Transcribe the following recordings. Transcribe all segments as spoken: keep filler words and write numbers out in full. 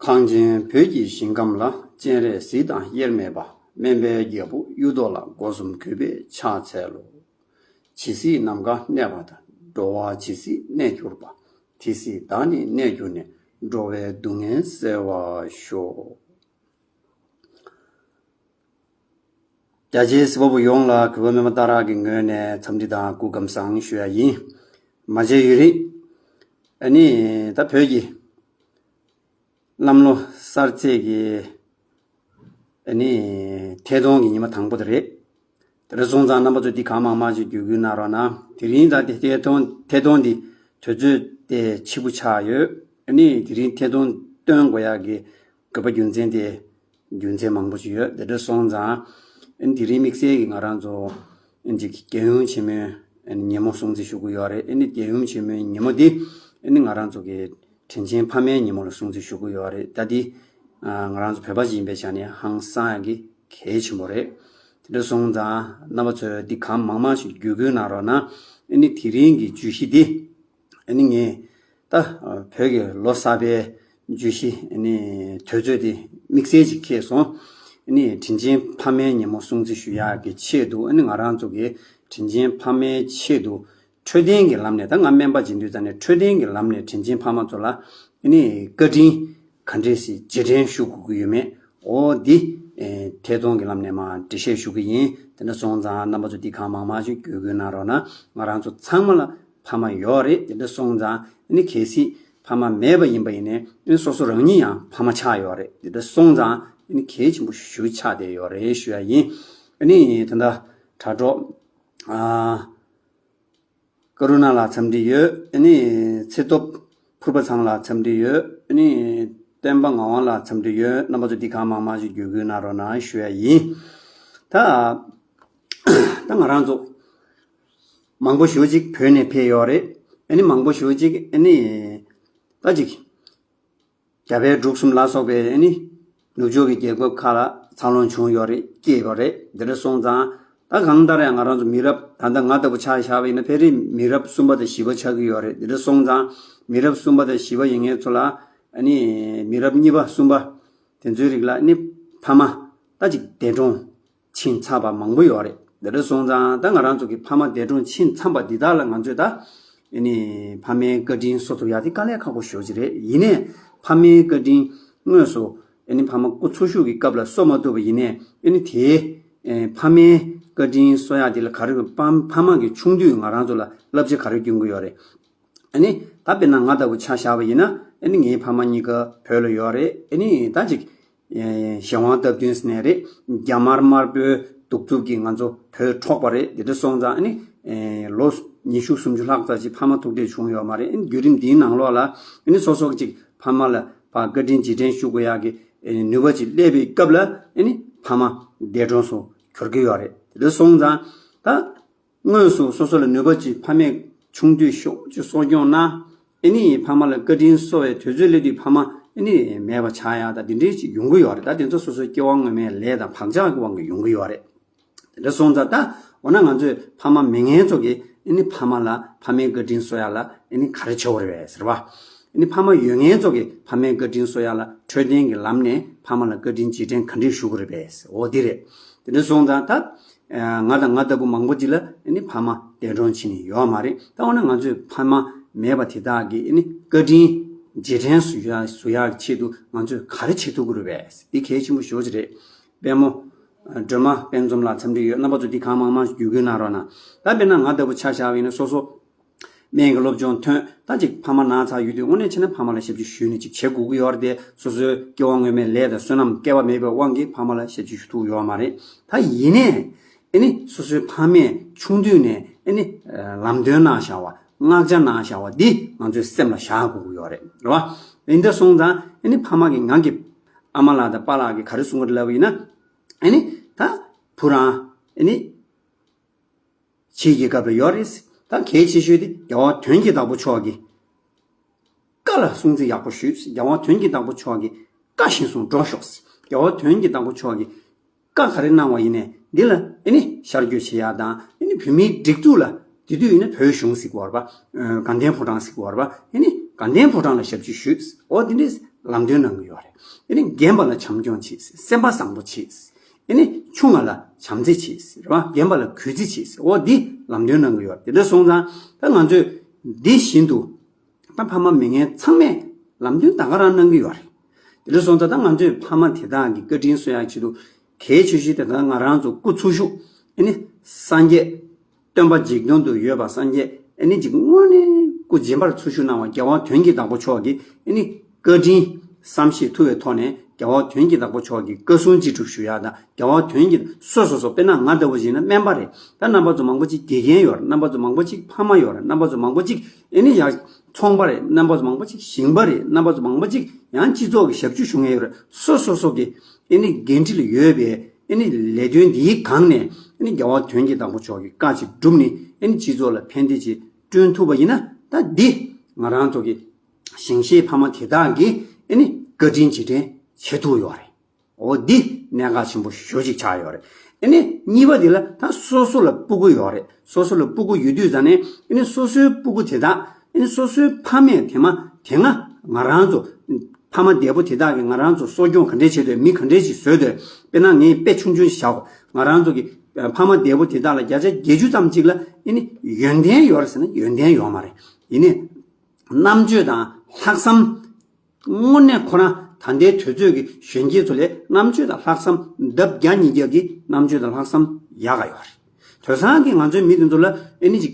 གངས་ཅན་བོད་ཀྱི་ཞིང་ཁམས་ལ། སྤྱན་རས་གཟིགས་དང་དབྱེར་མེད་པ། སྨན་པའི་རྒྱལ་པོ་གཡུ་ཐོག་ལ། སྒོ་གསུམ་གུས་པས་ཕྱག་འཚལ་ལོ། ཇི་སྲིད་ནམ་མཁའ་གནས་པ་དང་། འགྲོ་བ་ཇི་སྲིད་གནས་གྱུར་པ། དེ་སྲིད་བདག་ནི་གནས་གྱུར་ནས། འགྲོ་བའི་སྡུག་བསྔལ་སེལ་བར་ཤོག། རྒྱ་ཆེའི་གཟིགས་པ་པོ་ཡོངས་ལ་གུས་པ་སྨན་པ་སྟག་རག་གི་ངོས་ནས་འཚམས་འདྲི་དང་སྐུ་ཁམས་བཟང་ཞུ་ཡ་ཡིན། མ་བརྗེད་ཡུན་རིང་། ཨ་ནི་ད་བོད་ཀྱི་གནམ་ལོ་གསར་ཚེས་ཀྱི་ཨ་ནི་ཐད་གཏོང་གི་ཉི་མ་དང་པོ་དེ་རེད། དེ་འདྲ་སོང་ཙང་རྣམ་པ་ཚོ་འདི་གང་མང་མང་ཞིག་བརྒྱུད་སྐུལ་གནང་རོགས་གནང་། དེ་རིང་ད་དེ་ཐད་གཏོང་ཐད་གཏོང་འདི་དུས་ཚོད་དེ་ཕྱི་པོ་ཆགས་ཡོད། ཨ་ནི་དེ་རིང་ཐད་གཏོང་སྟོན་དགོས་ཡག་གི་དགོས་པ་རྒྱུ་མཚན་དེ་རྒྱུ་མཚན་མང་པོ་ཞིག་ཡོད། དེ་འདྲ་སོང་ཙང་ཨ་ནི་དེ་རིང་དམིགས་བསལ་གྱི་ང་རང་ཚོ་ཨ་ནི་ཅིག་རྒྱལ་ཡུམ་ཆེན་མོའི་ཨ་ནི་ཉིན་མོ་སྲུང་བརྩི་ཞུ་གི་ཡོད་རེད། ཨ་ནི་རྒྱལ་ཡུམ་ཆེན་མོའི་ཉིན་མོ་འདི་ཨ་ནི་ང་རང་ཚོ་གི་དྲིན་ཆེན་ཕ་མའི་ཉིན་མོ་ལ་སྲུང་བརྩི་ཞུ་གི་ཡོད་རེད། ད་འདི་ང་རང་ཚོ་བོད་པ་ཞིག་ཡིན་པའི་ཆ་ནས་ཧང་སང་ཡག་གི་གལ་ཆེན་པོ་རེད། དེ་འདྲ་སོང་ཙང་རྣམ་པ་ཚོས་འདི་གང་མང་མང་ཞིག་བརྒྱུད་སྐུལ་གནང་རོགས་གནང་། ཨ་ནི་དེ་རིང་གི་བརྗོད་གཞི་འདི་ཨ་ནི་ངས་ད་བོད་ཀྱི་ལོ་གསར་པའི་བརྗོད་གཞི་ཨ་ནི་དུས་ཚོད་དེ་དམིགས་བསལ་ཅིག་འཁེལ་སོང་། ཨ་ནི་དྲིན་ཆེན་ཕ་མའི་ཉིན་མོ་སྲུང་བརྩི་ཞུ་ཡག་གི་ཆེད་དུ། ཨ་ནི་ང་རང་ཚོ་གི་དྲིན་ཆེན་ཕ་མའི་ཆེད་དུ་འཕྲོད་བསྟེན་གྱི་ལམ་ནས། ད་ང་སྨན་པ་ཡིན་དུས་ཙང་ནས་འཕྲོད་བསྟེན་གྱི་ལམ་ནས་དྲིན་ཆེན་ཕ་མ་ཚོ་ལ་ཨ་ནི་བཀའ་དྲིན་ག་འདྲས་སེ་རྗེས་དྲན་ཞུ་དགོས་ཀྱི་ཡོད་མེད། འོ་འདི་ཨེ་ཐད་གཏོང་གི་ལམ་ནས་མར་འགྲེལ་བཤད་ཞུ་གི་ཡིན། དེ་འདྲ་སོང་ཙང་རྣམ་པ་ཚོ་འདི་གང་མང་མང་ཞིག་བརྒྱུད་སྐུལ་གནང་རོགས་གནང་། ང་རང་ཚོ་ཚང་མ་ལ་ཕ་མ་ཡོད་རེད། དེ་འདྲ་སོང་ཙང་ཨ་ནི་གལ་སྲིད་ཕ་མ་མེད་པ་ཡིན་པ་ཡིན་ནའི་ཨ་ནི་སོ་སོ་རང་ཉིད་ཡང་ཕ་མ་ཆགས་ཡོད་རེད། དེ་འདྲ་སོང་ཙང་ཨ་ནི་གལ་ཆེན་པོ་ཞེ་པོ་ཆགས་བསྡད་ཡོད་རེད་ཞུ་ཡ་ཡིན། ཨ་ནི་ད་ལྟ་དྲ་གྲོགས་ཨ་ཀ་རུ་ན་ལགས་འཚམས་འདྲི་ཡོད། ཨ་ནི་ཚེ་སྟོབས་ཕུར་པ་ཚང་ལགས་འཚམས་འདྲི་ཡོད། ཨ་ནི་བསྟན་པ་ངག་དབང་ལགས་འཚམས་འདྲི་ཡོད། རྣམ་པ་ཚོ་འདི་གང་མང་མང་ཞིག་བརྒྱུད་སྐུལ་གནང་རོགས་གནང་ཞུ་ཡ་ཡིན། ད་ད་ང་རང་ཚོ་མང་པོ་ཞེ་པོ་ཅིག་བོད་ནས་ཕེབས་ཡོད་རེད། ཨ་ནི་མང་པོ་ཞེ་པོ་ཅིག་ཨ་ནི་ད་ཅིག་རྒྱ་བལ་འབྲུག་གསུམ་ལ་སོགས་པའི་ཨ་ནི་ནུབ་ཕྱོགས་ཀྱི་རྒྱལ་ཁབ་ཁག་ལ་འཚར་ལོངས་བྱུང་ཡོད་རེད། སྐྱེས་ཡོད་རེད། དེ་འདྲ་སོང་ཙང་ད་གང་ལྟར་ཡང་ང་རང་ཚོ་མི་རབས་ད་ལྟ་ང་ལྟ་བུ་ཆ་བཞག་པ་ཡིན་ན་ཕལ་ཆེར་མི་རབས་གསུམ་པ་དང་བཞི་པ་ཆགས་ཀྱི་ཡོད་རེད། དེ་འདྲ་སོང་ཙང་མི་རབས་གསུམ་པ་དང་བཞི་པ་ཡིན་མཁན་ཚོ་ལ་ཨ་ནི་མི་རབས་གཉིས་པ་གསུམ་པ་དེ་ཚོའི་རིགས་ལ་ཨ་ནི་ཕ་མ་ད་ཅིག་འདས་གྲོངས་ཕྱིན་ཚར་བ་མང་པོ་ཡོད་རེད། དེ་འདྲ་སོང་ཙང་ད་ང་རང་ཚོ་གི་ཕ་མ་འདས་གྲོངས་ཕྱིན་ཚར་བ་འདི་དག་ལ་ང་ཚོས་ད་ཨ་ནི་ཕ་མའི་བཀའ་དྲིན་གསོ་ཐུབ་ཡག་དེ་དཀའ་ལས་ཁག་པོ་ཞེ་པོ་ཅིག་རེད། ཡིན་ནའི་ཕ་མའི་བཀའ་དྲིན་དངོས་སུ་ཨ་ནི་ཕ་མ་སྐུ་འཚོ་བཞུགས་ཀྱི་སྐབས་ལ་གསོ་མ་ཐུབ་པ་ཡིན་ནའི་ཨ་ནི་དེའི་ཨེ་ཕ་མའི་བཀའ་དྲིན་གསོ་ཡག་དེ་ལ་ག་རེ་ཕ་ཕ་མ་གི་ཆུང་དུས་ང་རང་ཚོ་ལ་བསླབ་བྱ་ག་རེ་སྐྱོན་གྱི་ཡོད་རེད། ཨ་ནི་ད་དཔེར་ན་ང་ལྟ་བུ་ཆ་བཞག་པ་ཡིན་ན་ཨ་ནི་ངའི་ཕ་མ་གཉིས་ཀ་བོད་ལ་ཡོད་རེད། ཨ་ནི་ད་ཅིག་ཨེ་གཞན་དབང་སྟབས་བསྟུན་ཟེར་ནའི་རེད། རྒྱ་དམར་དམར་པོའི་གདུག་རྩུབ་ཀྱིས་ང་ཚོ་བོད་འཕྲོག་པ་རེད། དེ་འདྲ་སོང་ཙང་ཨ་ནི་ཨེ་ལོ་ཉི་ཤུ་སུམ་ཅུ་ལྷག་ཙམ་ཅིག་ཕ་མ་ཐུག་འཕྲད་བྱུང་ཡོད་མ་རེད། ཨ་ནི་བརྒྱུད་རིམ་འདིའི་ནང་ལོགས་ལ་ཨ་ནི་སོ་སོ་ཅིག་ཕ་མ་ལ་ཕ་བཀའ་དྲིན་རྗེས་དྲན་ཞུ་དགོས་ཡག་གི་ཨེ་ནུས་པ་ཅིག་སླེབས་པའི་སྐབས་ལ་ཨ་ནི་ཕ་མ་འདས་གྲོངས་སུ་གྱུར་གྱི་ཡོད་རེད། དེ་འདྲ་སོང་ཙང་ད། དངོས་སུ་སོ་སོ་ལ་ནུས་པ་ཅིག་ཕ་མས་ཆུང་དུས་ཤུགས་ཀྱིས་གསོ་སྐྱོང་གནང་། ཨེ་ནི་ཕ་མ་ལ་བཀའ་དྲིན་གསོ་བའི་དུས་ཚོད་སླེབས་དུས་ཕ་མ་ཨེ་ནི་མེད་པ་ཆགས་ཡག་དང་འདི་འདྲའི་ཅིག་ཡོང་གི་ཡོད་རེད། ད་དེ་ཚོ་སོ་སོའི་སྐྱེ་བ་སྔོན་མའི་ལས་དང་བག་ཆགས་ཀྱི་དབང་གིས་ཡོང་གི་ཡོད་རེད། དེ་འདྲ་སོང་ཙང་ད་འོ་ན་ང་ཚོས་ཕ་མ་མེད་མཁན་ཚོ་གིས་ཨེ་ནི་ཕ་མ་ལ་ཕ་མའི་བཀའ་དྲིན་གསོ་ཡག་ལ་ཨེ་ནི་ག་རེ་བྱེད་དགོས་རེད་པས་ཟེར་བ། ཨེ་ནི་ཕ་མ་ཡོད་མཁན་ཚོ་གིས་ཕ་མའི་བཀའ་དྲིན་གསོ་ཡག་ལ་འཕྲོད་བསྟེན་གྱི་ལམ་ནས་ཕ་མ་ལ་བཀའ་དྲིན་རྗེས་དྲན་ག་འདྲས་ཞུ་དགོས་རེད་པས། འོ་འདི་རེད། དེ་འདྲ་སོང་ཙང་ད། ང་དང་ང་ལྟ་བུ་མང་པོ་ཅིག་ལ་ཨ་ནི་ཕ་མ་འདས་གྲོངས་ཕྱིན་ནས་ཡོད་མ་རེད། ད་འོ་ན་ང་ཚོས་ཕ་མ་མེད་པ་དེ་དག་གི་ཨ་ནི་བཀའ་དྲིན་རྗེས་དྲན་ཞུ་ཡག་ཞུ་ཡག་གི་ཆེད་དུ་ང་ཚོས་ག་རེ་བྱེད་ཐུབ་ཀྱི་རེད་པས། འདི་གལ་ཆེན་པོ་ཞེ་པོ་ཅིག་རེད། དཔལ་མོ་སྒྲོལ་མ་དཔལ་འཛོམས་ལགས་འཚམས་འདྲི་ཡོད། རྣམ་པ་ཚོ་འདི་གང་མང་མང་ཞིག་བརྒྱུད་སྐུལ་གནང་རོགས་གནང་། ད་དཔེར་ན་ང་ལྟ་བུ་ཆ་བཞག་པ་ཡིན་ན་སོ་སོ། སྨན་གྱི་སློབ་སྦྱོང་ཐོན། ད་ཅིག་ཕ་མ་ན་ཚ་ཡོད་དུས་དངོས་གནས་བྱས་ན་ཕ་མ་ལ་ཞབས་ཕྱི་ཞུས་ནས་ཅིག་བྱེད་དགོས་ཀྱི་ཡོད་རེད་དེ། སོ་སོའི་སྐྱེ་བ་སྔོན་མའི་ལས་དང་བསོད་ནམས་བསྐལ་པ་མེད་པའི་དབང་གིས་ཕ་མ་ལ་ཞབས་ཕྱི་ཞུ་ཐུབ་ཡོད་མ་རེད། ད་ཡིན་ནའི་ཨེ་ནི་སོ་སོའི་ཕ་མས་ཆུང་དུས་ནས་ཨེ་ནི་ལམ་སྟོན་གནང་བཞག་པ། བསྔགས་བརྗོད་གནང་བཞག་པ་འདི་ང་ཚོའི་སེམས་ལ་བཞག་དགོས་ཀྱི་ཡོད་རེད། རེད་བ། ཡིན་ད་སོང་ཙང་ཨེ་ནི་ཕ་མ་གིས་ང་གི་ཨ་མ་ལགས་དང་པཱ་ལགས་ཀྱིས་ག་རེ་གསུང་གི་རེད་ལབ་པ་ཡིན་ན། ཨེ་ནི་ད་བུ་རང་ཨེ་ནི། ཕྱིའི་རྒྱལ་ཁབ་ལ་ཡོད་རེད། ད་གལ་ཆེ་ཤོས་དེ་རྒྱལ་བ་དོན་གྱི་བདག་པོ་མཆོག་གི་བཀའ་ལ་སྲུང་བརྩི་ཡག་པོ་ཞུས། རྒྱལ་བ་དོན་གྱི་བདག་པོ་མཆོག་གི་བཀའ་བཞིན་སོང་འགྲོ་ཤོག། རྒྱལ་བ་དོན་གྱི་བདག་པོ་མཆོག་གི་བཀའ་ག་རེ་གནང་བ་ཡིན་ནའི་འདི་ལ་ཨེ་ནི་ཤར་བསྐྱོད་བྱེད་ཡག་དང་། ཨེ་ནི་བོད་མིའི་སྒྲིག་འཛུགས་ལ་དེ་དུས་ཡིན་ན་བོད་གཞུང་ཟེར་གྱི་ཡོད་རེད་པ། དགའ་ལྡན་ཕོ་བྲང་ཟེར་གྱི་ཡོད་རེད་པ། ཨེ་ནི་དགའ་ལྡན་ཕོ་བྲང་ལ་ཞབས་ཕྱི་ཞུས། འོ་དེ་འདྲའི་ ལམ་སྟོན་གནང་གི་ཡོད་རེད། ཨེ་ནི་རྒན་པ་ལ་བྱམས་སྐྱོང་བྱེད། སེམས་པ་བཟང་པོ་བྱེད། ཨེ་ནི་ཆུང་བ་ལ་བྱམས་བརྩེ་བྱེད་རེད་བ། རྒན་པ་ལ་གུས་བརྩི་བྱེད། འོ་འདི་ལམ་སྟོན་གནང་གི་ཡོད་རེད། དེ་འདྲ་སོང་ཙང་ད་ང་ཚོས་འདི་བཞིན་དུ་ད་ཕ་མ་མི་ངན་ཚང་མས་ལམ་སྟོན་ད་ག་རང་གནང་གི་ཡོད་རེད། དེ་འདྲ་སོང་ཙང་ད་ང་ཚོས་ཕ་མ་དེ་དག་གི་བཀའ་དྲིན་གསོ་ཡག་ཆེད་དུ་གལ་ཆེ་ཤོས་དེ་ད་ང་རང་ཚོ་སྐུ་འཚོ་བཞུགས་ཨེ་ནི་སངས་རྒྱས་སྟོན་པ་འཇིག་རྟེན་དུ་ཡོད་པ་སངས་རྒྱས་ཨེ་ནི་ཅིག་དངོས་གནས་སྐུ་རྗེན་པར་འཚོ་བཞུགས་གནང་བ་རྒྱལ་བ་དོན་གྱི་བདག་པོ་མཆོག་གི་ཨེ་ནི་བཀའ་དྲིན་བསམ་ཤེས་ཐུབ་པའི་ཐོག་ནས་རྒྱལ་བ་དོན་གྱི་བདག་པོ་མཆོག་གི་བཀའ་གསུང་ཅི་སྒྲུབ་ཞུ་ཡག་དང་རྒྱལ་བ་དོན་གྱི་སོ་སོ་སོ་དཔེར་ན་ང་ལྟ་བུ་ཞིག་ན་སྨན་པ་རེད། ད་རྣམ་པ་ཚོ་མང་པོ་ཅིག་དགེ་རྒན་ཡོད་རེད། རྣམ་པ་ཚོ་མང་པོ་ཅིག་ཕ་མ་ཡོད་རེད། རྣམ་པ་ཚོ་མང་པོ་ཅིག་ཨེ་ནི་ཡང་ཚོང་པ་རེད། རྣམ་པ་ཚོ་མང་པོ་ཅིག་ཞིང་པ་རེད། རྣམ་པ་ཚོ་མང་པོ་ཅིག་ཡང་སྤྱི་ཚོགས་ཀྱི་ཞབས་ཞུ་ཞུ་མཁན་ཡོད་རེད། སོ་སོ་སོ་གི་ཨེ་ནི་འགན་འཁྲི་ལ་ཡོད་པའི་ཨེ་ནི་ལས་དོན་འདིའི་སྒང་ནས་ཨེ་ནི་རྒྱལ་བ་དོན་གྱི་བདག་པོ་མཆོག་གི་བཀའ་ཅིག་བསྒྲུབས་ནས་ཨེ་ནི་སྤྱི་ཚོགས་ལ་ཕན་བདེ་ཅིག་བསྐྲུན་ཐུབ་པ་ཡིན་ན། ད་འདི་ང་རང་ཚོ་གི་ཞིང་གཤེགས་ཕ་མ་དེ་དག་གི་ཨེ་ནི་བཀའ་དྲིན་རྗེས་དྲན་བྱེད་ཐུབ་ཡོད་རེད། འོ་འདི་གནད་འགག་ཆེན་པོ་ཞེ་པོ་ཅིག་ཆགས་ཡོད་རེད། ཨེ་ནི་གཉིས་པ་དེ་ལ་ད་སོ་སོ་ལ་སྤུ་གུ་ཡོད་རེད། སོ་སོ་ལ་སྤུ་གུ་ཡོད་དུས་ཙང་ནས་ཨེ་ནི་སོ་སོའི་སྤུ་གུ་དེ་དག་ཨེ་ནི་སོ་སོའི་ཕ་མས་དེ་མ་དེ་སྔ་ང་རང་ཚོ་ཕ་མ་འདས་པོ་དེ་དག་གིས་ང་རང་ཚོ་གསོ་སྐྱོང་ག་འདྲས་བྱེད་འདོད། མི་ག་འདྲས་ཅིག་བཟོས་འདོད། དཔེར་ན་ངས་དཔེ་ཆུང་ཆུང་ཞིག་བཞག་གོ། ང་རང་ཚོ་གི་ཕ་མ་འདས་པོ་དེ་དག་ལ་བརྒྱ་ཆ་བརྒྱད་ཅུ་ཙམ་ཅིག་ལ་ཨེ་ནི་ཡོན་ཏན་ཡོད་རེད་ཟེར་ན་ཡོན་ཏན་ཡོད་མ་རེད། ཡིན་ནའི་རྣམ་དཔྱོད་དང་ལྷག་བསམ། དངོས་གནས་ཁོ་རང་ད་ལྟའི་དུས་ཚོད་ཀྱི་གཞོན་སྐྱེས་ཚོ་ལས་རྣམ་དཔྱོད་དང་ལྷག་བསམ་ལྡབ་བརྒྱ་ཉིས་བརྒྱ་གི་རྣམ་དཔྱོད་དང་ལྷག་བསམ་ཡག་ག་ཡོད་རེད། དེང་སང་གི་ང་ཚོའི་མི་དེ་ཚོ་ལ་ཨེ་ནི་ཅིག་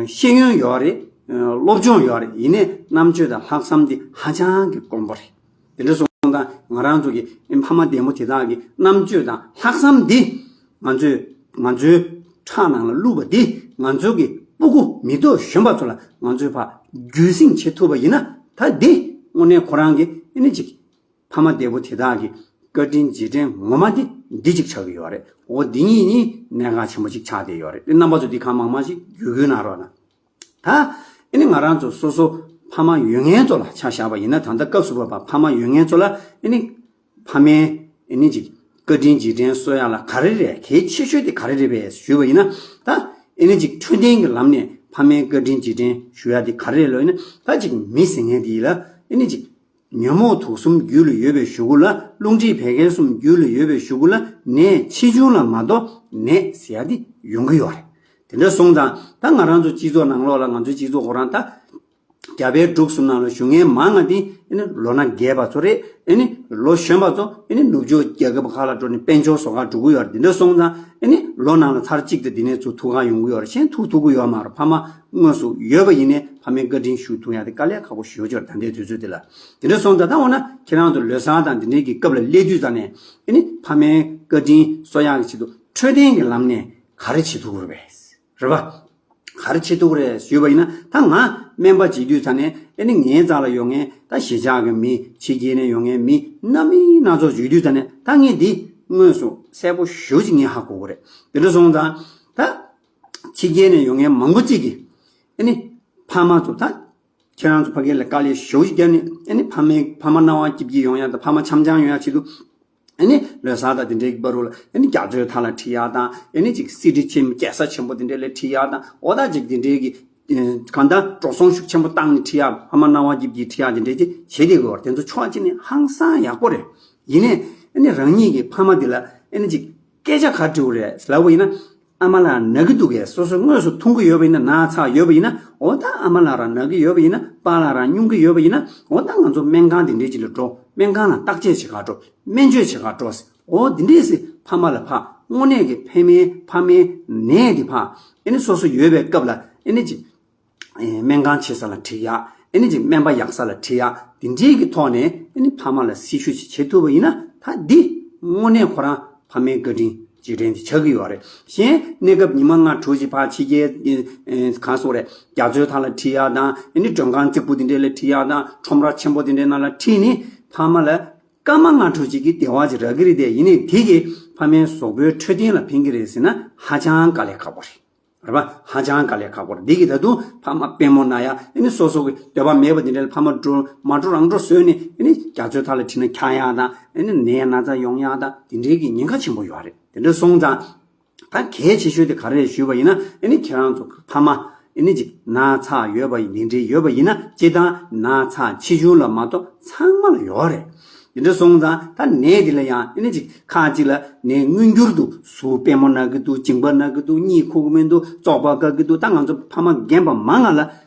ཤེས་ཡོན་ཡོད་རེད། སློབ་སྦྱོང་ཡོད་རེད། ཡིན་ནའི་རྣམ་དཔྱོད་དང་ལྷག་བསམ་དེ་ཧ་ཅང་གི་དཀོན་པོ་རེད། དེ་འདྲ་སོང་ཙང་ང་རང་ཚོ་གི་ཨེ་ཕ་མ་འདས་པོ་དེ་དག་གི་རྣམ་དཔྱོད་དང་ལྷག་བསམ་དེ་ང་ཚོས་ང་ཚོའི་ཁྲག་ནང་ལ་བླུགས་པ་འདི་ང་ཚོ་གི་སྤུ་གུ་མི་ཐོག་གཞོན་པ་ཚོ་ལ་ང་ཚོས་ཕར་རྒྱུད་བསྲིང་བྱེད་ཐུབ་པ་ཡིན་ན། ད་འདི་དངོས་གནས་ཁོ་རང་གི་ཨེ་ནི་ཅིག་ཕ་མ་འདས་པོ་དེ་དག་གི་བཀའ་དྲིན་རྗེས་དྲན་ངོ་མ་དེ་འདི་ཅིག་ཆགས་ཀྱི་ཡོད་རེད། འོ་འདི་གཉིས་ནི་གནད་འགག་ཆེན་པོ་ཅིག་ཆགས་བསྡད་ཡོད་རེད། དེ་རྣམ་པ་ཚོ་འདི་གང་མང་མང་ཞིག་བརྒྱུད་སྐུལ་གནང་རོགས་གནང་། ད་ཨེ་ནི་ང་རང་ཚོ་སོ་སོ་ཕ་མ་ཡོད་མཁན་ཚོ་ལ་ཆ་བཞག་པ་ཡིན་ན། ད་ལྟ་སྐབས་སུ་བབས་པ་ཕ་མ་ཡོད་མཁན་ཚོ་ལ་ཨེ་ནི་ཕ་མའི་ཨེ་ནི་ཅིག་བཀའ་དྲིན་རྗེས་དྲན་གསོ་ཡག་ལ་ག་རེ་རེད། གལ་ཆེ་ཤོས་དེ་ག་རེ་རེད་པས་ཞུས་པ་ཡིན་ན། ད་ཨེ་ནི་ཅིག་འཕྲོད་བསྟེན་གྱི་ལམ་ནས་ཕ་མའི་བཀའ་དྲིན་རྗེས་དྲན་ཞུ་ཡག་དེ་ག་རེ་རེད་ལབ་ཡིན་ན། ད་ཅིག་མི་ཟེར་མཁན་དེ་ཡིན་ལ་ཨེ་ནི་ཅིག་ཉོན་མོངས་དུག་གསུམ་རྒྱུད་ལ་ཡོད་པའི་གཞུག་གུ་ལ། རླུང་མཁྲིས་བད་ཀན་གསུམ་རྒྱུད་ལ་ཡོད་པའི་གཞུག་གུ་ལ་ནད་ཆེ་ཆུང་ལ་མ་ལྟོས་ནད་ཟེར་ཡག་དེ་ཡོང་གི་ཡོད་རེད། དེ་འདྲ་སོང་ཙང་ད་ང་རང་ཚོ་སྤྱི་ཚོགས་ནང་ལོགས་ལ་ང་ཚོའི་སྤྱི་ཚོགས་ཁོ་རང་ད་རྒྱ་བལ་འབྲུག་གསུམ་ནང་ལ་བཞུགས་མཁན་མང་ང་དེ་ཨེ་ནི་ལོ་ན་རྒས་པ་ཚོ་རེད། ཨེ་ནི་ལོ་གཞོན་པ་ཚོ་ཨེ་ནི་ནུབ་ཕྱོགས་རྒྱལ་ཁབ་ཁག་ལ་འགྲོ་ནས་དཔལ་འབྱོར་བཟོ་གར་འགྲོ་གི་ཡོད་རེད། དེ་འདྲ་སོང་ཙང་ཨེ་ནི་ལོ་ནང་ལ་ཚར་གཅིག་དང་དེ་ནས་ཚུར་ཐུག་ག་ཡོང་གི་ཡོད་རེད། གཞན་ཐུག་ཐུབ་ཀྱི་ཡོད་མ་རེད། ཕ་མ་དངོས་སུ་ཡོད་པ་ཡིན་ནའི་ཕ་མའི་བཀའ་དྲིན་ཞུ་ཐུབ་ཡག་དེ་དཀའ་ལས་ཁག་པོ་ཞེ་པོ་ཅིག་རེད། ད་ལྟའི་དུས་ཚོད་འདི་ལ། དེ་འདྲ་སོང་ཙང་ད་འོ་ན་ཁྱེད་རང་ཚོ་ལོ་གསར་དང་དེ་འདྲའི་གི་སྐབས་ལ་སླེབས་དུས་ཙང་ནས་ཨེ་ནི་ཕ་མའི་བཀའ་དྲིན་གསོ་ཡག་གི་ཆེད་དུ་འཕྲོད་བསྟེན་གྱི་ལམ་ནས་ག་རེ་བྱེད་ཐུབ་ཀྱི་རེད་པས། རེད་པ། ག་རེ་བྱེད་ཐུབ་རེད་ཞུས་པ་ཡིན་ན། ད་ང་སྨན་པ་བྱེད་དུས་ཙ་ནས་ཨེ་ནི་ངའི་རྩ་ལ་ཡོད་མཁན་ད་གཞིས་ཆགས་ཀྱི་མི། ཕྱི་རྒྱལ་ནས་ཡོང་མཁན་མི་སྣ་མིན་སྣ་ཚོགས་བྱེད་དུས་ཙ་ནས་ད་ངས་འདི་དངོས་སུ་གསལ་པོ་ཞེ་པོ་ཅིག་ངས་ཧ་གོ་གི་རེད། དེ་འདྲ་སོང་ཙང་ད་ཕྱི་རྒྱལ་ནས་ཡོང་མཁན་མང་པོ་ཅིག་གིས་ཨེ་ནི་ཕ་མ་ཚོ་ད་ཁྱེད་རང་ཚོ་ཕ་གི་ལ་དཀའ་ལས་ཞེ་པོ་ཅིག་བརྒྱབ་ནས་ཨེ་ནི་ཕ་མའི་ཕ་མ་སྣང་བ་སྐྱིད་སྐྱིད་ཡོང་ཡག་དང་ཕ་མ་འཆམ་འཆམ་ཡོང་ཡག་ཆེད་དུ། ཨེ་ནི་ལོ་གསར་དང་དེ་འདྲའི་བར་དུ་ལ་ཨེ་ནི་རྒྱ་མཚོའི་མཐའ་ལ་ཁྲིད་ཡག་དང་། ཨེ་ནི་ཅིག་སི་ཌི་ཆེན་རྒྱལ་ས་ཆེན་པོ་དེ་འདྲའི་ལ་ཁྲིད་ཡག་དང་། འོ་ད་ཅིག་དེ་འདྲའི་གི་ཨེ་གང་ལྟར་འགྲོ་སོང་ཤུགས་ཆེན་པོ་བཏང་ནས་ཁྲིད་ཡག། ཕ་མ་སྣང་བ་སྐྱིད་སྐྱིད་ཁྲིད་ཡག་དེ་འདྲའི་ཅིག་བྱེད་བསྡད་དགོས་པ་དེ་ཚོ་ཕྱོགས་གཅིག་ནས་ཧང་སང་ཡག་པོ་རེད། ཡིན་ནའི་ཨེ་ནི་རང་ཉིད་ཀྱི་ཕ་མ་དེ་ལ་ཨེ་ནི་ཅིག་སྐད་ཆ་ག་དྲིས་རེད་ལབ་པ་ཡིན་ན། ཨ་མ་ལགས་ན་གི་འདུག་གས། སོ་སོ་དངོས་སུ་འཐུང་གི་ཡོད་པ་ཡིན་ན། ན་ཚ་ཡོད་པ་ཡིན་ན། འོ་ད་ཨ་མ་ལགས་རང་ན་གི་ཡོད་པ་ཡིན་ན། པཱ་ལགས་རང་སྙུང་གི་ཡོད་པ་ཡིན་ན། འོ་ད་ང་ཚོ་སྨན་ཁང་དེ་འདྲའི་ཅིག་ལ་འགྲོ། སྨན་ཁང་ལ་བརྟག་དཔྱད་བྱེད་ག་འགྲོ། སྨན་བཅོས་བྱེད་ག་འགྲོ། འོ་འདི་འདྲས་སེ་ཕ་མ་ལ་ཕ་དངོས་གནས་ཀྱི་ཕ་མའི་ཕ་མའི་ནད་དེ་ཕ་ཨེ་ནི་སོ་སོ་ཡོད་པའི་སྐབས་ལ་ཨེ་ནི་ཅིག་ཨེ་སྨན་ཁང་ཆེ་ས་ལ་ཁྲིད་ཡག། ཨེ་ནི་ཅིག་སྨན་པ་ཡག་ས་ལ་ཁྲིད་ཡག། དེ་འདྲའི་གི་ཐོག་ནས་ཨེ་ནི་ཕ་མ་ལ་སྲི་ཞུ་ཅིག་བྱེད་ཐུབ་པ་ཡིན་ན། ད་འདི་དངོས་གནས་ཁོ་རང་ཕ་མའི་བཀའ་དྲིན་རྗེས་དྲན་དེ་ཆགས་ཀྱི་ཡོད་རེད། གཞན་གནས་སྐབས་ཉི་མ་ལྔ་དྲུག་ཅིག་ཕར་ཕྱི་རྒྱལ་ཨེ་གང་སོགས་རེད། རྒྱ་མཚོའི་མཐའ་ལ་ཁྲིད་ཡག་དང་། ཨེ་ནི་མགྲོན་ཁང་རྫིག་པོ་དེ་འདྲ་ལ་ཁྲིད་ཡག་དང་། ཁྲོམ་ར་ཆེན་པོ་དེ་འདྲའི་ནང་ལ་ཁྲིད་ནས་ཕ་མ་ལ་སྐར་མ་ལྔ་དྲུག་ཅིག་གི་བདེ་བ་ཅིག་རག་གི་རེད་དེ། ཡིན་ནའི་དེ་གིས་ཕ་མའི་གཟུགས་པོའི་འཕྲོད་བསྟེན་ལ་ཕན་གྱི་རེད་ཟེར་ན་ཧ་ཅང་དཀའ་ལས་ཁག་པོ་རེད། རེད་པ། ཧ་ཅང་དཀའ་ལས་ཁག་པོ་རེད། འདི་གི་ད་དུང་ཕ་མ་དཔལ་མོ་ན་ཡག། ཨེ་ནི་སོ་སོ་གི་འདོད་པ་མེད་པ་འདི་འདྲ་ལ་ཕ་མ་འགྲོ་མ་འགྲོ་རང་འགྲོ་བཟོས་ནས་ཨེ་ནི་རྒྱ་མཚོའི་མཐའ་ལ་ཁྲིད་ན་འཁྱག་ཡག་དང་། ཨེ་ནི་ནད་ན་ཚ་ཡོང་ཡག་དང་། འདི་འདྲའི་གི་ཉེན་ཁ་ཆེན་པོ་ཡོད་རེད། དེ་འདྲ་སོང་ཙང་ད་གལ་ཆེ་ཤོས་དེ་ག་རེ་རེད་ཞུས་པ་ཡིན་ན། ཨེ་ནི་ཁྱེད་རང་ཚོ་ཕ་མ་ ཨེ་ནི་ཅིག་ན་ཚ་ཡོད་པ་ཡིན། དེ་འདྲའི་ཡོད་པ་ཡིན་ན་སྤྱིར་བཏང་ན་ཚ་ཆེ་ཆུང་ལ་མ་གཏོགས་ཚང་མ་ལ་ཡོད་རེད། དེ་འདྲ་སོང་ཙང་ད་ནད་འདི་ལ་ཡང་ཨེ་ནི་ཅིག་ཁག་ཅིག་ལ་ནད་མངོན་གྱུར་དུ་ཟུག་པད་མོ་ན་གི་འདུག་མཇིང་པ་ན་གི་འདུག་གཉིད་ཁུག་གི་མི་འདུག་བཙོག་པ་བཀག་གི་འདུག་ད་ང་ཚོ་ཕ་མ་རྒན་པ་མང་ང་ལ་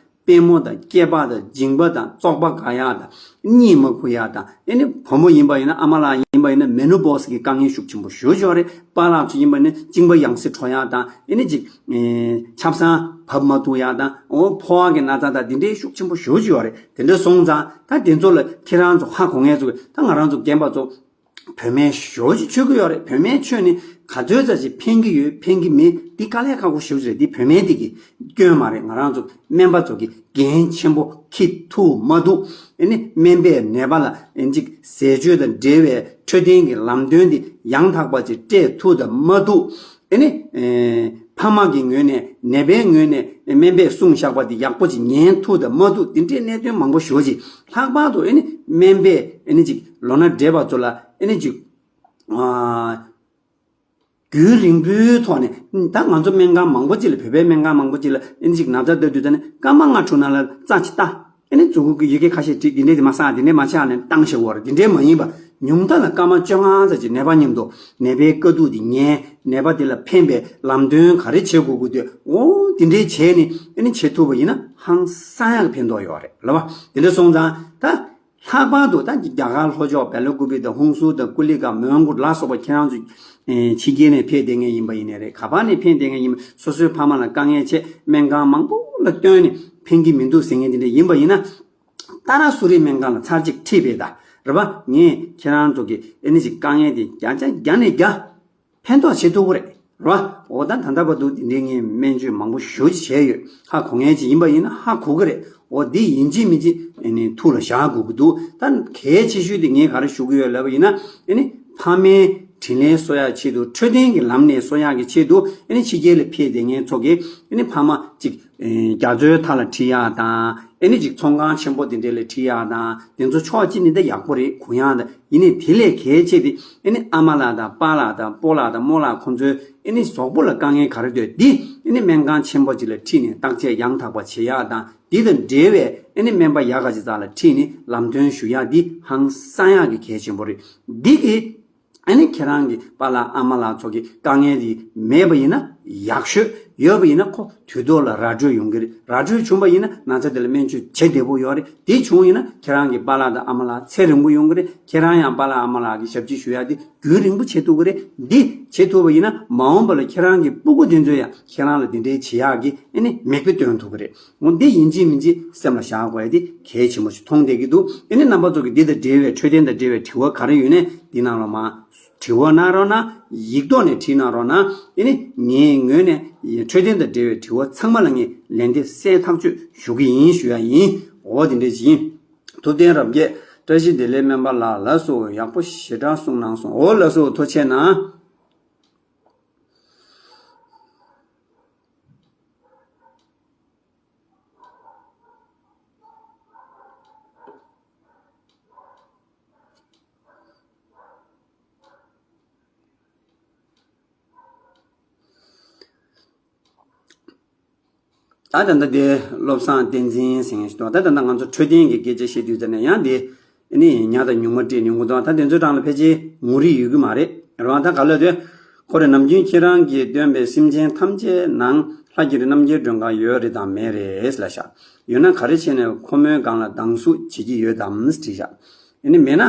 པད་མོ་དང་སྐེད་པ་དང་མཇིང་པ་དང་བཙོག་པ་འགག་ཡག་དང་གཉིད་མ་ཁུག་ཡག་དང་། ཨེ་ནི་བུ་མོ་ཡིན་པ་ཡིན་ན་ཨ་མ་ལགས་ཡིན་པ་ཡིན་ན་མེ་ནོ་པོ་སི་གི་དཀའ་ངལ་ཤུགས་ཆེན་པོ་ཞེ་པོ་ཅིག་ཡོད་རེད། པཱ་ལགས་ཚོ་ཡིན་པ་ཡིན་ན་གཅིན་པ་ཡང་སེ་འཕྲོ་ཡག་དང་། ཨེ་ནི་ཅིག་ཨེ་ཆབ་གསང་བབས་མ་ཐུབ་ཡག་དང་། འོ་ཕོ་བ་གི་ན་ཚ་དང་དེ་འདྲའི་ཤུགས་ཆེན་པོ་ཞེ་པོ་ཅིག་ཡོད་རེད། དེ་འདྲ་སོང་ཙང་ད་དེ་ཚོ་ལ་ཁྱེད་རང་ཚོ་ཧ་གོ་མཁན་ཚོ་གི་ད་ང་རང་ཚོ་རྒན་པ་ཚོ་བོད་སྨན་ཞེ་པོ་ཅིག་མཆོད་ཀྱི་ཡོད་རེད། བོད་སྨན་མཆོད་ནི་ག་ཚོད་ཙམ་ཞིག་ཕན་གྱི་ཡོད་ཕན་གྱི་མེད་འདི་དཀའ་ལས་ཁག་པོ་ཞེ་པོ་ཅིག་རེད། འདི་བོད་སྨན་འདི་གི་སྐྱོན་མ་རེད། ང་རང་ཚོ་སྨན་པ་ཚོ་གི་འགན་ཆེན་པོ་འཁྱེར་ཐུབ་མ་ཐུབ། ཨེ་ནི་སྨན་པས་ནད་པ་ལ་ཨེ་ཅིག་ཟས་སྤྱོད་དང་འབྲེལ་བའི་འཕྲོད་བསྟེན་གྱི་ལམ་སྟོན་འདི་ཡང་དག་པ་ཅིག་སྤྲད་ཐུབ་དང་མ་ཐུབ། ཨེ་ནི་ཨེ་ཕ་མ་གི་ངོས་ནས་ནད་པའི་ངོས་ནས་སྨན་པས་གསུངས་བཞག་པ་འདི་ཡག་པོ་ཅིག་ཉན་ཐུབ་དང་མ་ཐུབ། འདི་འདྲའི་གནད་དོན་མང་པོ་ཞེ་པོ་ཅིག་ལྷག་པར་དུ་ཨེ་ནི་སྨན་པས་ཨེ་ནི་ཅིག་ལོ་ན་བགྲེས་པ་ཚོ་ལ་ཨེ་ནི་ཅིག་ཨ། རྒྱུན་རིང་པོའི་ཐོག་ནས་ད་ང་ཚོ་སྨན་ཁང་མང་པོ་ཅིག་ལ་བོད་པའི་སྨན་ཁང་མང་པོ་ཅིག་ལ་ཨེ་ནི་ཅིག་ན་ཚ་ལྟ་དུས་ད་ནི་སྐར་མ་ལྔ་དྲུག་ནང་ལ་རྩ་ཅིག་ལྟ། ཨེ་ནི་མཛུ་གུ་གི་ཡི་གེ་ཁ་ཤས་བྲིས། འདི་འདྲས་དེ་མ་སང་འདི་འདྲས་མ་ཆགས་ནས་བཏང་ཤེས་པ་རེད། འདི་འདྲས་མ་ཡིན་པ་ཉུང་མཐའ་ལ་སྐར་མ་བཅོ་ལྔ་ཙམ་ཅིག་ནད་པ་མཉམ་དུ་ནད་པའི་དཀའ་སྡུག་འདི་ཉན། ནད་པ་དེ་ལ་ཕན་པའི་ལམ་སྟོན་ག་རེ་བྱེད་དགོས་དགོས་དུས་འོ་འདི་འདྲས་བྱས་ནས་ཨེ་ནི་བྱེད་ཐུབ་པ་ཡིན་ན་ཧང་སང་ཡག་གི་ཕན་ཐོགས་ཡོད་རེད་ལབ་པ། དེ་འདྲས་སོང་ཙང་ད། ལྷག་པར་དུ་ད་རྒྱ་གར་ལྷོ་ཕྱོགས་བེ་ལ་ཀུ་པི་དང་ཧུན་སུར་དང་ཀུ་ལི་ཀ་མོན་གྷོ་ལ་སོགས་པ་ཁྱེད་རང་ཚོ་ཕྱི་རྒྱལ་ནས་ཕེབས་བསྡད་མཁན་ཡིན་པ་ཡིན་ནའི་རེད། ག་པར་ནས་ཕེབས་བསྡད་མཁན་ཡིན་པ། སོ་སོའི་ཕ་མ་ལ་དཀའ་ངལ་ཆེ། སྨན་ཁང་མང་པོ་ལ་བསྟན་ནས་ཕན་གྱི་མི་འདུག་ཟེར་མཁན་དེ་འདྲ་ཡིན་པ་ཡིན་ན། ཏཱ་ར་སུ་རི་སྨན་ཁང་ལ་ཚར་གཅིག་ཁྲིད་པས་ད་རེད་པ། ངས་ཁྱེད་རང་ཚོ་གི་ཨེ་ནི་ཅིག་དཀའ་ངལ་དེ་བརྒྱ་ཆ་བརྒྱ་ནས་བརྒྱ། ཕན་ཐོགས་བྱེད་ཐུབ་ཀྱི་རེད། རེད་བ། འོ་ད་ད་ལྟ་བར་དུ་འདི་འདྲའི་ངས་སྨན་བཅོས་མང་པོ་ཞེ་པོ་ཅིག་བྱས་ཡོད། ཧ་གོ་མཁན་ཅིག་ཡིན་པ་ཡིན་ན་ཧ་གོ་གི་རེད། འོ་འདི་ཡིན་གཅིག་མིན་གཅིག་ཨེ་ནི་ཐུགས་ལ་བཞག་དགོས་ཀྱི་འདུག་ད་གལ་ཆེ་ཤོས་དེ་ངས་ག་རེ་ཞུ་གི་ཡོད་ལབ་པ་ཡིན་ན། ཨེ་ནི་ཕ་མའི་དྲིན་ལན་གསོ་ཡག་ཆེད་དུ། འཕྲོད་བསྟེན་གྱི་ལམ་ནས་གསོ་ཡག་གི་ཆེད་དུ། ཨེ་ནི་ཕྱི་རྒྱལ་ལ་ཕེབས་བསྡད་མཁན་ཚོ་གིས་ཨེ་ནི་ཕ་མ་ཅིག་ཨེ་རྒྱ་མཚོའི་མཐའ་ལ་ཁྲིད་ཡག་དང་། ཨེ་ནི་ཅིག་ཚོང་ཁང་ཆེན་པོ་དེ་འདྲ་ལ་ཁྲིད་ཡག་དང་། དེ་ཚོ་ཕྱོགས་གཅིག་ནས་ད་ཡག་པོ་རེད། གུ་ཡངས་དང་། ཡིན་ནའི་དེ་ལས་གལ་ཆེ་དེ་ཨེ་ནི་ཨ་མ་ལགས་དང་པཱ་ལགས་དང་སྤོ་ལགས་དང་རྨོ་ལགས་ཁོང་ཚོའི་ཨེ་ནི་གཟུགས་པོ་ལ་དཀའ་ངལ་ག་རེ་འདུག་འདི་ཨེ་ནི་སྨན་ཁང་ཆེན་པོ་ཅིག་ལ་ཁྲིད་ནས་བརྟག་དཔྱད་ཡང་དག་པ་བྱེད་ཡག་དང་། འདི་དང་འབྲེལ་བའི་ཨེ་ནི་སྨན་པ་ཡག་ག་ཅིག་རྩ་ལ་ཁྲིད་ནས་ལམ་སྟོན་ཞུ་ཡག་འདི་ཧང་སང་ཡག་གི་གལ་ཆེན་པོ་རེད། འདི་གི་ཨ་ནི་ཁྱེད་རང་གི་པཱ་ལགས་ཨ་མ་ལགས་ཚོ་གི་དཀའ་ངལ་འདི་མེད་པ་ཡིན་ན་ཡག་ཤོས། ཡོད་པ་ཡིན་ན་ཁོ་དུས་ཐོག་ལ་ར་སྤྲོད་ཡོང་གི་རེད། ར་སྤྲོད་བྱུང་བ་ཡིན་ན་ན་ཚ་དེ་ལ་སྨན་བཅོས་བྱེད་བདེ་པོ་ཡོད་རེད། དེ་བྱུང་ཡིན་ན་ཁྱེད་རང་གི་པཱ་ལགས་དང་ཨ་མ་ལགས་ཚེ་རིང་པོ་ཡོང་གི་རེད། ཁྱེད་རང་ཡང་པཱ་ལགས་ཨ་མ་ལགས་ཀྱི་ཞབས་ཕྱི་ཞུ་ཡག་འདི་རྒྱུན་རིང་པོ་བྱེད་ཐུབ་ཀྱི་རེད། འདི་བྱེད་ཐུབ་པ་ཡིན་ན་མ་འོངས་པ་ལ་ཁྱེད་རང་གི་སྤུ་གུ་དེ་ཚོས་ཡང་ཁྱེད་རང་ལ་འདི་འདྲའི་བྱེད་ཡག་གི་ཨ་ནི་མིག་དཔེ་སྟོན་ཐུབ་ཀྱི་རེད། འོ་འདི་ཡིན་གཅིག་མིན་གཅིག་སེམས་ལ་བཞག་དགོས་ཡ་འདི་གལ་ཆེན་པོ་ཞིག་མཐོང་བསྡད་ཀྱི་འདུག་ཨ་ནི་རྣམ་པ་ཚོ་གི་འདི་དང་འབྲེལ་བའི་འཕྲོད་བསྟེན་དང་འབྲེལ་བའི་དྲི་བ་ག་རེ་ཡོད་ནའི་འདི་ནང་ལ་མར་དྲི་བ་གནང་རོགས་གནང་། ཡིག་ཐོག་ནས་བྲིས་གནང་རོགས་གནང་། ཨ་ནི་ངའི་ངོས་ནས་འཕྲོད་བསྟེན་དང་འབྲེལ་བའི་དྲི་བ་ཚང་མ་ལ་ངས་ལན་འདེབས་གསལ་ཐག་ཆོད་ཞུ་གི་ཡིན་ཞུ་ཡ་ཡིན། འོ་དེ་འདྲ་ཞིག་ཡིན། ཐུབ་བསྟན་རབ་རྒྱས། བཀྲ་ཤིས་བདེ་ལེགས་སྨན་པ་ལགས། ལགས་སོ། ཡག་པོ་ཞེ་དྲག་གསུངས་གནང་སོང་། འོ་ལགས་སོ། ཐུགས་རྗེ་གནང་། ད་ད་ལྟ་དེ་བློ་བཟང་བསྟན་འཛིན་ཟེར་མཁན་ཞིག་འདུག་ད་ད་ལྟ་ང་ཚོ་འཕྲོད་བསྟེན་གྱི་སྐད་ཆ་བཤད་དུས་ཙམ་ནས་ཡང་དེ་ཨ་ནི་ཉ་དང་ཉུང་མ་སྤྲད་ནས་འགོ་ཐོག་ད་དེ་ཚོའི་གྲས་ལ་ཕལ་ཆེར་ངོ་རིས་ཡོད་ཀྱི་མ་རེད། རེད་བ། ད་ག་ལ་དེ་ཁོ་རེ་ནམ་རྒྱུན་ཁྱེད་རང་གིས་སྟོན་པའི་སེམས་ཅན་ཐམས་ཅད་ནང་ལྷ་ཀྱི་རྣམ་རྒྱལ་སྒྲོན་ཁ་ཡོད་རེད་དམ་མེད་རེད་ལབ་ཤག་ཡོད་ན་ག་རེ་བྱས་ནས་ཁོ་མོའི་སྒང་ལ་སྡང་ཟུག་བྱེད་ཀྱི་ཡོད་དམ་དྲིས་ཤག་ཨ་ནི་མེད་ན།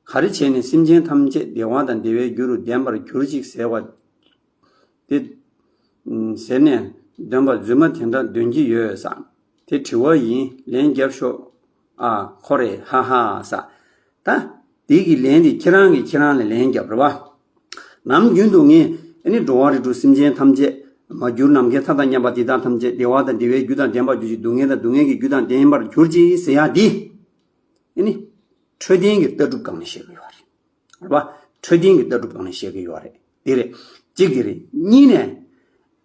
ག་རེ་བྱས་ནས་སེམས་ཅན་ཐམས་ཅད་བདེ་བ་དང་བདེ་བའི་རྒྱུ་རུ་ལྡན་པར་གྱུར་ཅིག་ཟེར་བ་དེ། ཟེར་ནས་འདོན་པ་རྫུན་མ་དེ་འདྲ་འདོན་གྱི་ཡོད་ས། དེ་དྲི་བ་ཡིན། ལན་རྒྱབ་ཤོག་ཨ་ཁོ་རེ་ཧ་ཧ་ས། ད་དེ་གི་ལན་དེ་ཁྱེད་རང་གིས་ཁྱེད་རང་ལ་ལན་རྒྱབ་རེད་བ། ནམ་རྒྱུན་དུ་ངས་ཨ་ནི་འགྲོ་བ་རིགས་དྲུག་སེམས་ཅན་ཐམས་ཅད་མ་གྱུར་ནམ་མཁའི་མཐའ་དང་མཉམ་པ་དེ་དག་ཐམས་ཅད་བདེ་བ་དང་བདེ་བའི་རྒྱུ་དང་ལྡན་པར་གྱུར་ཅིག་སྡུག་བསྔལ་དང་སྡུག་བསྔལ་གྱི་རྒྱུ་དང་ལྡན་པར་གྱུར་ཅིག་ཟེར་ཡག་འདི། ཨ་ནི། འཕྲོད་བསྟེན་གྱི་ལྟ་གྲུབ་སྒང་ནས་བཤད་ཀྱི་ཡོད་རེད། རེད་བ། འཕྲོད་བསྟེན་གྱི་ལྟ་གྲུབ་སྒང་ནས་བཤད་ཀྱི་ཡོད་རེད། དེ་རེད། གཅིག་དེ་རེད། གཉིས་ནས།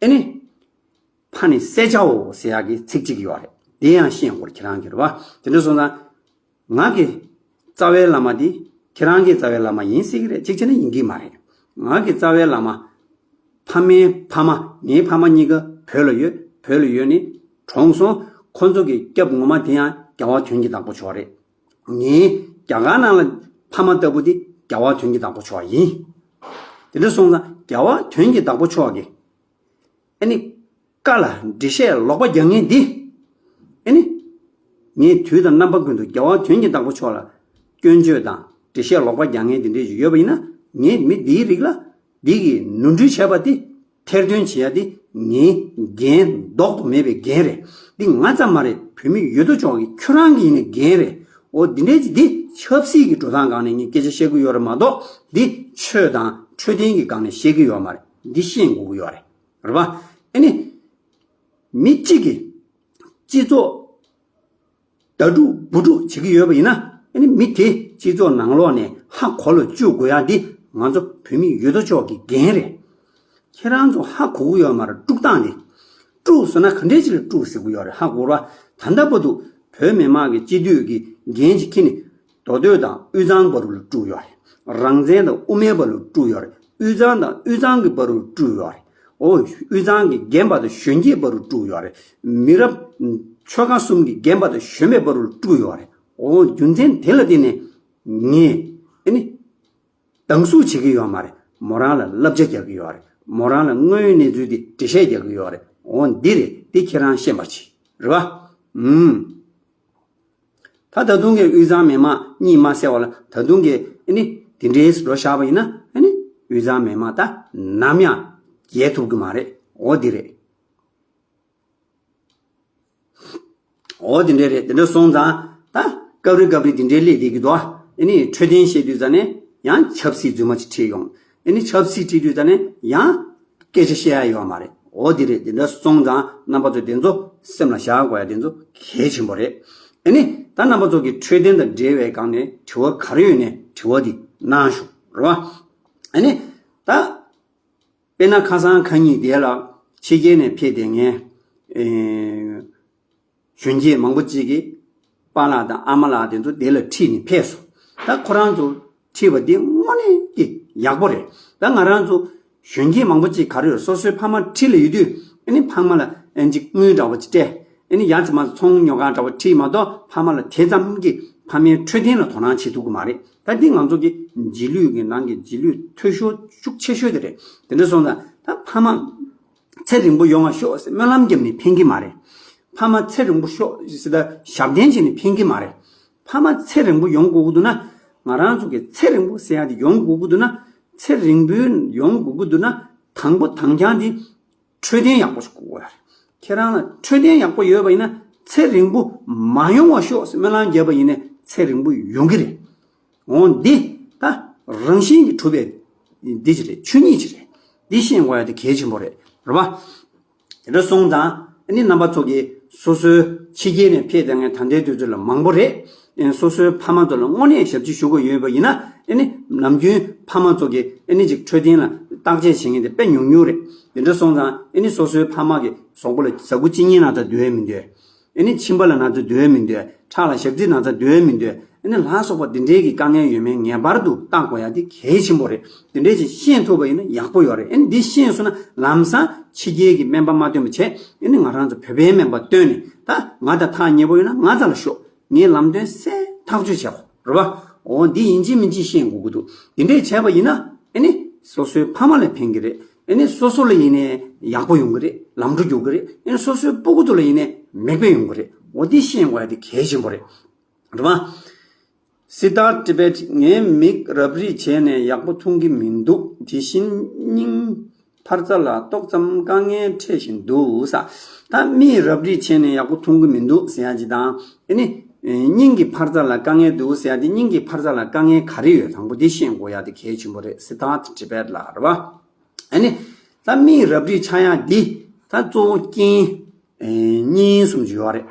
ཨ་ནི། ཕ་ནི་བསད་བྱའོ་ཟེར་ཡག་གི་ཚིག་གཅིག་ཡོད་རེད། དེ་ཡང་ཤེས་དགོས་རེད་ཁྱེད་རང་གིས། རེད་བ། དེ་འདྲ་སོང་ཙང་། ང་གི་རྩ་བའི་བླ་མ་དེ་ཁྱེད་རང་གི་རྩ་བའི་བླ་མ་ཡིན་སྲིད་ཀྱི་རེད། གཅིག་བྱས་ན་ཡིན་གྱི་མ་རེད། ང་གི་རྩ་བའི་བླ་མ། ཕ་མའི་ཕ་མ། ངའི་ཕ་མ་གཉིས་ཀ་ བོད་ལ་ཡོད། བོད་ལ་ཡོད་ནི་གྲོངས་སོང་། ཁོ་ཚོ་གི་སྐྱབས་ངོ་མ་དེ་ཡང་རྒྱལ་བ་དོན་གྱི་བདག་པོ་མཆོག་རེད། ངའི་རྒྱ་གར་ནང་ལ་ཕ་མ་ལྟ་བུ་དེ་རྒྱལ་བ་དོན་གྱི་བདག་པོ་མཆོག་ཡིན། དེ་འདྲ་སོང་ཙང་རྒྱལ་བ་དོན་གྱི་བདག་པོ་མཆོག་གི་ཨ་ནི་བཀའ་ལ་འགྲེལ་བཤད་ལོག་པ་རྒྱག་མཁན་འདི། ཨ་ནི་ངས་དུས་དང་རྣམ་པ་ཀུན་ཏུ་རྒྱལ་བ་དོན་གྱི་བདག་པོ་མཆོག་ལ་སྐྱོན་བརྗོད་དང་འགྲེལ་བཤད་ལོག་པ་རྒྱག་མཁན་འདི་འདྲས་ཞིག་ཡོད་པ་ཡིན་ན། ངས་མི་འདིའི་རིགས་ལ་འདི་གི་ནོར་འཁྲུལ་བྱས་པ་འདི་ཐེར་འདོན་བྱེད་ཡ་འདི་ངའི་འགན། ལྡོག་ཏུ་མེད་པའི་འགན་རེད། འདི་ང་ཙམ་མ་རེད། བོད་མི་ཡོད་དོ་ཅོག་གི་ཁྱོད་རང་གི་ཡིན་ནའི་འགན་རེད། འོ་འདི་འདྲས་ཀྱི་འདི་ཆབ་སྲིད་ཀྱི་འགྲོ་སྟངས་སྒང་ནས་ངས་སྐད་ཆ་བཤད་ཀྱི་ཡོད་རེད་མ་གཏོགས། འདི་ཆོས་དང་འཕྲོད་བསྟེན་གྱི་སྒང་ནས་བཤད་ཀྱི་ཡོད་མ་རེད། འདི་ཤེས་དགོས་ཀྱི་ཡོད་རེད། རེད་པ། ཨ་ནི་མི་གཅིག་གིས་སྤྱི་ཚོགས་ཟླ་དཀྲུག་འབུ་དཀྲུག་བྱེད་ཀྱི་ཡོད་པ་ཡིན་ན། ཨ་ནི་མི་དེ་སྤྱི་ཚོགས་ནང་ལོགས་ནས་ཧ་གོ་ལ་བཅུག་དགོས་ཡ་འདི་ང་ཚོ་བོད་མི་ཡོད་དོ་ཅོག་གི་འགན་རེད། ཁྱེད་རང་ཚོ་ཧ་གོ་གི་ཡོད་མ་རེད། དཀྲུག་སྟངས་འདི། དཀྲུག་ཟེར་ན་ག་འདྲས་ཅིག་ལ་དཀྲུག་ཟེར་གི་ཡོད་རེད། ཧ་གོ་ར། ད་ལྟ་བར་དུ་བོད་མི་མང་གི་སྤྱི་འཐུས་ཀྱི་འགན་ཅིག་འཁྱེར་ནས། མདོ་སྟོད་དང་དབུས་གཙང་བར་དུ་ལ་དཀྲུག་ཡོད་རེད། རང་བཙན་དང་དབུ་མའི་བར་དུ་དཀྲུག་ཡོད་རེད། དབུས་གཙང་དང་དབུས་གཙང་གི་བར་དུ་དཀྲུག་ཡོད་རེད། ཨོ། དབུས་གཙང་གི་རྒན་པ་དང་གཞོན་སྐྱེས་བར་དུ་དཀྲུག་ཡོད་རེད། མི་རབས་ཆོལ་ཁ་གསུམ་གྱི་རྒན་པ་དང་གཞོན་པའི་བར་དུ་ལ་དཀྲུག་ཡོད་རེད། ཨོ། རྒྱུ་མཚན་དེ་ལ་བརྟེན་ནས་ངས་ཨ་ནི་སྡང་ཟུག་བྱེད་ཀྱི་ཡོད་མ་རེད། མོ་རང་ལ་བསླབ་བྱ་རྒྱག་གི་ཡོད་རེད། མོ་རང་ལ་དངོས་ཡོད་གནས་ཚུལ་དེ་འགྲེལ་བཤད་རྒྱག་གི་ཡོད་རེད། ཨོ། འདི་རེད། འདི་ཁྱེད་རང་ཤེས་པར་བྱེད། རེད་པ། ཨུམ། ད་ད་དུང་གི་དབུས་གཙང་མི་མང་གཉིད་མ་སད་པ་ལ། ད་དུང་གི་ཨ་ནི་དེ་འདྲའི་འགྲོ་བཞག་པ་ཡིན་ན། ཨ་ནི་དབུས་གཙང་མི་མང་ད་ནམ་ཡང་རྒྱལ་ཐུབ་ཀྱི་མ་རེད། འོ་འདི་རེད། འོ་དེ་འདྲ་རེད། དེ་འདྲ་སོང་ཙང་ད་སྐབས་རེ་སྐབས་རེ་དེ་འདྲའི་སླེབས་བསྡད་ཀྱི་འདུག་ཨ་ནི་འཕྲོད་བསྟེན་བཤད་དུས་ཙ་ནས་ཡང་ཆབ་སྲིད་རྫུན་མ་ཅིག་ཁྲིད་ཡོང་། ཨ་ནི་ཆབ་སྲིད་ཁྲིད་དུས་ཙ་ནས་ཡང་སྐད་ཆ་བཤད་ཡ་ཡོད་མ་རེད། འོ་དེ་རེད། དེ་འདྲ་སོང་ཙང་རྣམ་པ་ཚོ་དེ་ཚོ་སེམས་ལ་བཞག་དགོས་ཡ་དེ་ཚོ་གལ་ཆེན་པོ་རེད། ཨ་ནི་ད་རྣམ་པ་ཚོ་གི་འཕྲོད་བསྟེན་དང་འབྲེལ་བའི་སྒང་ནས་དྲི་བ་ག་རེ་ཡོད་ནས་དྲི་བ་དེ་གནང་ཤོག། རེད་བ། ཨ་ནི་ད། དཔེར་ན་ཁ་སང་ཁ་ཉིན་དེ་ལ་ཕྱི་རྒྱལ་ནས་ཕེབས་བསྡད་མཁན་ཨེ་གཞོན་སྐྱེས་མང་པོ་ཅིག་གིས་པཱ་ལགས་དང་ཨ་མ་ལགས་དེ་ཚོ་དེ་ལ་ཁྲིད་ནས་ཕེབས་སོང་། ད་ཁོ་རང་ཚོ་ཁྲིད་པ་འདི་དངོས་གནས་ཀྱི་ཡག་པོ་རེད། ད་ང་རང་ཚོ་གཞོན་སྐྱེས་མང་པོ་ཅིག་ག་རེ་ཡོད། སོ་སོའི་ཕ་མ་འཁྲིས་ལ་ཡོད་དུས། ཨ་ནི་ཕ་མ་ལ་ཨེ་ཅིག་དངུལ་འདྲ་བོ་ཅིག་སྤྲད། ཨ་ནི་ཡང་ཅིག་མ་ཚོང་ཉོ་ག་འདྲ་བོ་ཁྲིད་མ་གཏོགས། ཕ་མ་ལ་དེ་ཙམ་གྱིས་ཕ་མའི་འཕྲོད་བསྟེན་ལ་དོ་སྣང་བྱེད་ཐུབ་ཀྱི་མ་རེད། ད་འདི་ང་ཚོ་གི་རྗེས་ལུས་ཀྱི་ནང་གི་རྗེས་ལུས་འཐུས་ཤོར་ཤུགས་ཆེ་ཤོས་དེ་རེད། དེ་འདྲ་སོང་ཙང་ད་ཕ་མ་ཚེ་རིང་པོ་ཡོང་བ་ཤོག་ཟེར་སྨོན་ལམ་བརྒྱབ་ནས་ཕན་གྱི་མ་རེད། ཕ་མ་ཚེ་རིང་པོ་ཤོག་ཟེར་ད་ཞབས་བརྟན་བྱས་ནས་ཕན་གྱི་མ་རེད། ཕ་མ་ཚེ་རིང་པོ་ཡོང་དགོས་ཀྱི་འདུག་ན། ང་རང་ཚོ་གི་ཚེ་རིང་པོ་ཟེར་ཡ་དེ་ཡོང་དགོས་ཀྱི་འདུག་ན། ཚེ་རིང་པོ་ཡོང་དགོས་ཀྱི་འདུག་ན། དང་པོ་དང་རྐྱང་དེ་འཕྲོད་བསྟེན་ཡག་པོ་ཞིག་དགོས་ཀྱི་ཡོད་རེད། ཁྱེད་རང་ལ་འཕྲོད་བསྟེན་ཡག་པོ་ཡོད་པ་ཡིན་ན། ཚེ་རིང་པོ་མ་ཡོང་བ་ཤོག་ཟེར་སྨོན་ལམ་བརྒྱབ་པ་ཡིན་ན་ཚེ་རིང་པོ་ཡོང་གི་རེད། འོ་འདི་ད་རང་བཞིན་གྱིས་གྲུབ་པའི་འདི་ཅིག་རེད། ཆོས་ཉིད་ཅིག་རེད། འདི་ཤེས་དགོས་ཡ་དེ་གལ་ཆེན་པོ་རེད། རེད་པ། དེ་འདྲ་སོང་ཙང་ཨ་ནི་རྣམ་པ་ཚོ་གིས་སོ་སོའི་ཕྱི་རྒྱལ་ནས་ཕེབས་བསྡད་མཁན་ད་ལྟའི་དུས་ཚོད་ལ་མང་པོ་རེད། ཨ་ནི་སོ་སོའི་ཕ་མ་ཚོ་ལ་དངོས་གནས་ཞབས་ཕྱི་ཞུ་དགོས་ཡོད་པ་ཡིན་ན། ཨ་ནི་ནམ་རྒྱུན་ཕ་མ་ཚོ་གིས་ཨ་ནི་ཅིག་འཕྲོད་བསྟེན་ལ་བརྟག་དཔྱད་བྱེད་མཁན་དེ་དཔེ་ཉུང་ཉུང་རེད། དེ་འདྲ་སོང་ཙང་ཨ་ནི་སོ་སོའི་ཕ་མ་གི་གཟུགས་པོ་ལ་ཟ་ཁུ་གཅིན་སྙི་ན་ཚ་འདུག་གས་མི་འདུག་གས། ཨ་ནི་མཆིན་པ་ལ་ན་ཚ་འདུག་གས་མི་འདུག་གས། ཁྲག་ལ་ཞག་ཚི་ན་ཚ་འདུག་གས་མི་འདུག་གས། ཨ་ནི་ལ་སོགས་པ་འདི་འདྲའི་གི་དཀའ་ངལ་ཡོད་མེད་ངེས་པར་དུ་བརྟག་དགོས་ཡ་དེ་གལ་ཆེན་པོ་རེད། འདི་འདྲའི་ཅིག་ཤེས་ཐུབ་པ་ཡིན་ན་ཡག་པོ་ཡོད་རེད། ཨ་ནི་འདི་ཤེས་སོང་ན་ལམ་སང་ཕྱི་རྒྱལ་གྱི་སྨན་པ་མ་བསྟེན་པ་བྱས། ཨ་ནི་ང་རང་ཚོ་བོད་པའི་སྨན་པ་བསྟེན་ནས། ད་ང་དང་ཐག་ཉེ་པོ་ཡོད་ན་ང་རྩ་ལ་ཤོག། ངས་ལམ་སྟོན་གསལ་ཐག་ཆོད་བྱས་གོ། རེད་པ། འོ་འདི་ཡིན་གཅིག་མིན་གཅིག་ཤེས་དགོས་ཀྱི་འདུག། འདི་འདྲས་བྱས་པ་ཡིན་ན་ཨ་ནི་སོ་སོའི་ཕ་མ་ལ་ཕན་གྱི་རེད། ཨ་ནི་སོ་སོ་ལ་ཡིན་ནའི་ཡག་པོ་ཡོང་གི་རེད། ལམ་འགྲོ་རྒྱུག་གི་རེད། ཨ་ནི་སོ་སོའི་སྤུ་གུ་ཚོ་ལ་ཡིན་ནའི་མིག་དཔེ་ཡོང་གི་རེད། འོ་འདི་ཤེས་དགོས་ཡ་དེ་གལ་ཆེན་པོ་རེད། རེད་པ། སི་ཏཱར་ཊི་བེཊ། ངའི་མིག་རབ་རིབ་བྱས་ནས་ཡག་པོ་མཐོང་གི་མི་འདུག། དེ་བཞིན་སྙིང་འཕར་རྩ་ལ་ཏོག་ཙམ་དཀའ་ངལ་འཕྲད་བཞིན་འདུག་ས། ད་མིག་རབ་རིབ་བྱས་ནས་ཡག་པོ་མཐོང་གི་མི་འདུག་ཟེར་ཡ་ཅིག་དང་། ཨ་ནི་སྙིང་གི་འཕར་རྩ་ལ་དཀའ་ངལ་འདུག་ཟེར་ཡ་དེ། སྙིང་གི་འཕར་རྩ་ལ་དཀའ་ངལ་ག་རེ་ཡོད། དང་པོ་དེ་ཤེས་དགོས་ཡ་དེ་གལ་ཆེན་པོ་རེད། སི་ཏཱར་ཊི་བེཊ་ལ། རེད་པ། ཨ་ནི་ད་མིག་རབ་རིབ་ཆགས་ཡ་འདི་ད་གཙོ་བོ་རྐྱེན་ཨེ་གཉིས་གསུམ་ཅིག་ཡོད་རེད།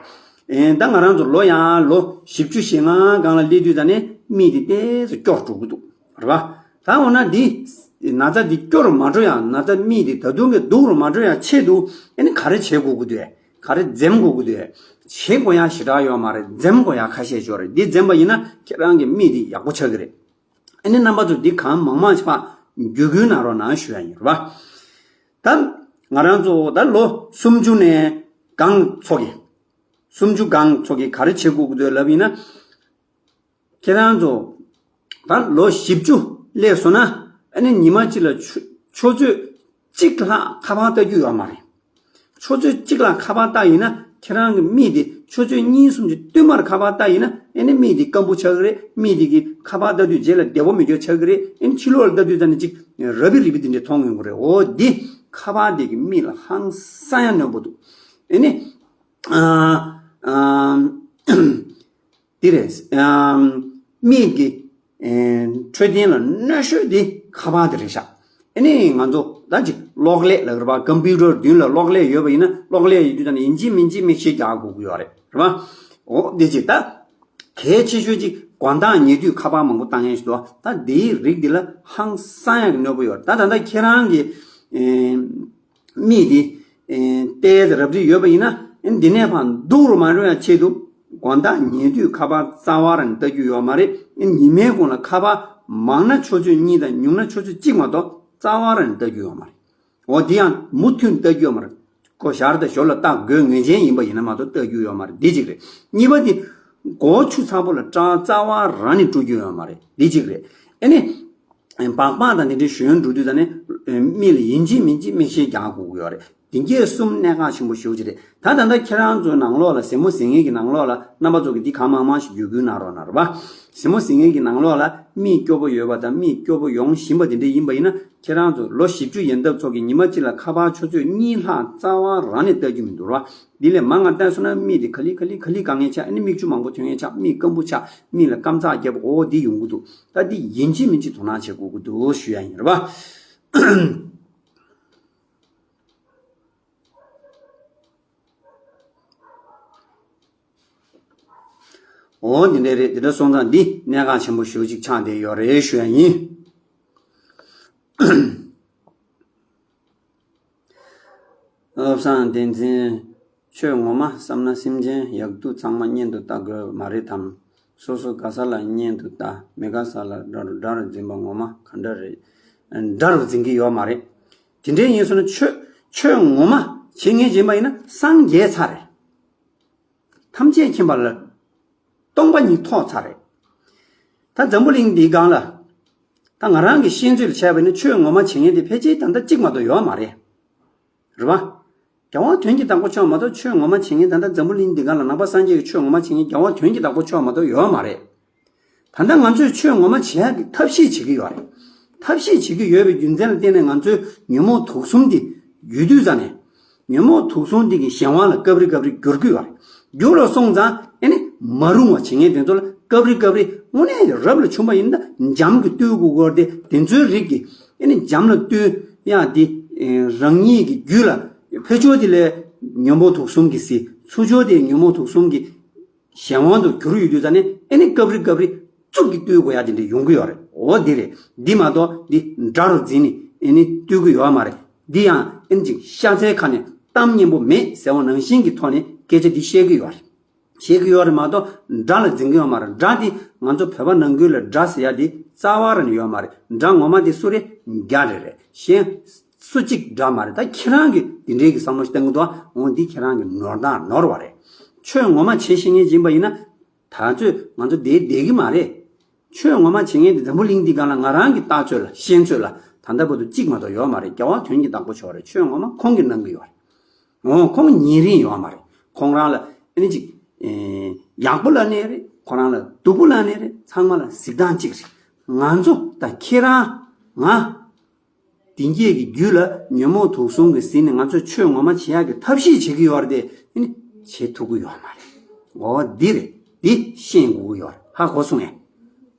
ཨེ་ད་ང་རང་ཚོ་ལོ་ཡང་ལོ་བཞི་བཅུ་ཞེ་ལྔ་སྒང་ལ་སླེབས་དུས་ཙ་ནས་མིག་དེ་ཏོག་ཙམ་སྐྱོ་རུ་འགྲོ་གི་འདུག། རེད་པ། ད་འོ་ན་འདི་ན་ཚ་འདི་སྐྱོ་རུ་མ་འགྲོ་ཡ། ན་ཚ་མིག་དེ་ད་དུང་གི་སྡུག་རུ་མ་འགྲོ་ཡ་ཆེད་དུ་ཨ་ནི་ག་རེ་བྱེད་དགོས་ཀྱི་འདུག། ག་རེ་འཛེམ་དགོས་ཀྱི་འདུག། བྱེད་དགོས་ཡ་ཞེ་དྲག་ཡོད་མ་རེད། འཛེམ་དགོས་ཡ་ཁ་ཤས་ཅིག་ཡོད་རེད། འདི་འཛེམ་པ་ཡིན་ན་ཁྱེད་རང་གི་མིག་དེ་ཡག་པོ་ཆགས་ཀྱི་རེད། ཨ་ནི་རྣམ་པ་ཚོ་འདི་གང་མང་མང་ཞིག་ཕར་བརྒྱུད་སྐུལ་གནང་རོགས་གནང་ཞུ་ཡ་ཡིན། རེད་པ། ད་ ང་རང་ཚོ་ད་ལོ་སུམ་ཅུ་ནས་གང་ཚོ་གི། སུམ་ཅུ་གང་ཚོ་གི་ག་རེ་བྱེད་དགོས་ཀྱི་འདུག་ལབ་ཡིན་ན། ཁྱེད་རང་ཚོ་ད་ལོ་བཞི་བཅུ་སླེབས་སོང་ན། ཨ་ནི་ཉི་མ་གཅིག་ལ་ཆུ་ཆུ་ཚོད་གཅིག་ལྷག་ཁ་པར་ལྟ་རྒྱུ་ཡོད་མ་རེད། ཆུ་ཚོད་གཅིག་ལ་ཁ་པར་བཏང་ཡིན་ན། ཁྱེད་རང་གི་མིག་དེ་ཆུ་ཚོད་གཉིས་གསུམ་གྱི་བསྟུད་མར་ཁ་པར་བཏང་ཡིན་ན། ཨ་ནི་མིག་དེ་སྐམ་པོ་ཆགས་ཀྱི་རེད། མིག་དེ་གི་ཁ་པར་ལྟ་དུས་རྗེས་ལ་བདེ་པོ་མི་འགྱུར་ཆགས་ཀྱི་རེད། ཨ་ནི་ཕྱི་ལོགས་ལ་ལྟ་དུས་ཙམ་ནས་ཅིག་རབ་བི་རིབ་བི་དེ་འདྲ་མཐོང་ཡོང་གི་རེད། འོ་འདི་ཁ་པར་དེ་གི་མིག་ལ་ཧང་སང་ཡང་གནོད་པོ་འདུག་ཨ་ནི། ཨ་ཨ་འདི་རེད། ཨ་མིག་གི་ཨེ་འཕྲོད་བསྟེན་ལ་གནོད་ཤོས་དེ་ཁ་པར་དེ་རེད་ཤག་ཨ་ནི་ང་ཚོ་ད་ཅིག་གློག་ཀླད་ལ་རེད་པ། ཀམ་པུ་ཊར་མདུན་ལ་གློག་ཀླད་ཡོད་པ་ཡིན་ན། གློག་ཀླད་ཡོད་དུས་ད་ནི་ཡིན་གཅིག་མིན་གཅིག་མིག་ཤེལ་རྒྱག་དགོས་ཀྱི་ཡོད་རེད། རེད་པ། འོ་འདི་ཅིག་ད་གལ་ཆེ་ཤོས་ཅིག་དགོང་དག་ཉལ་དུས་ཁ་པར་མང་པོ་བཏང་མཁན་ཞིག་འདུག་ད་འདིའི་རིགས་འདི་ལ་ཧང་སང་ཡག་གི་གནོད་པོ་ཡོད་རེད། ད་ད་ལྟ་ཁྱེད་རང་གི་ཨེ་མིག་འདི་ཨེ་ཏོག་ཙམ་རབ་རིབ་ཡོད་པ་ཡིན་ན། ཨེ་འདི་ནས་ཕར་སྡུག་རུ་མ་འགྲོ་ཡ་ཆེད་དུ། དགོང་དག་ཉལ་དུས་ཁ་པར་རྩ་བ་རང་ལྟ་རྒྱུ་ཡོད་མ་རེད། ཨེ་ཉི་མའི་གུང་ལ་ཁ་པར་མང་ན་ཆུ་ཚོད་གཉིས་དང་ཉུང་ན་ཆུ་ཚོད་གཅིག་མ་གཏོགས་རྩ་བ་རང་ལྟ་རྒྱུ་ཡོད་མ་རེད། འོ་འདི་ཡང་མུ་མཐུད་ལྟ་རྒྱུ་ཡོད་མ་རེད། ཁོ་ཞར་དང་ཞོར་ལ་ལྟ་དགོས་ངེས་ཅན་ཡིན་པ་ཡིན་ན་མ་གཏོགས་ལྟ་རྒྱུ་ཡོད་མ་རེད། འདི་གཅིག་རེད། གཉིས་པ་འདི་སྒོ་ཆུ་ཚ་པོ་ལ་སྐྲག་རྩ་བ་རང་ནས་བཀྲུ་རྒྱུ་ཡོད་མ་རེད། འདི་གཅིག་རེད། ཨེ་ནི། སྦག་སྦག་དང་དེ་འདྲའི་ཞོན་འགྲོ་དུས་ད་ནི་མིག་ལ་ཡིན་གཅིག་མིན་གཅིག་མིག་ཤེལ་རྒྱག་དགོས་ཀྱི་ཡོད་རེད། དེ་གས་གསུམ་གནད་འགག་ཆེན་པོ་ཞེ་པོ་ཅིག་རེད། ད་ད་ལྟ་ཁྱེད་རང་ཚོའི་ནང་ལོགས་ལ། གཟིགས་མོ་གཟིགས་མཁན་གྱི་ནང་ལོགས་ལ་རྣམ་པ་ཚོ་གིས་འདི་གང་མང་མང་ཞིག་བརྒྱུད་སྐུལ་གནང་རོགས་གནང་རོགས་པ། གཟིགས་མོ་གཟིགས་མཁན་གྱི་ནང་ལོགས་ལ་མིག་སྐྱོ་པོ་ཡོད་པ་དང་མིག་སྐྱོ་པོ་ཡོང་བཞིན་པ་དེ་འདྲ་ཡིན་པ་ཡིན་ན། ཁྱེད་རང་ཚོ་ལོ་བཞི་བཅུ་ཡན་འདབ་ཚོ་གིས་ཉི་མ་གཅིག་ལ་ཁ་པར་ཆུ་ཚོད་གཉིས་ལྷག་རྩ་བ་རང་ནས་ལྟ་རྒྱུ་མི་འདུག་ར། འདི་ལས་མང་ང་བལྟས་སོང་ན་མིག་དེ་ག་ལེ་ག་ལེ་ག་ལེ་དཀའ་ངལ་ཆགས། ཨ་ནི་མིག་ཆུ་མང་པོ་ཐོན་ངེས་ཆགས། མིག་སྐམ་པོ་ཆགས། མིག་ལ་སྐམ་ཚགས་རྒྱབ། འོ་འདི་ཡོང་གི་འདུག་ད་འདི་ཡིན་གཅིག་མིན་གཅིག་དོ་སྣང་བྱེད་དགོས་ཀྱི་འདུག་ཞུ་ཡ་ཡིན། རེད་པ། འོ་འདི་འདྲ་རེད། འདི་འདྲ་སོང་ཙང་འདི་གནད་འགག་ཆེན་པོ་ཞེ་པོ་ཅིག་ཆགས་བསྡད་ཡོད་རེད་ཞུ་ཡ་ཡིན། བློ་བཟང་བསྟན་འཛིན། ཆོས་ངོ་མ་བསམ་ན་སེམས་ཅན་ཡག་སྡུག་ཚང་མ་གཉེན་དུ་བལྟ་དགོས་མ་རེད་དམ། སོ་སོ་དགའ་ས་ལ་གཉེན་དུ་བལྟ། མི་དགའ་ས་ལ་དགྲ་རུ། དགྲ་རུ་འཛིན་པ་ངོ་མ་ག་འདྲ་རེད། དགྲ་རུ་འཛིན་གྱི་ཡོད་མ་རེད། དེ་འདྲའི་ཡིན་སོང་ན་ཆོས་ཆོས་ངོ་མ་བྱེད་མཁན་ཡིན་པ་ཡིན་ན་སངས་རྒྱས་ཚར་རེད། ཐམས་ཅད་མཁྱེན་པ་ལ་སྟོང་པ་ཉིད་ཐོབ་ཚར་རེད། ད་འཛམ་བུ་གླིང་འདིའི་སྒང་ལ་ད་ང་རང་གི་ཤེས་ཚོད་ལ་བྱས་པ་ཡིན་ན་ཆོས་ངོ་མ་བྱེད་མཁན་དེ་ཕལ་ཆེར་ད་ལྟ་གཅིག་མ་གཏོགས་ཡོད་མ་རེད། རེད་པ། རྒྱལ་བ་དོན་གྱི་བདག་པོ་མཆོག་མ་གཏོགས་ཆོས་ངོ་མ་བྱེད་མཁན། ད་ལྟ་འཛམ་བུ་གླིང་འདི་སྒང་ལ་ནང་པ་སངས་རྒྱས་ཀྱི་ཆོས་ངོ་མ་བྱེད་མཁན་རྒྱལ་བ་དོན་གྱི་བདག་པོ་མཆོག་མ་གཏོགས་ཡོད་མ་རེད། ད་ལྟ་ང་ཚོས་ཆོས་ངོ་མ་བྱེད་ཡག་གི་ཐབས་ཤེས་བྱེད་ཀྱི་ཡོད་རེད། ཐབས་ཤེས་བྱེད་ཀྱི་ཡོད་པའི་རྒྱུ་མཚན་ལ་བརྟེན་ནས་ང་ཚོའི་ཉོན་མོངས་དུག་གསུམ་འདི་ཡོད་དུས་ཙ་ནས། ཉོན་མོངས་དུག་གསུམ་འདི་གི་གཞན་དབང་ལ་སྐབས་རེ་སྐབས་རེ་འགྱུར་གྱི་ཡོད་རེད། འགྱུར་ལ་སོང་ཙང་ཨེ་ནི་མ་རུང་བ་བྱེད་མཁན་དེ་ཚོ་ལ་སྐབས་རེ་སྐབས་རེ་དངོས་གནས་རབ་ལ་བྱུང་བ་ཡིན་ན་འཇམ་གྱིས་བཏུལ་དགོས་ཀྱི་ཡོད་རེད་དེ། དེ་ཚོའི་རིགས་ཀྱི་ཨེ་ནི་འཇམ་ལ་བཏུལ་ཡག་འདི་རང་ཉིད་ཀྱི་རྒྱུད་ལ་ཕར་ཕྱོགས་དེ་ལ་ཉོན་མོངས་དུག་གསུམ་གྱིས་བསད། ཚུར་ཕྱོགས་དེ་ཉོན་མོངས་དུག་གསུམ་གྱི་གཞན་དབང་དུ་གྱུར་ཡོད་དུས་ཙ་ནས་ཨེ་ནི་སྐབས་རེ་སྐབས་རེ་རྩུབ་ཀྱིས་བཏུལ་དགོས་ཡག་དེ་འདྲ་ཡོང་གི་ཡོད་རེད། འོ་འདི་རེད། འདི་མ་གཏོགས་འདི་དགྲ་རུ་འཛིན་ནས་ཨེ་ནི་བཏུལ་གྱི་ཡོད་མ་རེད། འདི་ཡང་ཨེ་ནི་ཅིག་ཤ་ཚའི་ཁ་ནས་གཏམ་སྙན་པོ་མེད་ཟེར་བ་ནང་བཞིན་གྱི་ཐོག་ནས་སྐད་ཆ་འདི་བཤད་ཀྱི་ཡོད་རེད། བཤད་ཀྱི་ཡོད་རེད་མ་གཏོགས་དགྲ་ལ་འཛིན་གྱི་ཡོད་མ་རེད། དགྲ་འདི་ང་ཚོ་བོད་པ་ནང་ཁུལ་ལ་དགྲ་ཟེར་ཡག་འདི་རྩ་བ་རང་ནས་ཡོད་མ་རེད། དགྲ་ངོ་མ་འདི་སུ་རེད། རྒྱ་རེད་རེད། གཞན་སུ་གཅིག་དགྲ་མ་རེད། ད་ཁྱེད་རང་གིས་འདི་འདྲའི་གི་བསམ་བློ་ཞིག་གཏོང་གི་འདུག་འོ་འདི་ཁྱེད་རང་གི་ནོར་དང་ནོར་བ་རེད། ཆོས་ངོ་མ་བྱེད་ཤེས་མཁན་ཡིན་པ་ཡིན་ན། ད་ཚོད་ང་ཚོ་བསྡད་བསྡད་ཀྱི་མ་རེད། ཆོས་ངོ་མ་བྱེད་མཁན་དེ་འཛམ་བུ་གླིང་འདི་སྒང་ལ་ང་རང་གི་ལྟ་ཚོད་ལ་ཤེས་ཚོད་ལ་ད་ལྟ་བར་དུ་གཅིག་མ་གཏོགས་ཡོད་མ་རེད། རྒྱལ་བ་དོན་གྱི་བདག་པོ་མཆོག་རེད། ཆོས་ངོ་མ་ཁོང་གིས་གནང་གི་ཡོད་རེད། འོ་ཁོང་ཉེ་རིང་ཡོད་མ་རེད། ཁོང་རང་ལ་ཨ་ནི་ཅིག་ཨེ་ཡག་པོ་ལབ་ནའི་རེད། ཁོང་རང་ལ་སྡུག་པོ་ལབ་ནའི་རེད། ཚང་མ་ལ་གཟིགས་སྟངས་གཅིག་རེད། ང་ཚོ་དང་ཁྱེད་རང་ང་དེང་གི་རྒྱུད་ལ་ཉོན་མོངས་དུག་གསུམ་གྱིས་ཟིན་ནས་ང་ཚོས་ཆོས་ངོ་མ་བྱེད་ཡག་གི་ཐབས་ཤེས་བྱེད་ཀྱི་ཡོད་རེད་དེ། ཨ་ནི་བྱེད་ཐུབ་ཀྱི་ཡོད་མ་རེད། འོ་འདི་རེད། འདི་ཤེས་དགོས་ཀྱི་ཡོད་རེད། ཧ་གོ་སོང་ངས།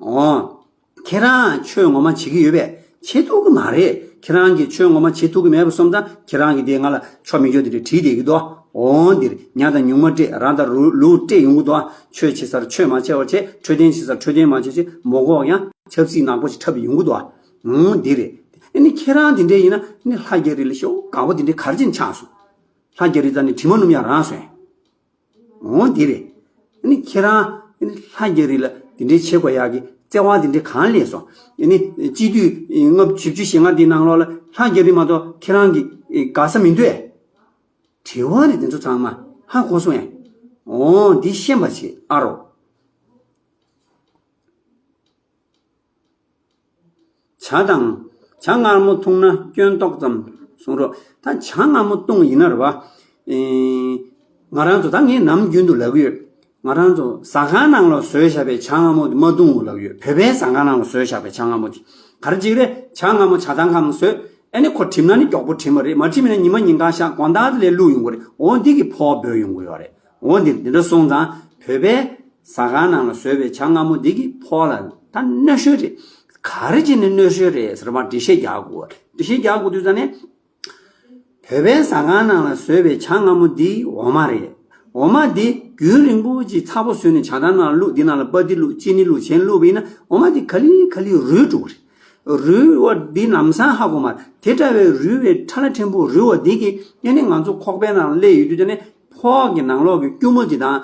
འོ། ཁྱེད་རང་ཆོས་ངོ་མ་བྱེད་ཀྱི་ཡོད་པས། བྱེད་ཐུབ་ཀྱི་མ་རེད། ཁྱེད་རང་གིས་ཆོས་ངོ་མ་བྱེད་ཐུབ་ཀྱི་མེད་པ་སོང་ཙང་། ཁྱེད་རང་གིས་དེ་ང་ལ་ཆོ་མི་ཆོ་དེ་འདྲ་དྲིས་བསྡད་ཀྱི་འདུག་འོ་འདིར་ཉ་དང་ཉུང་མ་སྤྲད། ར་དང་རུ་ལུག་སྤྲད་ཡོང་གི་འདུག་ཆོས་བྱེད་སར་ཆོས་མ་བྱས་པ་བྱས། འཕྲོད་བསྟེན་བྱེད་སར་འཕྲོད་བསྟེན་མ་བྱས་བྱས། མོ་གོག་ཡང་ཆབ་སྲིད་ནག་པོ་ཞིག་འཁྲབ་ཡོང་གི་འདུག་འོ་འདི་རེད། ཨ་ནི་ཁྱེད་རང་དེ་འདྲ་ཡིན་ན་ཨ་ནི་ལྷ་རྒྱ་རི་ལ་ཤོག་དགའ་པོ་དེ་འདྲ་ག་རེ་བྱས་ནས་ཆགས་སོང་། ལྷ་རྒྱ་རི་ད་ནི་དྲི་མ་སྣོམ་ཡག་རང་སོང་། འོ་འདི་རེད། ཨ་ནི་ཁྱེད་རང་ཨ་ནི་ལྷ་རྒྱ་རི་ལ་དེ་འདྲའི་བྱེད་དགོས་ཡག་གི་ ལྟེ་བ་འདི་འདྲའི་གང་ལས་སོང་། ཨ་ནི་སྤྱི་འཐུས་ལྔ་བཅུ་བཞི་ལྔ་འདི་ནང་ལོགས་ལ་ལྷ་རྒྱ་རི་མ་གཏོགས་ཁྱེད་རང་གི་དགའ་ས་མི་འདུག་ཨེ། དྲི་བ་རེད་དེ་ཚོ་ཚང་མ། ཧ་གོ་སོང་ཨེ། འོ་འདི་ཤེས་པ་བྱེད་ཨ་རོ། ཇ་དང་། ཇ་མངར་མོ་འཐུང་ན་སྐྱོན་ཏོག་ཙམ་གསུང་རོགས། ད་ཇ་མངར་མོ་བཏུང་ཡིན་ན་རེད་བ། ཨེ། ང་རང་ཚོ་ད་ངས་ནམ་རྒྱུན་དུ་ལབ་ཀྱི་ཡོད། ང་རང་ཚོ་ཟ་ཁང་ནང་ལ་བཟོས་བཞག་པའི་ཇ་མངར་མོ་དེ་མ་བཏུང་ལབ་ཀྱི་ཡོད། བོད་པའི་ཟ་ཁང་ནང་ལ་བཟོས་བཞག་པའི་ཇ་མངར་མོ་དེ་ག་རེ་ཅིག་རེད། ཇ་མངར་མོ་ཇ་ཐང་ཁམ་བཟོས། ཨ་ནི་ཁོ་བྲིམ་ན་ནི་མགྱོགས་པོ་བྲིམ་པ་རེད། མ་བྲིམ་ན་ཉི་མ་ཉིན་གང་ཤག་དགོང་དག་དེ་ལས་བླུགས་ཡོང་གི་རེད། འོ་འདི་གི་ཕོ་བ་འབོད་ཡོང་གི་ཡོད་རེད། འོ་འདི་འདི་འདྲ་སོང་ཙང་བོད་པའི་ཟ་ཁང་ནང་ལ་བཟོས་པའི་ཇ་མངར་མོ་འདི་གི་ཕོ་ལ་ད་གནོད་ཤོས་རེད། ག་རེ་བྱས་ནས་གནོད་ཤོས་རེད་ཟེར་བ་འགྲེལ་བཤད་རྒྱག་དགོས། འགྲེལ་བཤད་རྒྱག་དགོས་དུས་ཙ་ནས། བོད་པའི་ཟ་ཁང་ནང་ལ་བཟོས་པའི་ཇ་མངར་མོ་འདི་འོ་མ་རེད། འོ་མ་འདི་རྒྱུན་རིང་པོ་ཅིག་ཚ་པོ་བཟོས་ནས་ཇ་ཐང་ནང་བླུགས། འདི་ནང་ལ་པ་ཏི་བླུགས། ཅི་ནི་བླུགས། གཞན་བླུགས་པ་ཡིན་ན་འོ་མ་འདི་ག་ལེ་ག་ལེ་རུལ་འགྲོ་གི་རེད། རུལ་བ་འདི་ལམ་སང་ཧ་གོ་མ་རེད། དེ་འདྲ་བའི་རུལ་བའི་ཁྲ་ལ་ཕྲན་བུ་རུལ་བ་འདི་གི་ཨ་ནི་ང་ཚོ་ཁོག་པའི་ནང་སླེབས་ཡོད་དུས་ཙ་ནས་ཕོ་བ་གི་ནང་ལོགས་ཀྱི་སྐྱུར་མོ་འདི་དང་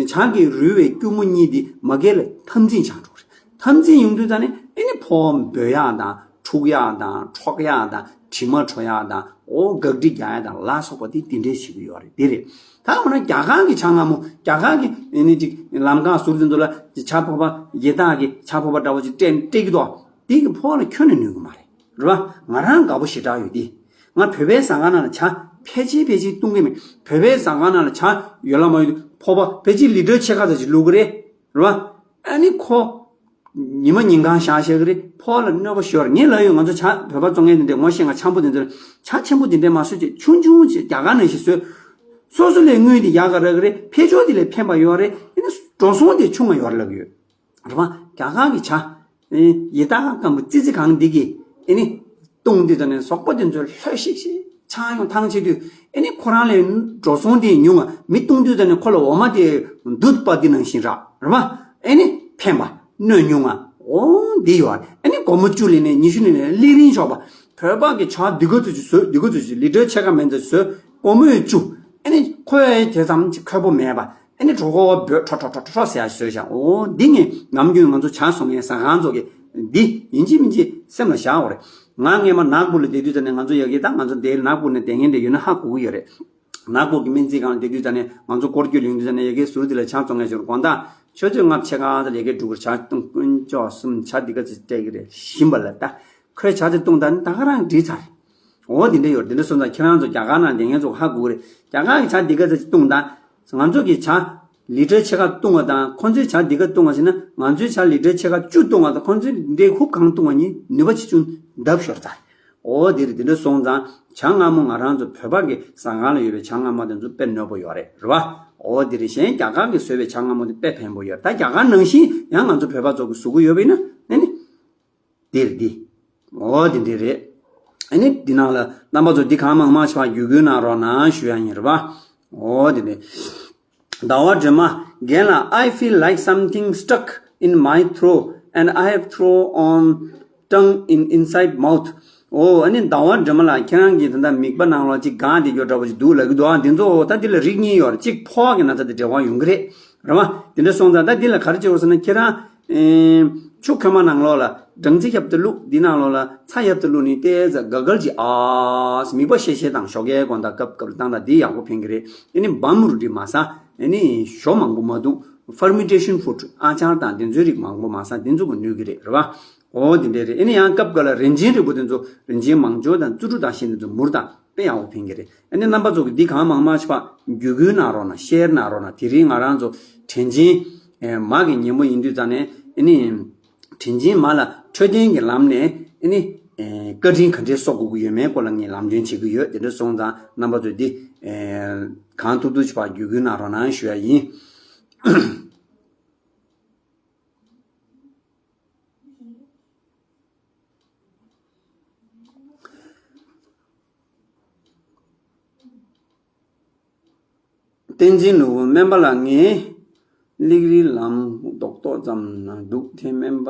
ཇ་གི་རུལ་བའི་སྐྱུར་མོ་གཉིས་འདི་མ་གལ་ལ་འཐབ་འཛིང་ཆགས་འགྲོ་གི་རེད། འཐབ་འཛིང་ཡོང་དུས་ཙ་ནས་ཨ་ནི་ཕོ་བ་འབོད་ཡག་དང་འཁྲུག་ཡག་དང་འཕྲོག་ཡག་དང་དྲི་མ་བྲོ་ཡག་དང་། འོ་འགག་སྒྲིལ་རྒྱག་ཡག་དང་ལ་སོགས་པ་དེ་དེ་འདྲས་བྱེད་ཀྱི་ཡོད་རེད། དེ་རེད། ད་འོ་ན་རྒྱ་གར་གྱི་ཇ་མངར་མོ། རྒྱ་གར་གྱི་ཨ་ནི་ཅིག་ལམ་ཁ་ཟུར་དེ་ཚོ་ལ་ཇ་ཕོར་པ་ཡི་དྭགས་ཀྱི་ཇ་ཕོར་པ་འདྲ་བོ་ཅིག་སྤྲད་སྤྲད་ཀྱི་འདུག་དེ་གི་ཕོ་ལ་ཁྱོན་ནས་གནོད་གི་མ་རེད། རེད་བ། ང་རང་དགའ་པོ་ཞེ་དྲག་ཡོད་དེ། ང་བོད་པའི་ཟ་ཁང་ནང་ལ་ཇ་ཕལ་ཆེར་ཕལ་ཆེར་བཏུང་གི་མེད། བོད་པའི་ཟ་ཁང་ནང་ལ་ཇ་ཡོད་ལ་མ་ཡོད་ཕོར་པ་ཕལ་ཆེར་ལི་ཊར་ཕྱེད་ཀ་ཙམ་ཅིག་བླུག་གི་རེད། རེད་བ། ཨ་ནི་ཁོ། ཉི་མ་ཉིན་གང་ཤག་ཤག་གི་རེད། ཕོ་ལ་གནོད་པ་ཤོར། ངས་ལབ་ཡོད། ང་ཚོ་ཇ་བོད་པ་བཙོང་མཁན་དེ་འདྲས་ངོ་ཤེས། ང་འཆམ་པོ་དེ་ཚོ་ལ་ཇ་ཆེན་པོ་དེ་འདྲས་མ་བཟོས་བྱས་ཆུང་ཆུང་བྱས་རྒྱ་གར་ནང་བཞིན་བཟོས། སོ་སོ་ལས་དངུལ་དེ་ཡག་ག་རག་གི་རེད། ཕལ་ཆེར་དེ་ལས་ཕན་པ་ཡོད་རེད། ཨ་ནི་འགྲོ་སོང་དེ་ཆུང་བ་ཡོད་རེད་ལབ་ཡོད། རེད་བ། རྒྱ་གར་གྱི་ཇ། ཨེ། ཡི་དྭགས་སྐམ་པོ་ཙི་ཙི་གང་འདི་གི་ཨེ་ནི། བཏུང་དུས་ཙ་ནས་ཟོག་པོ་དེ་ཚོ་ལྷོད་ཤིག་ཤིག་ཆང་ཡང་ཐང་ཆད་དུས་ཨེ་ནི་ཁོ་རང་ལས་འགྲོ་སོང་དེ་ཉུང་བ། མི་བཏུང་དུས་ཙ་ནས་ཁོ་ལ་འོ་མ་དེ་དུད་པ་འདི་ནང་བཞིན་རག་རེད་བ། ཨེ་ནི་ཕན་པ་གནོད་ཉུང་བ། འོ་འདི་ཡོད་རེད། ཨེ་ནི་སྒོར་མོ་བཅུ་ལེན་ནས་ཉི་ཤུ་ལེན་ནས་ལི་རིང་ཆོག་པ། བོད་པ་གི་ཇ་འདི་ག་ཚོད་ཅིག་བཟོས། འདི་ག་ཚོད་ཅིག་ལི་ཊར་ཕྱེད་ཀ་མན་ཙམ་བཟོས། སྒོར་མོ་བཅུ། ཨེ་ནི་ཁོས་དེ་ཙམ་ཅིག་ཁོལ་པོ་མེད་པ། ཨ་ནི་གྲོད་ཁོག་འབོད་ཁྲོ་ཁྲོ་ཁྲོ་ཁྲོ་ཟེར་ཡ་བཟོས་ཤག་འོ་འདི་ངས་ནམ་རྒྱུན་ང་ཚོ་ཇ་བཟོ་མཁན་ཟ་ཁང་ཚོ་གིས་འདི་ཡིན་གཅིག་མིན་གཅིག་སེམས་ལ་བཞག་དགོས་རེད། ང་སྔས་མ་ནག་པོ་ལ་བསྡད་དུས་ཙ་ནས་ང་ཚོ་ཡ་གི་ད་ང་ཚོ་འདིར་ནག་པོ་ནས་བསྡད་མཁན་དེ་ཡོད་ན་ཧ་གོ་གི་ཡོད་རེད། ནག་པོ་གི་སྨན་རྩིས་ཁང་ལ་བསྡད་དུས་ཙ་ནས་ང་ཚོ་སྐོར་སྐྱོད་ལ་ཡོང་དུས་ཙ་ནས་ཡ་གི་ཟུར་དེ་ལ་ཇ་བཙོང་མཁན་ཞིག་དགོང་དག་ཆུ་ཚོད་ལྔ་ཕྱེད་ཀ་ཙམ་ལ་ཡ་གི་འགྲོ་གི་རེད། ཇ་བཏུང་དཀོན་མཆོག་གསུམ་ཇ་འདི་ག་ཚོད་སྤྲད་གི་རེད་ཞིམ་པ་ལ་ད་ཁོས་ཇ་དེ་བཏུང་ད་ནི་ད་ག་རང་འགྲིག་ཚར་རེད། འོ་དེ་འདྲ་ཡོད་རེད། དེ་འདྲ་སོང་ཙང་ཁྱེད་རང་ཚོ་རྒྱ་གར་ནང་བསྡད་མཁན་ཚོ་ཧ་གོ་གི་རེད། རྒྱ་གར་གྱི་ཇ་འདི་ག་ཚོད་བཏུང་དང་། ང་ཚོ་གི་ཇ་ལི་ཊར་ཕྱེད་ཀ་བཏུང་བ་དང་ཁོང་ཚོའི་ཇ་འདི་ག་བཏུང་བ་ཟེར་ན། ང་ཚོའི་ཇ་ལི་ཊར་ཕྱེད་ཀ་བཅུ་བཏུང་བ་དང་ཁོང་ཚོའི་འདི་ཧུབ་གང་བཏུང་བ་གཉིས་ནུས་པ་ཆེ་ཆུང་ལྡབ་ཤོར་ཚར། འོ་དེ་རེད། དེ་འདྲ་སོང་ཙང་ཇ་མངར་མོ་ང་རང་ཚོ་བོད་པ་གི་ཟ་ཁང་ལ་ཡོད་པའི་ཇ་མངར་མོ་དེ་ཚོ་དཔེ་གནོད་པོ་ཡོད་རེད། རེད་བ། འོ་དེ་རེད། གཞན་རྒྱ་གར་གི་བཟོས་པའི་ཇ་མངར་མོ་དེ་དཔེ་ཕན་པོ་ཡོད་རེད། ད་རྒྱ་གར་ནང་བཞིན་ཡང་ང་ཚོ་བོད་པ་ཚོ་གི་བཟོ་གི་ཡོད་པ་ཡིན་ན་ཨ་ནི། འདིར་འདི། འོ་འདི་འདྲ་རེད། ཨ་ནི་འདི་ནང་ལ་རྣམ་པ་ཚོ་འདི་གང་མང་མང་ཞིག་བརྒྱུད་སྐུལ་གནང་རོགས་གནང་ཞུ་ཡ་ཡིན་རེད་པ། འོ་འདི་འདྲ། ཟླ་བ་སྒྲོལ་མ་རྒན་ལགས། I feel like something stuck in my throat and I have throw on tongue in inside mouth. འོ་ཨ་ནི་ཟླ་བ་སྒྲོལ་མ་ལགས། ཁྱེད་རང་གིས་ད་ལྟ་མིད་པ་ནང་ལོགས་ཅིག་གང་དེ་ཡོད་འདྲ་པོ་ཅིག་འདུག་ལབ་ཀྱི་འདུག་ཨ། འདི་ཚོ་ད་འདི་ལ་རིགས་གཉིས་ཡོད་རེད། གཅིག་ཕོ་བ་གི་ན་ཚ་དེ་འབྲེལ་བ་ཡོང་གི་རེད། རེད་བ། དེ་འདྲ་སོང་ཙང་ད་འདི་ལ་ག་རེ་བྱེད་དགོས་ཟེར་ན། ཁྱེད་རང་ཨེ། ཆུ་ཁོལ་མ་ནང་ལོགས་ལ་སྦྲང་རྩི་རྒྱབ་ཏུ་བླུགས། འདི་ནང་ལོགས་ལ་ཚྭ་རྒྱབ་ཏུ་བླུགས་ནས་ཏོག་ཙམ་ག་གལ་གྱིས་ཨ་མིད་པ་ཤེས་ཤེས་དང་ཞོགས་ཀའི་དགོང་དག་སྐབས་སྐབས་ལ་བཏང་དང་། འདི་ཡག་པོ་ཕན་གྱི་རེད། ཨ་ནི་བམ་རུ་འདི་མ་ཟ། ཨ་ནི་ཞོ་མང་པོ་མ་འཐུང་། ཕར་མེན་ཊེ་ཤན་ཕུཌ་ཨ་ཅར་དང་འདི་ཚོའི་རིགས་མང་པོ་མ་ཟ། འདི་ཚོ་གིས་གནོད་ཀྱི་རེད། རེད་བ། འོ་འདི་འདྲ་རེད། ཨ་ནི་ཡང་སྐབས་འགའ་ལ་རིན་ཆེན་རིལ་བུ་དེ་ཚོ། རིན་ཆེན་མང་སྦྱོར་དང་རྩུབ་སྤྲུགས་དང་ཤིང་དེ་ཚོ་མུར་དང་དཔེ་ཡག་པོ་ཕན་གྱི་རེད། ཨ་ནི་རྣམ་པ་ཚོ་གིས་འདི་གང་མང་མང་ཞིག་བརྒྱུད་སྐུལ་གནང་རོགས་གནང་། ཤེར་གནང་རོགས་གནང་། དེ་རིང་ང་རང་ཚོ་དྲིན་ཆེན་མ་གི་ཉིན་མོ་ཡིན་དུས་ཙང་ནས། ཨ་ནི་དྲིན་ཆེན་མ་ལ་འཕྲོད་བསྟེན་གྱི་ལམ་ནས་ཨ་ནི་བཀའ་དྲིན་ག་འདྲས་གསོ་དགོས་ཀྱི་ཡོད་མེད་སྐོར་ལ་ངས་ལམ་སྟོན་བྱེད་ཀྱི་ཡོད། དེ་འདྲ་སོང་ཙང་རྣམ་པ་ཚོས་འདི་གང་ཐུབ་ཐུབ་ཞིག་བརྒྱུད་སྐུལ་གནང་རོགས་གནང་ཞུ་ཡ་ཡིན། བསྟན་འཛིན་ནོར་བུ། སྨན་པ་ལགས། ངས་སླེབས་རིང་ལམ་རྡོག་རྡོག་ཙམ་ན་འདུག་དེ་སྨན་པ།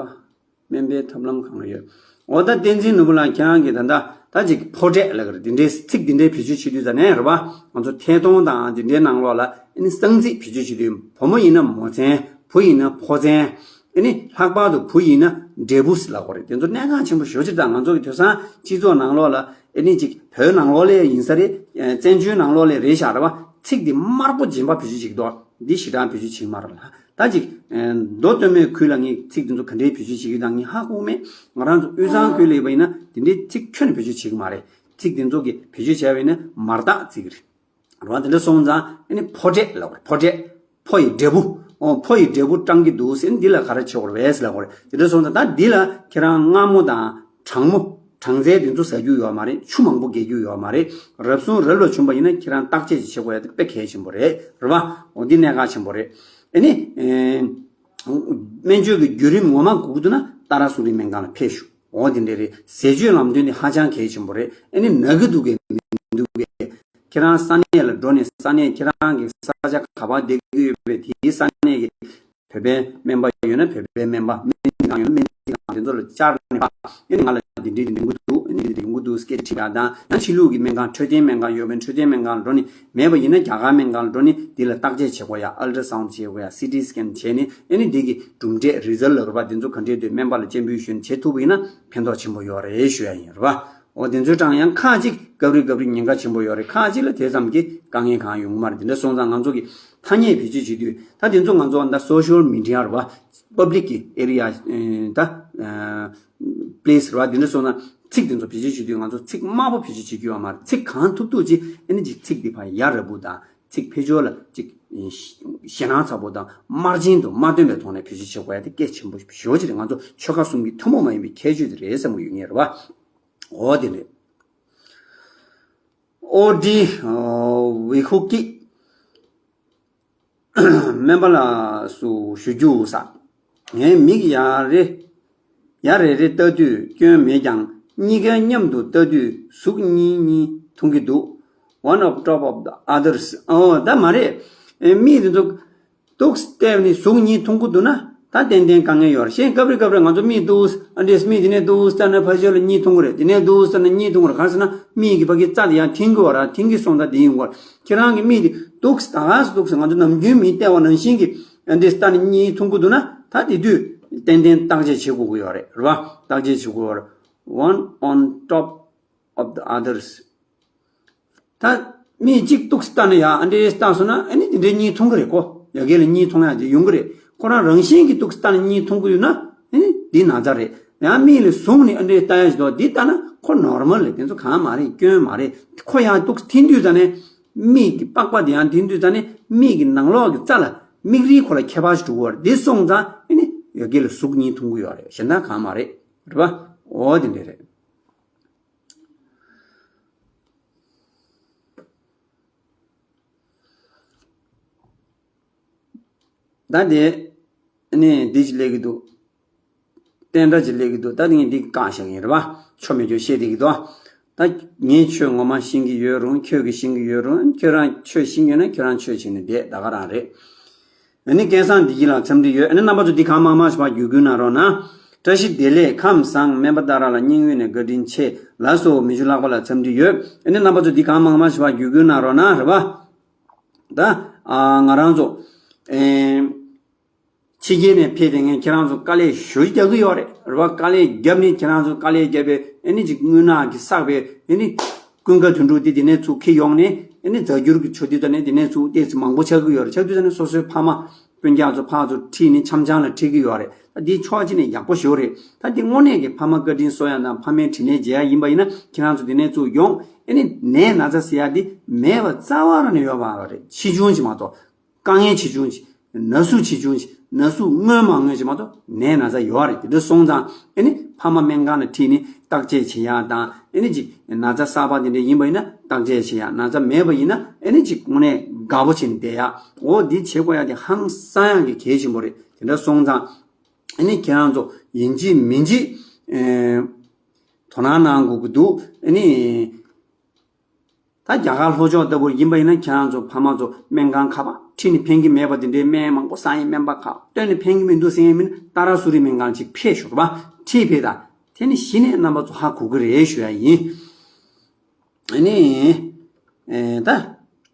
སྨན་པའི་ཐབས་ལམ་གང་ཡོད། འོ་ད་བསྟན་འཛིན་ནོར་བུ་ལགས། ཁྱེད་རང་གིས་ད་ལྟ་ད་ཅིག་ཕོ་འབྲས་ལབ་ཀྱི་རེད། འདི་འདྲའི་ཚིག་འདི་འདྲའི་བེད་སྤྱོད་བྱེད་དུས་ཙ་ནས་རེད་པ། ང་ཚོ་ཐད་གཏོང་དང་འདི་འདྲའི་ནང་ལོགས་ལ་ཨ་ནི་གསང་ཚིག་བེད་སྤྱོད་བྱེད་དུས། བུ་མོ་ཡིན་ན་མོ་མཚན། བུ་ཡིན་ན་ཕོ་མཚན། ཨེ་ནི་ལྷག་པར་དུ་བུ་ཡིན་ན་འབྲས་བུ་ལབ་དགོས་རེད། དེ་ཚོ་གནད་འགག་ཆེན་པོ་ཞེ་པོ་ཅིག་དང་། ང་ཚོ་གི་དེང་སང་སྤྱི་ཚོགས་ནང་ལོགས་ལ་ཨེ་ནི་ཅིག་བོད་ནང་ལོགས་ལ་ཡིན་ས་རེད། ཨེ་བཙན་བྱོལ་ནང་ལོགས་ལ་རེད་ཤག་རེད་བ། ཚིག་འདི་དམར་པོ་རྗེན་པ་བེད་སྤྱོད་བྱེད་ཀྱི་འདུག་འདི་ཞེ་དྲག་བེད་སྤྱོད་བྱེད་ཀྱི་མ་རེད་ལ། ད་ཅིག་ཨེ་མདོ་སྟོད་སྨད་ཁུལ་ལ་ངས་ཚིག་འདི་ཚོ་ག་འདྲའི་བེད་སྤྱོད་བྱེད་ཀྱི་དང་ངས་ཧ་གོ་མེད། ང་རང་ཚོ་དབུས་གཙང་ཁུལ་ལ་ཡོད་པ་ཡིན་ན་དེ་འདྲའི་ཚིག་ཁྱོན་ནས་བེད་སྤྱོད་བྱེད་ཀྱི་མ་རེད། ཚིག་འདི་ཚོ་གི་བེད་སྤྱོད་བྱས་པ་ཡིན་ན་མར་བཏགས་ཚིག་རེད། རེད་བ། དེ་འདྲ་སོང་ཙང་ཨེ་ནི་ཕོ་འབྲས་ལབ་དགོས་རེད། ཕོ་འབྲས། ཕོ་ཡི་འབྲས་བུ། ཨོ་ཕོ་ཡི་འབྲས་བུ་བཀྲམ་གྱི་འདུག་ཟེར་ནི་འདི་ལ་ག་རེ་བྱེད་དགོས་རེད་ཟེར་ལབ་དགོས་རེད། དེ་འདྲ་སོང་ཙང་ད་འདི་ལ་ཁྱེད་རང་མངར་མོ་དང་གྲང་མོ། གྲང་ཚལ་དེ་ཚོ་ཟ་རྒྱུ་ཡོད་མ་རེད། ཆུ་མང་པོ་བརྒལ་རྒྱུ་ཡོད་མ་རེད། རབ་བྱུང་རབ་ལ་བྱུང་པ་ཡིན་ན་ཁྱེད་རང་བརྟག་དཔྱད་ཅིག་བྱེད་དགོས་ཡ་དེ་དཔེ་གལ་ཆེན་པོ་རེད། རེད་བ། འོ་འདི་གནད་འགག་ཆེན་པོ་རེད། ཨེ་ནི། ཨེ། སྨན་བཅོས་ཀྱི་བརྒྱུད་རིམ་ངོ་མ་དགོས་ཀྱི་འདུག་ན་ཏཱ་ར་གསོ་རིག་སྨན་ཁང་ལ་ཕེབས་ཤོག་འོ་དེ་འདྲ་རེད། ཟས་སྤྱོད་ལམ་སྟོན་དེ་ཧ་ཅང་གལ་ཆེན་པོ་རེད། ཨེ་ནི་ན་གི་འདུག་གས་མི་འདུག་གས། ཁྱེད་རང་ས་གནས་ལ་འགྲོ་ནས་ས་གནས་ཁྱེད་རང་གི་ས་ཆ་ག་པར་བསྡད་ཀྱི་ཡོད་པའི་དེའི་ས་གནས་ཀྱི་བོད་པའི་སྨན་པ་ཡོད་ན་བོད་པའི་སྨན་པ། སྨན་རྩིས་ཁང་ཡོད་ན་སྨན་རྩིས་ཁང་དེ་ཚོ་ལ་བཅར་ནས་པ། ཨེ་ནི་ང་ལ་འདི་འདྲའི་འདི་འདྲའི་ཡོང་གི་འདུག་ཨེ་ནི་འདི་འདྲའི་ཡོང་གི་འདུག་སྐད་དྲིས་པ་དང་། ཡང་ཕྱི་ལུགས་ཀྱི་སྨན་ཁང་འཕྲོད་བསྟེན་སྨན་ཁང་ཡོད་པའི་འཕྲོད་བསྟེན་སྨན་ཁང་འགྲོ་ནས་མེད་པ་ཡིན་ན་རྒྱ་གར་སྨན་ཁང་འགྲོ་ནས་འདི་ལ་བརྟག་དཔྱད་བྱེད་དགོས་ཡ། ཨལ་ཏྲ་སའུན་ཌི་བྱེད་དགོས་ཡ། སི་ཊི་སི་ཀེན་བྱས་ནས་ཨེ་ནི་འདི་གི་གྲུབ་འབྲས་རི་ཛལ་ལབ་རེད་པ། འདི་ཚོ་ག་འདྲས་འདུག་སྨན་པ་ལ་སྤྱན་འབུལ་ཞུས་ནས་བྱེད་ཐུབ་པ་ཡིན་ན་ཕན་ཐོགས་ཆེན་པོ་ཡོད་རེད་ཞུ་ཡ་ཡིན་རེད་པ། འོ་དེ་ཚོའི་གྲས་ཡང་ཁག་ཅིག་སྐབས་རེ་སྐབས་རེ་ཉེན་ཁ་ཆེན་པོ་ཡོད་རེད། ཁག་ཅིག་ལ་དེ་ཙམ་གྱི་དཀའ་ངལ་གང་ཡོང་གི་མ་རེད། དེ་འདྲ་སོང་ཙང་ང་ཚོ་གི་ཐ་སྙད་བེད་སྤྱོད་བྱེད་དུས་ད་དེ་ཚོ་ང་ཚོ་ད་སོ་ཤལ་མི་ཌི་ཡ་རེད་པ། པབ་ལིག་གི་ཨེ་རི་ཡ་ད་པི་ལེ་སི་རེད་པ། དེ་འདྲ་སོང་ཙང་ཚིག་དེ་ཚོ་བེད་སྤྱོད་བྱེད་དུས་ང་ཚོ་ཚིག་དམའ་པོ་བེད་སྤྱོད་བྱེད་རྒྱུ་ཡོད་མ་རེད། ཚིག་གང་ཐུབ་ཐུབ་ཅིག་ཨེ་ནི་ཅིག་ཚིག་འདི་ཕར་ཡ་རབས་པོ་དང་། ཚིག་ཕལ་ཆེར་ལ་ཅིག་ཞེད་སྣང་ཚ་པོ་དང་དམར་རྗེན་དུ་མ་སྟོན་པའི་ཐོག་ནས་བེད་སྤྱོད་བྱེད་དགོས་ཡ་དེ་གལ་ཆེན་པོ་ཞེ་པོ་ཅིག་རེད། ང་ཚོ་ཆོལ་ཁ་གསུམ་གྱི་ཐུན་མོང་མ་ཡིན་པའི་ཁྱད་ཆོས་དེ་རེད་བསམ་གྱི་ཡོད་ངེས་རེད་པ། འོ་དེ་རེད། ཨོ་ཌི་ཝི་ཧུ་ཀི། སྨན་པ་ལགས་སུ་ཞུ་རྒྱུ་ས། ངའི་མིག་ཡ་རེ་ཡ་རེ་རེ་ལྟ་དུས་སྐྱོན་མེད་ཀྱང་གཉིས་ཀའི་མཉམ་དུ་ལྟ་དུས་གཟུགས་གཉིས་གཉིས་མཐོང་གི་འདུག One on top of the others། ཨོ་ད་མ་རེད། ཨེ་མིག་དེ་ཚོ་ཏོག་ཙམ་བལྟས་ནས་གཟུགས་གཉིས་མཐོང་གི་འདུག་ན་ད་ཏན་ཏན་དཀའ་ངལ་ཡོད་རེད། གཞན་སྐབས་རེ་སྐབས་རེ་ང་ཚོ་མིག་ཏོག་ཙམ་ཨ་འདྲས་མིག་དེ་ནས་ཏོག་ཙམ་ལྟ་ན་ཕལ་ཆེར་ལ་གཉིས་མཐོང་གི་རེད། དེ་ནས་ཏོག་ཙམ་ལྟ་ན་གཉིས་མཐོང་གི་རེད། གང་ཟེར་ན་མིག་གི་ཕ་གི་རྩ་དེ་ཡང་མཐུན་གི་ཡོད་རེད། མཐུན་གི་སོང་ད་དེ་ཡིན་གོ། ཁྱེད་རང་གི་མིག་དེ་ཏོག་ཙམ་ད་ག་སེ་ཏོག་ཙམ་ང་ཚོ་ནམ་རྒྱུན་མིག་བལྟས་པ་ནང་བཞིན་གྱི་ཨ་འདྲས་ལྟ་ནས་གཉིས་མཐོང་གི་འདུག་ན་ད་དེ་དུས་ཏན་ཏན་བརྟག་དཔྱད་བྱེད་དགོས་ཀྱི་ཡོད་རེད། རེད་པ། བརྟག་དཔྱད་བྱེད་དགོས་ཡོད་རེད། One on top of the others། ད་མིག་གཅིག་ཏོག་ཙམ་ལྟ་ན་ཡ་ཨ་འདྲས་ལྟ་སོང་ན་ཨ་ནི་དེ་འདྲའི་གཉིས་མཐོང་གི་རེད་གོ། ཡ་གི་ལ་གཉིས་མཐོང་ཡ་དེ་ཡོང་གི་རེད། ཁོ་རང་རང་བཞིན་གྱིས་ཏོག་ཙམ་ལྟ་ན་གཉིས་མཐོང་གི་ཡོད་ན་ཨ་ནི་འདི་ན་ཚ་རེད། ཡང་མིག་ལ་བཟུང་ནས་ཨ་འདྲས་ལྟ་ཡ་ཞིག་འདུག་འདི་ལྟ་ན་ཁོ་ནོར་མལ་རེད། དེ་ཚོ་གང་མ་རེད། སྐྱོན་མ་རེད། ཁོ་ཡང་ཏོག་ཙམ་ཐིང་དུས་ཙ་ནས་མིག་གི་པགས་པ་དེ་ཡང་ཐིང་དུས་ཙ་ནས་མིག་གི་ནང་ལོགས་ཀྱི་རྩ་ལ་མིག་རིལ་ཁོ་ལ་ཁྱད་པར་ཞིག་འགྲོ་གི་ཡོད་རེད། འདི་སོང་ཙང་ཨ་ནི་ཡ་གི་ལ་གཟུགས་གཉིས་མཐོང་གི་ཡོད་རེད། གཞན་དག་གང་མ་རེད། རེད་པ། འོ་དེ་འདྲས་རེད། ད་དེ་ནས་འདི་ཅིག་སླེབས་ཀྱི་འདུག་བསྟན་དགྲ་ཅིག་སླེབས་ཀྱི་འདུག་ད་དེ་ངས་འདི་བཀག་བཞག་གི་ཡིན། རེད་པ། ཆོ་མེད་ཆོ་བཤད་བསྡད་ཀྱི་འདུག་ད་ངས་ཆོས་ངོ་མ་ཤེས་ཀྱི་ཡོད་རུང་ཁྱོད་ཀྱིས་ཤེས་ཀྱི་ཡོད་རུང་ཁྱོད་རང་ཆོས་ཤེས་ཀྱི་ཡོད་ན་ཁྱོད་རང་ཆོས་བྱས་ནས་བསྡད་ད་ག་རང་རེད། ཨ་ནི་སྐལ་བཟང་བདེ་སྐྱིད་ལགས་འཚམས་འདྲི་ཡོད། ཨ་ནི་རྣམ་པ་ཚོ་འདི་གང་མང་མང་ཞིག་ཕར་བརྒྱུད་སྐུལ་གནང་རོགས་གནང་། བཀྲ་ཤིས་བདེ་ལེགས། ཁམས་བཟང་སྨན་པ་ཏཱ་ར་ལགས། སྙིང་དབུས་ནས་བཀའ་དྲིན་ཆེ་ལགས་སོ། མི་ཆུ་ལྷག་པ་ལགས་འཚམས་འདྲི་ཡོད། ཨ་ནི་རྣམ་པ་ཚོ་འདི་གང་མང་མང་ཞིག་ཕར་བརྒྱུད་སྐུལ་གནང་རོགས་གནང་། རེད་པ། ད་ཨ་ང་རང་ཚོ་ཨེ་ཕྱི་རྒྱལ་ནས་ཕེབས་དེ་ངས་ཁྱེད་རང་ཚོ་དཀའ་ལས་ཞེ་པོ་རྒྱག་གི་ཡོད་རེད། རེད་པ། དཀའ་ལས་བརྒྱབ་ནས་ཁྱེད་རང་ཚོ་དཀའ་ལས་བརྒྱབ་པའི་ཨ་ནི་ཅིག་རྔུལ་ནག་གིས་བསགས་པའི་ཨ་ནི་ཀུན་དགའ་དོན་གྲུབ་དེ་དེ་ནས་ཚུར་འཁྱེར་ཡོང་ནས་ཨ་ནི་རྫ་འགྱུར་གྱི་ཆོས་སྡེ་དང་ནི་དེ་ནས་ཚུར་ཏོག་ཙམ་མང་པོ་ཆགས་ཀྱི་ཡོད་རེད། ཆགས་དུས་ད་ནི་སོ་སོའི་ཕ་མ་སྤུན་ཀྱག་ཚོ་ཕར་ཚུར་ཁྲིད་ནས་འཆམ་འཆམ་ལ་ཁྲིད་ཀྱི་ཡོད་རེད། ད་འདི་ཕྱོགས་གཅིག་ནས་ཡག་པོ་ཞེ་པོ་རེད། ད་འདི་དངོས་གནས་ཀྱི་ཕ་མ་བཀའ་དྲིན་གསོ་ཡ་དང་ཕ་མའི་དྲིན་ལན་འཇལ་ཡ་ཡིན་པ་ཡིན་ན་ཁྱེད་རང་ཚོ་དེ་ནས་ཚུར་ཡོང་ཨ་ནི་ནད་ན་ཚ་ཟེར་ཡ་འདི་མེད་པ་རྩ་བ་རང་ནས་ཡོད་པ་རེད། ཆེ་ཆུང་ཅིག་མ་གཏོགས། དཀའ་ངལ་ཆེ་ཆུང་ཅིག་ན་ཟུག་ཆེ་ཆུང་ཅིག་ན་ཟུག་སྔོན་མ་སྔོན་ཅིག་མ་གཏོགས་ནད་ན་ཚ་ཡོད་རེད། དེ་འདྲ་སོང་ཙང་ཨ་ནི་ཕ་མ་སྨན་ཁང་ལ་ཁྲིད་ནས་བརྟག་དཔྱད་བྱེད་ཡ་དང་ཨ་ནི་ཅིག་ན་ཚ་གསར་པ་དེ་འདྲ་ཡིན་པ་ཡིན་ན་བརྟག་དཔྱད་བྱེད་ཡ། ན་ཚ་མེད་པ་ཡིན་ན་ཨ་ནི་ཅིག་དངོས་གནས་དགའ་པོ་བྱས་ནས་བསྡད་ཡ། འོ་འདི་བྱེད་དགོས་ཡ་དེ་ཧང་སང་ཡ་གི་གལ་ཆེན་པོ་རེད། དེ་འདྲ་སོང་ཙང་ཨ་ནི་ཁྱེད་རང་ཚོ་ཡིན་གཅིག་མིན་གཅིག་ཨེ་དོ་སྣང་གནང་དགོས་ཀྱི་འདུག་ཨ་ནི། ད་རྒྱ་གར་ལྷོ་ཕྱོགས་ལྟ་བུར་ཡིན་པ་ཡིན་ན་ཁྱེད་རང་ཚོ་ཕ་མ་ཚོ་སྨན་ཁང་ཁ་པར་ཁྲིད་ནས་ཕན་གྱི་མེད་པ་དེ་འདྲའི་སྨན་མང་པོ་ཟ་ཡིན། སྨན་པ་ཁ་བཏོན་ནས་ཕན་གྱི་མི་འདུག་ཟེར་ཡིན་མིན་ཏཱ་ར་གསོ་རིག་སྨན་ཁང་ཅིག་ཕེབས་ཞུ་རོགས་པ། ཁྲིད་ཕེབས་དང་དེ་ནི་གཞི་ནས་རྣམ་པ་ཚོ་ཧ་གོ་གི་རེད་ཞུ་ཡ་ཡིན། ཨ་ནི། ཨེ་ད།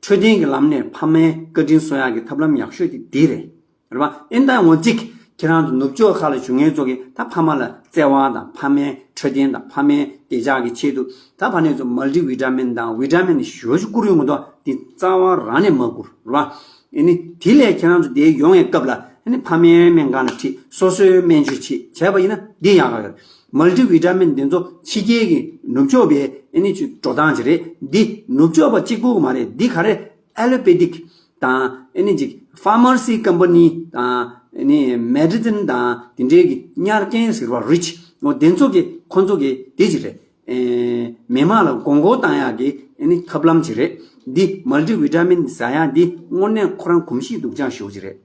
འཕྲོད་བསྟེན་གྱི་ལམ་ནས་ཕ་མའི་བཀའ་དྲིན་གསོ་ཡག་གི་ཐབས་ལམ་ཡག་ཤོས་དེ་འདི་རེད། རེད་པ། ཨེ་ད་ངོ་གཅིག་ ཁྱེད་རང་ཚོ་ནུབ་ཕྱོགས་ཁག་ལ་བཞུགས་མཁན་ཚོ་གིས་ད་ཕ་མ་ལ་བརྩེ་བ་དང་ཕ་མའི་འཕྲོད་བསྟེན་དང་ཕ་མའི་བདེ་འཇགས་ཀྱི་ཆེད་དུ་ད་ཕ་ནས་ཚོ་མལ་ཊི་ཝི་ཊ་མིན་དང་ཝི་ཊ་མིན་ཞོ་ཞུ་བསྐུར་ཡོང་གི་འདུག་འདི་རྩ་བ་རང་ནས་མ་བསྐུར་རེད་བ། ཨེ་ནི་དེ་ལས་ཁྱེད་རང་ཚོ་དེ་ཡོང་ཡའི་སྐབས་ལ་ཨེ་ནི་ཕ་མའི་སྨན་ཁང་ལ་ཁྲིད། སོ་སོའི་སྨན་བཅོས་བྱེད་བྱས་པ་ཡིན་ན་འདི་ཡག་ག་ཡོད་རེད། མལ་ཊི་ཝི་ཊ་མིན་འདི་ཚོ་ཕྱི་རྒྱལ་གྱི་ནུབ་ཕྱོགས་པའི་ཨེ་ནི་ཅིག་འགྲོ་སྟངས་ཅིག་རེད། འདི་ནུབ་ཕྱོགས་པ་གཅིག་པུ་མ་རེད། འདི་ག་རེ་ཨེ་ལོ་པེ་ཐིག་དང་ཨེ་ནི་ཅིག་ཕ་མར་སི་ཀམ་པ་ནི་དང་ཨེ་ནི་མེ་ཌི་སིན་དང་དེ་འདྲའི་གི་ཉར་མཁན་ཟེར་བ་རིཆ་འོ་དེ་ཚོ་གི་ཁོ་ཚོ་གི་དེ་ཅིག་རེད། ཨེ་མི་མང་ལ་དགོས་མཁོ་བཏང་ཡག་གི་ཨེ་ནི་ཐབས་ལམ་ཅིག་རེད། འདི་མལ་ཊི་ཝི་ཊ་མིན་ཟ་ཡག་འདི་དངོས་གནས་ཁོ་རང་གོམས་གཤིས་སྡུག་ཅག་ཞེ་པོ་ཅིག་རེད།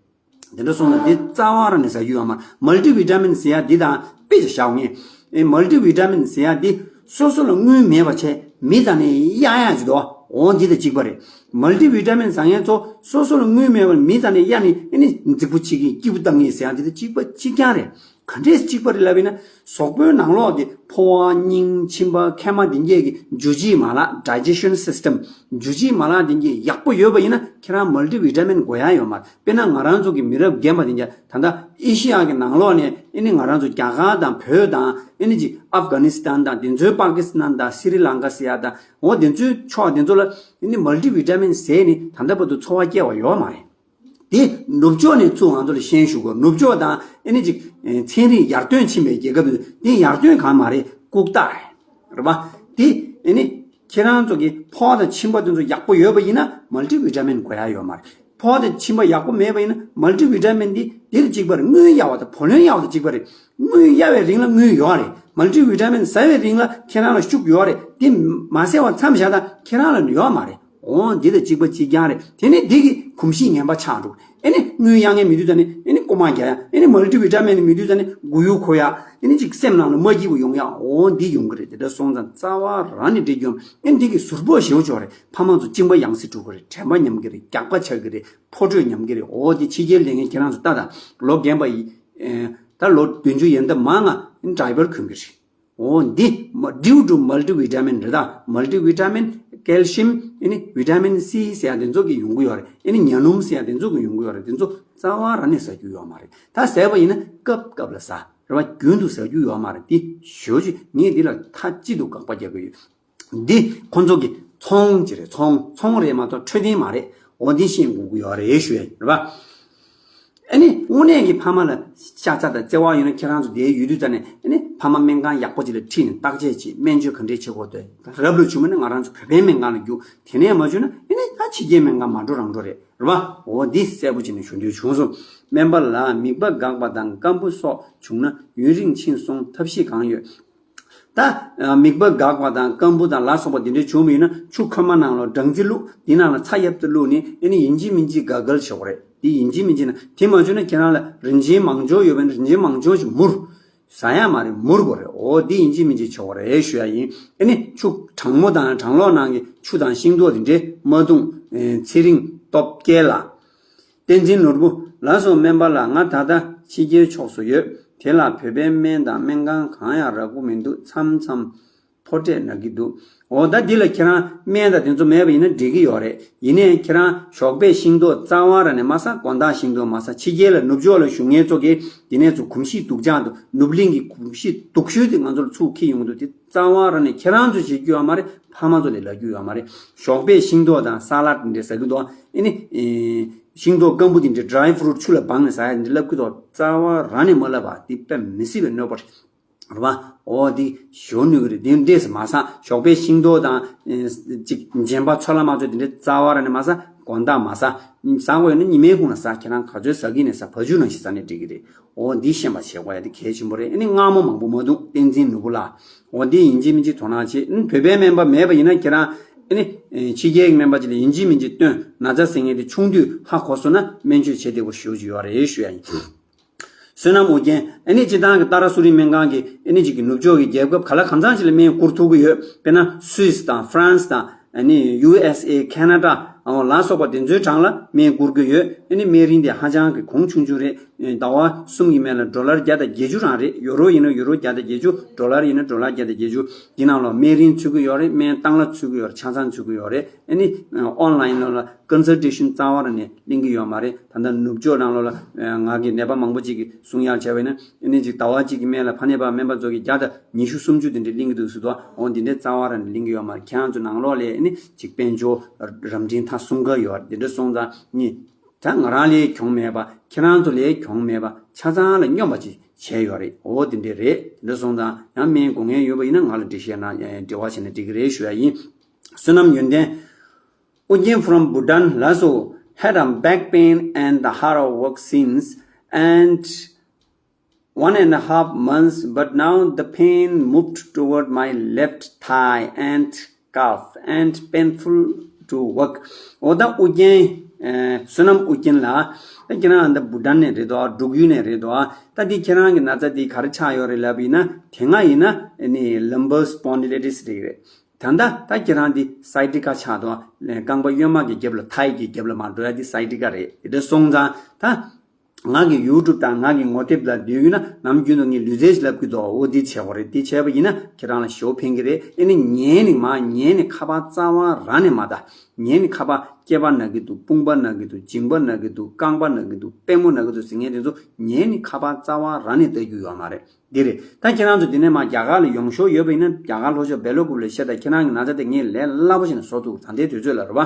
དེ་འདྲ་སོང་ན་འདི་རྩ་བ་རང་ནས་ཟ་རྒྱུ་ཡོད་མ་རེད། མལ་ཊི་ཝི་ཊ་མིན་ཟེར་ཡག་འདི་དང་དཔེ་ཆ་བཞག་ངེས། ཨེ་མལ་ཊི་ཝི་ཊ་མིན་ཟེར་ཡག་འདི་སོ་སོ་ལ་དངུལ་མེད་པ་བྱས་མི་ཚང་ནས་གཡར་ཡག་ཅིག་འདུག་འོ་འདི་དང་གཅིག་པ་རེད། མལ་ཊི་ཝི་ཊ་མིན་ཟ་མཁན་ཚོ་སོ་སོ་ལ་དངུལ་མེད་པར་མི་ཚང་ནས་གཡར་ནས་ཨེ་ནི་རྫིག་པོ་བྱེད་ཀྱི་སྐྱིད་པོ་བཏང་ངེས་ཟེར་ཡག་འདི་དང་གཅིག་པ་གཅིག་རྐྱང་རེད། ག་འདྲས་གཅིག་པ་རེད་ལབ་ཡིན་ན། གཟུགས་པོའི་ནང་ལོགས་ཀྱི་ཕོ་བ་སྙིང་མཆིན་པ་མཁལ་མ་འདི་གས་ཀྱི་འཇུ་བྱེད་མ་ལག digestion system འཇུ་བྱེད་མ་ལག་འདི་གས་ཡག་པོ་ཡོད་པ་ཡིན་ན་ཁྱེད་རང་མལ་ཊི་ཝི་ཊ་མིན་དགོས་ཡག་ཡོད་མ་རེད། དཔེར་ན་ང་རང་ཚོ་གི་མི་རབས་རྒན་པ་འདི་གས་ད་ལྟ་ཨེ་ཤི་ཡ་གི་ནང་ལོགས་ནས་ཨེ་ནི་ང་རང་ཚོ་རྒྱ་གར་དང་བོད་དང་ཨེ་ནི་ཅིག་ཨབ་གྷ་ནི་སི་ཐན་དང་དེ་ཚོའི་པ་ཀི་སི་ཐན་དང་སི་རི་ལང་ཀ་ཟེར་ཡག་དང་འོ་དེ་ཚོའི་ཕྱོགས་དེ་ཚོ་ལ་ཨེ་ནི་མལ་ཊི་ཝི་ཊ་མིན་ཟས་ནི་ད་ལྟ་བར་དུ་འཚོ་བ་སྐྱེལ་བ་ཡོད་མ་རེད། དེ་ནུབ་ཕྱོགས་ནས་ཚུར་ང་ཚོ་ལ་ཤན་ཞུགས་དགོས། ནུབ་ཕྱོགས་དང་ཨེ་ནི་ཅིག་ཚན་རིག་ཡར་ཐོན་ཕྱིན་པའི་རྒྱལ་ཁབ་དེ་ཡར་ཐོན་གང་མ་རེད། ལྐུགས་རྟགས་རེད་པ། དེ་ཨེ་ནི་ཁྱེད་རང་ཚོ་གི་ཕོ་བ་དང་མཆིན་པ་དེ་ཚོ་ཡག་པོ་ཡོད་པ་ཡིན་ན་མལ་ཊི་ཝི་ཊ་མིན་དགོས་ཡག་ཡོད་མ་རེད། ཕོ་བ་དང་མཆིན་པ་ཡག་པོ་མེད་པ་ཡིན་ན་མལ་ཊི་ཝི་ཊ་མིན་འདི་དེ་དང་གཅིག་པ་རེད། དངུལ་གཡར་བ་དང་བུ་ལོན་གཡར་བ་དང་གཅིག་པ་རེད། དངུལ་གཡར་བའི་རིང་ལ་དངུལ་ཡོད་རེད། མལ་ཊི་ཝི་ཊ་མིན་ཟ་བའི་རིང་ལ་ཁྱེད་རང་ལ་ཤུགས་ཡོད་རེད། དེ་མ་ཟས་པ་མཚམས་བཞག་ད་ཁྱེད་རང་ལ་ཡོད་མ་རེད། འོ་འདི་དང་གཅིག་པ་གཅིག་རྐྱང་རེད། དེ་ནི་འདི་གི་གོམས་གཤིས་ངན་པ་ཆགས་འགྲོ། ཨེ་ནི་དངུལ་གཡར་མཁན་མི་འདུག་ད་ནི་ཨེ་ནི་རྐུ་མ་རྒྱག་ཡ། ཨེ་ནི་མལ་ཊི་ཝི་ཊ་མིན་མི་འདུག་ད་ནི་མགོ་ཡུ་འཁོར་ཡ། ཨེ་ནི་ཅིག་སེམས་ནང་ལ་མ་སྐྱིད་པོ་ཡོང་ཡ། འོ་འདི་ཡོང་གི་རེད། དེ་འདྲ་སོང་ཙང་རྩ་བ་རང་ནས་འགྲིག་ཡོང་། ཨེ་ནི་འདི་གི་ཟུར་ཕོག་ཞེ་པོ་ཅིག་རེད། ཕ་མ་ཚོ་གཅིན་པ་ཡང་སེ་འགྲོ་གི་རེད། དྲན་པ་ཉམས་ཀྱི་རེད། སྐྱག་པ་ཆགས་ཀྱི་རེད། ཕོ་ཁྲོས་ཉམས་ཀྱི་རེད། འོ་འདི་ཕྱི་རྒྱལ་སླེབས་མཁན་ཁྱེད་རང་ཚོ་ལྟ་དང་། ལོ་རྒན་པ་ཡིན། ཨེ་ད་ལོ་བདུན་ཅུ་ཡན་འདབ་མང་ང་ཨེ་ནི་ཌའི་པར་གོན་གྱི་རེད། འོ་འདི་due to multivitamin རེད་ད། མལ་ཊི་ཝི་ཊ་མིན། ཀལ་ཤིམ། ཨེ་ནི་ཝི་ཊ་མིན་སི་ཟེར་ཡ་དེ་ཚོ་གི་ཡོང་གི་ཡོད་རེད། ཨེ་ནི་ཉ་སྣུམ་ཟེར་ཡ་དེ་ཚོ་གི་ཡོང་གི་ཡོད་རེད། དེ་ཚོ་རྩ་བ་རང་ནས་ཟ་རྒྱུ་ཡོད་མ་རེད། ད་ཟས་པ་ཡིན་ན་སྐབས་སྐབས་ལ་ཟ་རེད་བ། རྒྱུན་དུ་ཟ་རྒྱུ་ཡོད་མ་རེད། དེ་ཞོ་ཅིག་ངས་འདི་ལ་མཐའ་གཅིག་ཏུ་དགག་པ་རྒྱག་གི་ཡོད། འདི་ཁོ་ཚོ་གི་ཚོང་ཅིག་རེད། ཚོང་ཚོང་རེད་མ་གཏོགས་འཕྲོད་བསྟེན་མ་རེད། འོ་འདི་ཤེས་དགོས་ཀྱི་ཡོད་རེད་ཞུ་ཡ་ཡིན་རེད་བ། ཨ་ནི་དངོས་གནས་ཀྱི་ཕ་མ་ལ་ཤ་ཚ་དང་བརྩེ་བ་ཡོད་ན་ཁྱེད་རང་ཚོ་དེའི་ཡུལ་དུས་ཙམ་ནས་ཨ་ནི་ཕ་མ་སྨན་ཁང་ཡག་པོ་ཅིག་ལ་ཁྲིད་ནས་བརྟག་དཔྱད་བྱེད། སྨན་བཅོས་ག་འདྲས་བྱེད་དགོས་འདུག་རབ་ལ་བྱུང་མིན་ན་ང་རང་ཚོ་བོད་པའི་སྨན་ཁང་ལ་རྒྱུགས། དེ་ནས་མ་བྱུང་ན་ཨ་ནི་ད་ཕྱི་རྒྱལ་སྨན་ཁང་མ་འགྲོ་རང་འགྲོ་རེད་རེད་བ། འོ་འདི་གསལ་པོ་བྱས་ནས་ཞུ་འདོད་བྱུང་སོང་། སྨན་པ་ལགས། མིད་པ་འགག་པ་དང་སྐམ་པོ་སོགས་བྱུང་ན་ཡུན་རིང་ཕྱིན་སོང་ཐབས་ཤེས་གང་ཡོད། ད་མིད་པ་འགག་པ་དང་སྐམ་པོ་དང་ལ་སོགས་པ་འདི་འདྲ་བྱུང་བ་ཡིན་ན་ཆུ་ཁོལ་མ་ནང་ལ་སྦྲང་རྩི་བླུགས། དེ་ནང་ལ་ཚྭ་ཡབ་ཏུ་བླུགས་ནས་ཨ་ནི་ཡིན་གཅིག་མིན་གཅིག་ག་གལ་བྱེད་དགོས་རེད། དེ་ཡིན་གཅིག་མིན་གཅིག་ན་དེ་མ་བྱུང་ན་ཁྱེད་རང་ལ་རིན་ཆེན་མང་སྦྱོར་ཡོད་པས་ན་རིན་ཆེན་མང་སྦྱོར་ཞིག་མུར། ཟ་ཡ་མ་རེད། མུར་དགོས་རེད། འོ་འདི་ཡིན་གཅིག་མིན་གཅིག་བྱེད་དགོས་རེད་ཞུ་ཡ་ཡིན། ཨ་ནི་ཆུ་གྲང་མོ་དང་གྲང་གློག་ནང་གི་ཆུ་དང་ཤིང་ཏོག་དེ་འདྲས་མ་བཏུང་། ཚེ་རིང་སྟོབས་རྒྱལ་ལགས། བསྟན་འཛིན་ནོར་བུ། ལགས་སོ་སྨན་པ་ལགས། ང་ད་ལྟ་ཕྱི་རྒྱལ་ཕྱོགས་སུ་ཡོད། དེ་ལ་བོད་པའི་སྨན་དང་སྨན་ཁང་གང་ཡང་རག་གི་མི་འདུག་མཚམས་མཚམས་ཕོ་འབྲས་ན་གི་འདུག་འོ་ད་འདི་ལ་ཁྱེད་རང་སྨན་དང་དེ་ཚོ་མེད་པ་ཡིན་ན་འགྲིག་གི་ཡོད་རེད། ཡིན་ནའི་ཁྱེད་རང་ཞོགས་པའི་ཤིང་ཏོག་རྩ་བ་རང་ནས་མ་ཟ། དགོང་དག་ཤིང་ཏོག་མ་ཟ། ཕྱི་རྒྱལ་ལ་ནུབ་ཕྱོགས་ལ་བཞུགས་མཁན་ཚོ་གིས་འདི་ནས་ཚོ་གོམས་གཤིས་སྡུག་ཅག་འདུག་ནུབ་གླིང་གི་གོམས་གཤིས་སྡུག་ཤོས་དེ་ང་ཚོ་ལ་ཚུར་འཁྱེར་ཡོང་གི་འདུག་དེ་རྩ་བ་རང་ནས་ཁྱེད་རང་ཚོས་བྱེད་རྒྱུ་ཡོད་མ་རེད། ཕ་མ་ཚོ་ལས་ལབ་རྒྱུ་ཡོད་མ་རེད། ཞོགས་པའི་ཤིང་ཏོག་དང་ས་ལཱད་འདི་འདྲ་ཟ་གི་འདུག་ཨེ་ནི། ཤིང་ཏོག་སྐམ་པོ་འདི་འདྲ་ཌ་རའི་ཕུ་རུ་ཊི་ཆུ་ལ་སྦངས་ནས་ཟ་ཡ་འདི་ལབ་གི་འདུག་རྩ་བ་རང་ནས་མ་ལབ་པ་འདི་དཔེ་མི་སྲིད་པའི་གནོད་པ་རེད་བ། འོ་འདི་ཞོ་ནུས་ཀྱི་རེད། འདི་འདྲས་མ་ཟ། ཞོགས་པའི་ཤིང་ཏོག་དང་། ཅིག་རྗེན་པ་ཚོད་ལ་མ་ཚོད་འདི་འདྲས་རྩ་བ་རང་ནས་མ་ཟ། དགོང་དག་མ་ཟ། ཟ་དགོས་ཡོད་ན་ཉི་མའི་གུང་ལ་ཟ། ཁྱེད་རང་ག་ཚོད་ཟ་གི་ནས་ཟ། བ་ཕྱུགས་ནང་བཞིན་ཟ་ནས་འགྲིག་གི་རེད། འོ་འདི་ཤེས་པ་བྱེད་དགོས་ཡ་འདི་གལ་ཆེན་པོ་རེད། ཨ་ནི་མངར་མོ་མང་པོ་མ་འཐུང་། བསྟན་འཛིན་ནོར་བུ་ལགས། འོ་འདི་ཡིན་གཅིག་མིན་གཅིག་དོ་སྣང་བྱེད། ཨ་ནི་བོད་པའི་སྨན་པ་མེད་པ་ཡིན་ན་ཁྱེད་རང་ཨ་ནི་ཕྱི་རྒྱལ་གྱི་སྨན་པ་ཅིག་ལ་ཡིན་གཅིག་མིན་གཅིག་སྟོན། ན་ཚ་ཟེར་མཁན་དེ་ཆུང་དུས་ཧ་གོ་སོང་ན་སྨན་བཅོས་བྱེད་བདེ་པོ་ཞེ་པོ་ཅིག་ཡོད་རེད་ཞུ་ཡ་ཡིན། བསོད་ནམས་ཨོ་རྒྱན། ཨ་ནི་སྤྱིར་བཏང་གི་ཏཱ་ར་སུ་རི་སྨན་ཁང་གིས་ཨ་ནི་ཅིག་གི་ནུབ་ཕྱོགས་ཀྱི་རྒྱལ་ཁབ་ག་ལ་གང་འཚམ་ཞིག་ལ་སྨན་བསྐུར་ཐུབ་ཀྱི་ཡོད། དཔེར་ན་སུད་སི་དང་ཧྥ་རན་སི་དང་ཨ་ནི་ཡུ་ཨེས་ཨེ། ཁེ་ན་ཌ། ཨོ་ལ་སོགས་པ་དེ་ཚོའི་གྲངས་ལ་སྨན་བསྐུར་གྱི་ཡོད། ཨ་ནི་སྨན་རིན་དེ་ཧ་ཅང་གི་གོང་ཆུང་ཆུང་རེད། ཟླ་བ་གསུམ་གྱི་སྨན་ལ་ཌོ་ལར་བརྒྱ་དང་བརྒྱད་ཅུ་རང་རེད། ཡུ་རོ་ཡིན་ན་ཡུ་རོ་བརྒྱ་དང་བརྒྱད་ཅུ། ཌོ་ལར་ཡིན་ན་ཌོ་ལར་བརྒྱ་དང་བརྒྱད་ཅུ། འདི་ནང་ལ་སྨན་རིན་ཚུད་ཀྱི་ཡོད་རེད། སྨན་བཏང་ལ་ཚུད་ཀྱི་ཡོད་རེད། ཆ་ཚང་ཚུད་ཀྱི་ཡོད་རེད། ཨ་ནི་ཨོན་ལ་ཡིན་ལ་ཀོན་སལ་ཊེ་ཤན་རྩ་བ་རང་ནས་གླེང་གི་ཡོད་མ་རེད། ད་ལྟ་ནུབ་ཕྱོགས་ནང་ལོགས་ལ་ང་གི་ནད་པ་མང་པོ་ཅིག་གིས་གསུང་ཡག་བྱས་པ་ཡིན་ན། ཨ་ནི་ཅིག་ཟླ་བ་གཅིག་གི་སྨན་ལ་ཕ་ནད་པ་སྨན་པ་ཚོ་གིས་བརྒྱ་དང་ཉི་ཤུ་སུམ་ཅུ་དེ་འདྲས་གླེང་གི་འདུག་ཟེར་དུས། འོ་འདི་འདྲས་རྩ་བ་རང་ནས་གླེང་གི་ཡོད་མ་རེད། ཁྱེད་རང་ཚོ་ནང་ལོགས་ལ་ཨ་ནི་ཅིག་དཔལ་འབྱོར་རབ་འབྲིང་ཐང་གསུམ་ཀ་ཡོད་རེད། འདི་འདྲས་སོང་ཙང་ནི་ད་ང་རང་ལས་གྱོང་མེད་པ། ཁྱེད་རང་ཚོ་ལས་གྱོང་མེད་པ། ཆ་ཚང་ལ་སྙོམས་པ་ཅིག་བྱས་ཡོད་རེད། འོ་འདི་འདྲས་རེད། འདི་འདྲས་སོང་ཙང་ཡང་སྨན་དགོས་མཁན་ཡོད་པ་ཡིན་ན་ང་ལ་འབྲེལ་བཤད་གནང་། འབྲེལ་བ་བྱས་ན་འགྲིག་གི་རེད་ཞུ་ཡ་ཡིན། བསོད་ནམས་ཡོན་ཏན། Ujjain from Bhutan ལགས་སོ། Had a back pain and the hard work since, and one and a half months, but now the pain moved toward my left thigh and calf and painful to walk. འོ་ད་ཨུ་རྒྱན། ཨེ། བསོད་ནམས་ཨུ་རྒྱན་ལགས། ད་ཁྱེད་རང་འདི་བྷུ་ཊན་ནས་རེད་དོ། འབྲུག་ཡུལ་ནས་རེད་དོ། ད་འདི་ཁྱེད་རང་གི་ན་ཚ་འདི་ག་རེ་ཆགས་ཡོད་རེད་ལབ་ཡིན་ན། དེ་སྔ་ཡིན་ན་ཨ་ནི་ལམ་བར་སྤོན་ཌི་ལི་ཊི་སི་རེད། ད་ལྟ་ད་ཁྱེད་རང་འདི་སའི་ཊི་ཀ་ཆགས་དོ། རྐང་པ་གཡོན་མ་གི་རྒྱབ་ལ། ཐའི་གི་རྒྱབ་ལ་མར་འགྲོ་ཡ་འདི་སའི་ཊི་ཀ་རེད། དེ་འདྲ་སོང་ཙང་ད། ང་གི་ཡུ་ཊུབ་དང་ང་གི་ངོ་དེབ་ལ་བསྡུས་ཡོད་ན། ནམ་རྒྱུན་དུ་ངས་ལུས་རྩལ་ཞིག་ལབ་ཀྱི་འདུག་འོ་འདི་བྱེད་དགོས་རེད། འདི་བྱས་པ་ཡིན་ན་ཁྱེད་རང་ལ་ཞེ་པོ་ཕན་གྱི་རེད། ཨེ་ནི་ཉལ་ནས་མར། ཉལ་ནས་ཁ་པར་རྩ་བ་རང་ནས་མར་ལྟ། ཉལ་ནས་ཁ་པར་སྐེད་པ་ན་གི་འདུག་དཔུང་པ་ན་གི་འདུག་མཇིང་པ་ན་གི་འདུག་རྐང་པ་ན་གི་འདུག་པུས་མོ་ན་གི་འདུག་ཟེར་མཁན་དེ་ཚོ་ཉལ་ནས་ཁ་པར་རྩ་བ་རང་ནས་ལྟ་རྒྱུ་ཡོད་མ་རེད། འདི་རེད། ད་ཁྱེད་རང་ཚོ་འདི་ནས་མར་རྒྱ་གར་ལ་ཡོང་ཤོག་ཡོད་པ་ཡིན་ན། རྒྱ་གར་ལྷོ་ཕྱོགས་བེ་ལ་ཀུབ་ལ་བཤད། ད་ཁྱེད་རང་གི་ན་ཚ་དེ་ངས་ལས་སླ་པོ་ཞིག་ནས་བཟོ་ཐུབ། ད་ལྟའི་དུས་ཚོད་ལ་རེད་པ།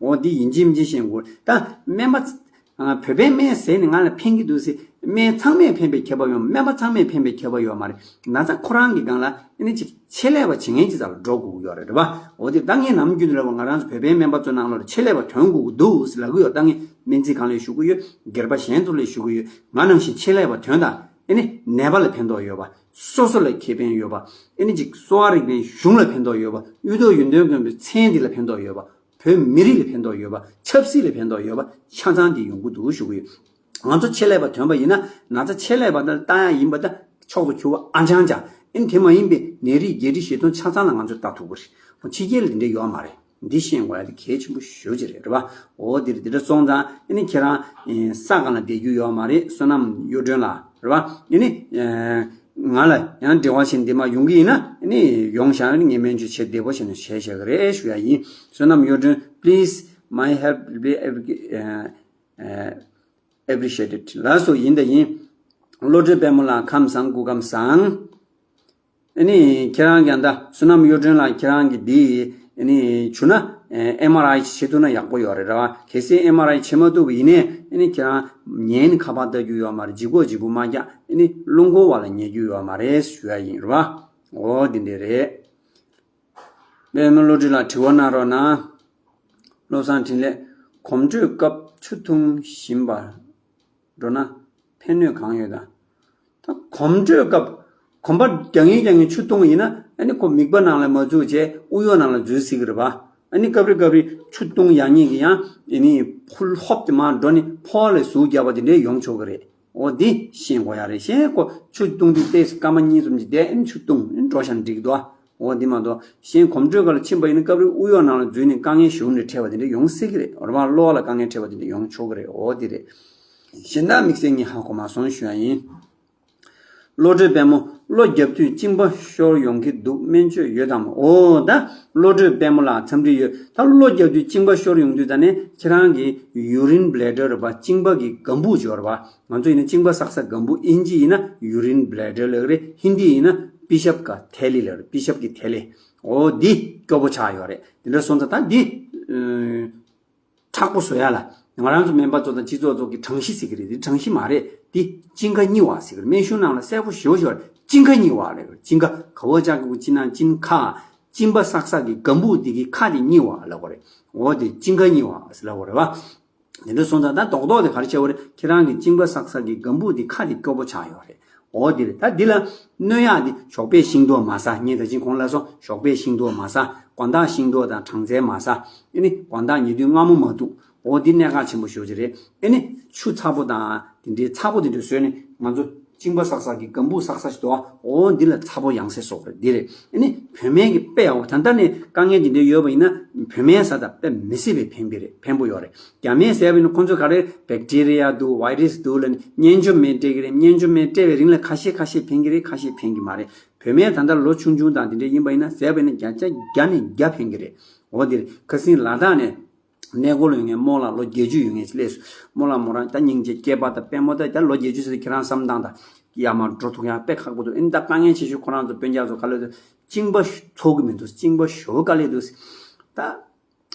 འོ་འདི་ཡིན་གཅིག་མིན་གཅིག་ཤེས་དགོས། ད་སྨན་པ། ཨ། བོད་པའི་སྨན་ཟས་ནི་ང་ལ་ཕན་གྱི་འདུག་ཟེར། སྨན་ཚང་མས་ཕན་པའི་ཁྱད་པར་ཡོད། སྨན་པ་ཚང་མས་ཕན་པའི་ཁྱད་པར་ཡོད་མ་རེད། ན་ཚ་ཁོ་རང་གི་སྒང་ལ་ཨ་ནི་ཅིག་ཆེད་ལས་པ་བྱེད་མཁན་ཅིག་རྩ་ལ་འགྲོ་དགོས་ཀྱི་ཡོད་རེད། རེད་པ། འོ་དེ་ད་ངས་ནམ་རྒྱུན་དུ་ལབ་པ། ང་རང་ཚོ་བོད་པའི་སྨན་པ་ཚོའི་ནང་ལོགས་ལ་ཆེད་ལས་པ་ཐོན་དགོས་ཀྱི་འདུག་ཟེར་ལབ་ཀྱི་ཡོད། ད་ངས་སྨན་རྩིས་ཁང་ལ་ཞུ་གི་ཡོད། སྒེར་པ་གཞན་ཚོ་ལ་ཞུ་གི་ཡོད། ང་ནང་བཞིན་ཆེད་ལས་པ་ཐོན་དང་། ཨ་ནི་ནད་པ་ལ་ཕན་ཐོགས་ཡོད་པ། སོ་སོ་ལ་ཁེ་ཕན་ཡོད་པ། ཨ་ནི་ཅིག་གསོ་བ་རིག་པའི་གཞུང་ལ་ཕན་ཐོགས་ཡོད་པ། དབུས་ཐོག་ཡུན་བརྟན་མགོན་པོའི་མཚན་འདི་ལ་ཕན་ཐོགས་ཡོད་པ། བོད་མི་རིགས་ལ་ཕན་ཐོགས་ཡོད་པ། ཆབ་སྲིད་ལ་ཕན་ཐོགས་ཡོད་པ་ཆ་ཚང་འདི་ཡོང་གི་འདུག་ཞུ་གི་ཡོད། ང་ཚོ་ཆེད་ལས་པ་ཐོན་པ་ཡིན་ན། ན་ཚ་ཆེད་ལས་པ་དང་ལྟ་ཡ་ཡིན་པ་དང་ཕྱོགས་སུ་གྱུར་པ་ཨ་ཅང་ཅང་། ཨ་ནི་དེ་མ་ཡིན་པའི་ནད་རིགས་བརྒྱད་ཁྲི་བཞི་སྟོང་ཆ་ཚང་ལ་ང་ཚོས་ལྟ་ཐུབ་པ་རེད། ཕྱི་རྒྱལ་ལ་འདི་འདྲ་ཡོད་མ་རེད། འདི་ཤེས་དགོས་ཡ་དེ་གལ་ཆེན་པོ་ཞེ་པོ་ཅིག་རེད། རེད་པ། འོ་འདིར་འདི་འདྲ་སོང་ཙང་ཨ་ནི་ཁྱེད་རང་ས་སྒང་ལ་བསྡད་རྒྱུ་ཡོད་མ་རེད། བསོད་ནམས་གཡུ་སྒྲོན་ལགས། རེད་པ། ཨ་ནི་ང་ལ་ཡང་འབྲེལ་བ་བྱེད། འདི་མ་ཡོང་གི་ཡིན་ན་ཨ་ནི་ཡོང་བཞག་ཨ་ནི་ངས་སྨན་བཅོས་བྱེད་བདེ་པོ་བྱས་ནས་བྱས་བཞག་གི་རེད་ཞུ་ཡ་ཡིན། བསོད་ནམས་གཡུ་སྒྲོན། Please, my help will be appreciated. ལགས་སོ། ཡིན་ད་ཡིན། བློ་གྲོས་དཔལ་མོ་ལགས་ཁམས་བཟང་། སྐུ་ཁམས་བཟང་། ཨ་ནི་ཁྱེད་རང་ཀྱང་ད་བསོད་ནམས་གཡུ་སྒྲོན་ལགས། ཁྱེད་རང་གིས་འདི་ཨ་ནི་བྱུང་ན་ཨེམ་ཨར་ཨའི་བྱེད་ཐུབ་ན་ཡག་པོ་ཡོད་རེད། རེད་པ། གལ་སྲིད་ཨེམ་ཨར་ཨའི་བྱེད་མ་ཐུབ་པ་ཡིན་ནའི་ཨ་ནི་ཁྱེད་རང་ཉལ་ནས་ཁ་པར་ལྟ་རྒྱུ་ཡོད་མ་རེད། ལྗིད་ཁོག་ལྗིད་པོ་མ་རྒྱག་ཨ་ནི་རླུང་འཁོར་བ་ལ་ཉལ་རྒྱུ་ཡོད་མ་རེད་ཞུ་ཡ་ཡིན། རེད་པ། འོ་འདི་འདྲ་རེད། པདྨ་བློ་གྲོས་ལགས་དྲི་བ་གནང་རོགས་གནང་། བློ་བཟང་འཕྲིན་ལས། གོམ་བགྲོད་སྐབས་ཆུ་འཐུང་བཞིན་པ་འགྲོ་ན་ཕན་གནོད་གང་ཡོད་དམ། ད་གོམ་བགྲོད་སྐབས་གོམ་པ་རྒྱག་ངེས་རྒྱག་ངེས་ཆུ་འཐུང་ཡིན་ན་ཨ་ནི་ཁོ་མིད་པ་ནང་ལ་མ་འཛུལ་བྱས་དབུགས་གཡོག་ནང་ལ་འཛུལ་སྲིད་ཀྱི་རེད་པ། ཨ་ནི་སྐབས་རེ་སྐབས་རེ་ཆུ་འཐུང་ཡག་ངེས་ཀྱི་ཡང་ཨ་ནི་ཕུལ་ཧོབ་དེ་མར་འགྲོ་ནས་ཕོ་བ་ལ་ཟུག་རྒྱག་པ་དེ་འདྲའི་ཡོང་ཆོག་གི་རེད། འོ་འདི་ཤེས་དགོས་ཡ་རེད། གཞན་ཁོ་ཆུ་འཐུང་དུས་ཏོག་ཙམ་སྐར་མ་གཉིས་གསུམ་ཅིག་བསྡད་ཨ་ནི་ཆུ་འཐུང་ཨ་ནི་འགྲོ་བཞག་ན་འགྲིག་འདུག་འོ་འདི་མ་གཏོགས་གཞན་གོམ་བགྲོད་སྒང་ལ་ཕྱིན་པ་ཡིན་ན་སྐབས་རེ་དབུགས་གཡོག་ནང་ལ་འཛུལ་ནས་དཀའ་ངལ་ཞེ་པོ་འདྲ་འཕྲད་པ་དེ་འདྲ་ཡོང་སྲིད་ཀྱི་རེད། རེད་པ། གློ་བ་ལ་དཀའ་ངལ་འཕྲད་པ་དེ་འདྲ་ཡོང་ཆོག་གི་རེད། འོ་འདི་རེད། གཞན་དག་དམིགས་བསལ་ངས་ཧ་གོ་མ་སོང་ཞུ་ཡ་ཡིན། བློ་གྲོས་དཔལ་མོ། གློ་རྒྱབ་དུས་གཅིན་པ་ཤོར་ཡོང་གི་འདུག་སྨན་བཅོས་ཡོད་དམ། འོ་ད་བློ་གྲོས་དཔལ་མོ་ལགས་འཚམས་འདྲི་ཡོད། ད་གློ་རྒྱབ་དུས་གཅིན་པ་ཤོར་ཡོང་དུས་ད་ནི་ཁྱེད་རང་གི་ཡུ་རིན་བྷི་ལེ་ཌར་རེད་པ། གཅིན་པ་གི་སྒམ་པོ་ཅིག་ཡོད་རེད་པ། ང་ཚོ་ཡིན་ན་གཅིན་པ་བསགས་ས་སྒམ་པོ། ཨིན་ཇི་ཡིན་ན་ཡུ་རིན་བྷི་ལེ་ཌར་ལབ་ཀྱི་རེད། ཧིན་དི་ཡིན་ན་པི་ཤབ་ཀ་ཐེ་ལི་ལབ་རེད། པི་ཤབ་ཀྱི་ཐེ་ལི། འོ་འདི་སྐྱོ་པོ་ཆགས་ཡོད་རེད། དེ་འདྲ་སོང་ཙང་ད་འདི་ཨ། མཁྲེགས་པོ་བཟོ་ཡ་ལ། ང་རང་ཚོ་སྨན་པ་ཚོ་དང་སྤྱི་ཚོགས་ཚོ་གི་གྲངས་གཞི་ཟེར་གྱི་རེད། འདི་གྲངས་གཞི་མ་རེད། འདི་གཅིན་ཁ་རྙིལ་བ་ཟེར་གྱི་རེད། སྨན་གཞུང་ནང་ལ་གསལ་པོ་ཞེ་པོ་ཅིག་ཡོད་རེད། གཅིན་ཁ་རྙིལ་བ་ལབ་ཀྱི་རེད། གཅིན་ཁ་ག་བ་ཅག་གི་གུ་ཅི་ན་གཅིན་ཁ། གཅིན་པ་བསགས་ས་གི་སྒམ་པོ་འདི་གི་ཁ་དེ་རྙིལ་བ་ལབ་དགོས་རེད། འོ་དེ་གཅིན་ཁ་རྙིལ་བ་ཟེར་ལབ་དགོས་རེད་པ། དེ་འདྲ་སོང་ཙང་ད་རྡོག་རྡོག་དེ་ག་རེ་བྱས་པ་རེད། ཁྱེད་རང་གི་གཅིན་པ་བསགས་ས་གི་སྒམ་པོ་འདི་ཁ་དེ་སྐྱོ་པོ་ཆགས་ཡོད་རེད། འོ་དེ་རེད། ད་འདི་ལ་གནོད་ཡག་འདི་ཞོགས་པའི་ཤིང་ཏོག་མར་ཟ། ངས་ད་ཅིང་གོང་ལ་སོང་། ཞོགས་པའི་ཤིང་ཏོག་མར་ཟ། དགོང་དག་ཤིང་ཏོག་དང་སྦྲང་རྩི་མར་ཟ། ཨ་ནི་དགོང་དག་ཉལ་དུས་མངར་མོ་མར་འཐུང་། འོ་འདི་གནད་འགག་ཆེན་པོ་ཞེ་པོ་ཅིག་རེད། ཨ་ནི་ཆུ་ཚ་པོ་དང་དེ་འདྲའི་ཚ་པོ་དེ་འདྲ་ཟོས་ནས་ང་ཚོ་ གཅིན་པ་བསགས་བསགས་ཀྱི་སྒམ་བུ་བསགས་བསགས་ཤིག་འདུག་ཨ། འོ་འདི་ལ་ཚ་པོ་ཡང་སེ་སོགས་རེད། འདི་རེད། ཨ་ནི་བོད་སྨན་གྱི་དཔེ་ཡག་པོ། ད་ལྟ་ནས་དཀའ་ངལ་འདི་འདྲ་ཡོད་པ་ཡིན་ན་བོད་སྨན་ཟ་ད་དཔེ་མི་སྲིད་པའི་ཕན་པ་རེད། ཕན་པོ་ཡོད་རེད། རྒྱ་སྨན་ཟས་པ་ཡིན་ན་ཁོང་ཚོ་ག་རེ་བེག་ཏེ་རི་ཡ་འདུག་བྷའི་རུ་སི་འདུག་ལབ་ནས་སྙན་འཇོམས་སྨན་སྤྲད་ཀྱི་རེད། སྙན་འཇོམས་སྨན་སྤྲད་པའི་རིང་ལ་ཁ་ཤས་ཁ་ཤས་ཕན་གྱི་རེད། ཁ་ཤས་ཕན་གྱི་མ་རེད། བོད་སྨན་ད་ལྟ་ལོ་ཆུང་ཆུང་དང་འདི་འདྲ་ཡིན་པ་ཡིན་ན་ཟས་པ་ཡིན་ན་བརྒྱ་ཆ་བརྒྱ་ནས་བརྒྱ་ཕན་གྱི་རེད། འོ་འདིར་ཁ་སང་ལ་དྭགས་ནས་གནས་སྐོར་ལ་ཡོད་མཁན་རྨོ་ལགས་ལོ་བརྒྱད་ཅུ་ཡོད་མཁན་ཞིག་སླེབས་སོང་། རྨོ་ལགས་མོ་རང་ད་སྙིང་རྗེ། སྐྱེས་པ་དང་དཔལ་མོ་ད་ད་ལོ་བརྒྱད་ཅུ་ཟེར་ཁྱེད་རང་བསམ་སྟངས་དང་ཡར་མར་འགྲོ་ཐུབ་ཡག་དཔེ་ཁག་པོ་འདུག་ཨེ་ནི་ད་དཀའ་ངལ་ཆེ་ཤོས་ཁོ་རང་ཚོ་སྤུན་ཀྱག་ཚོ་ག་ལེར་འདུག་གཅིན་པ་ཚོར་གི་མི་འདུག་གཅིན་པ་ཤོར་ག་ལེར་འདུག་ད་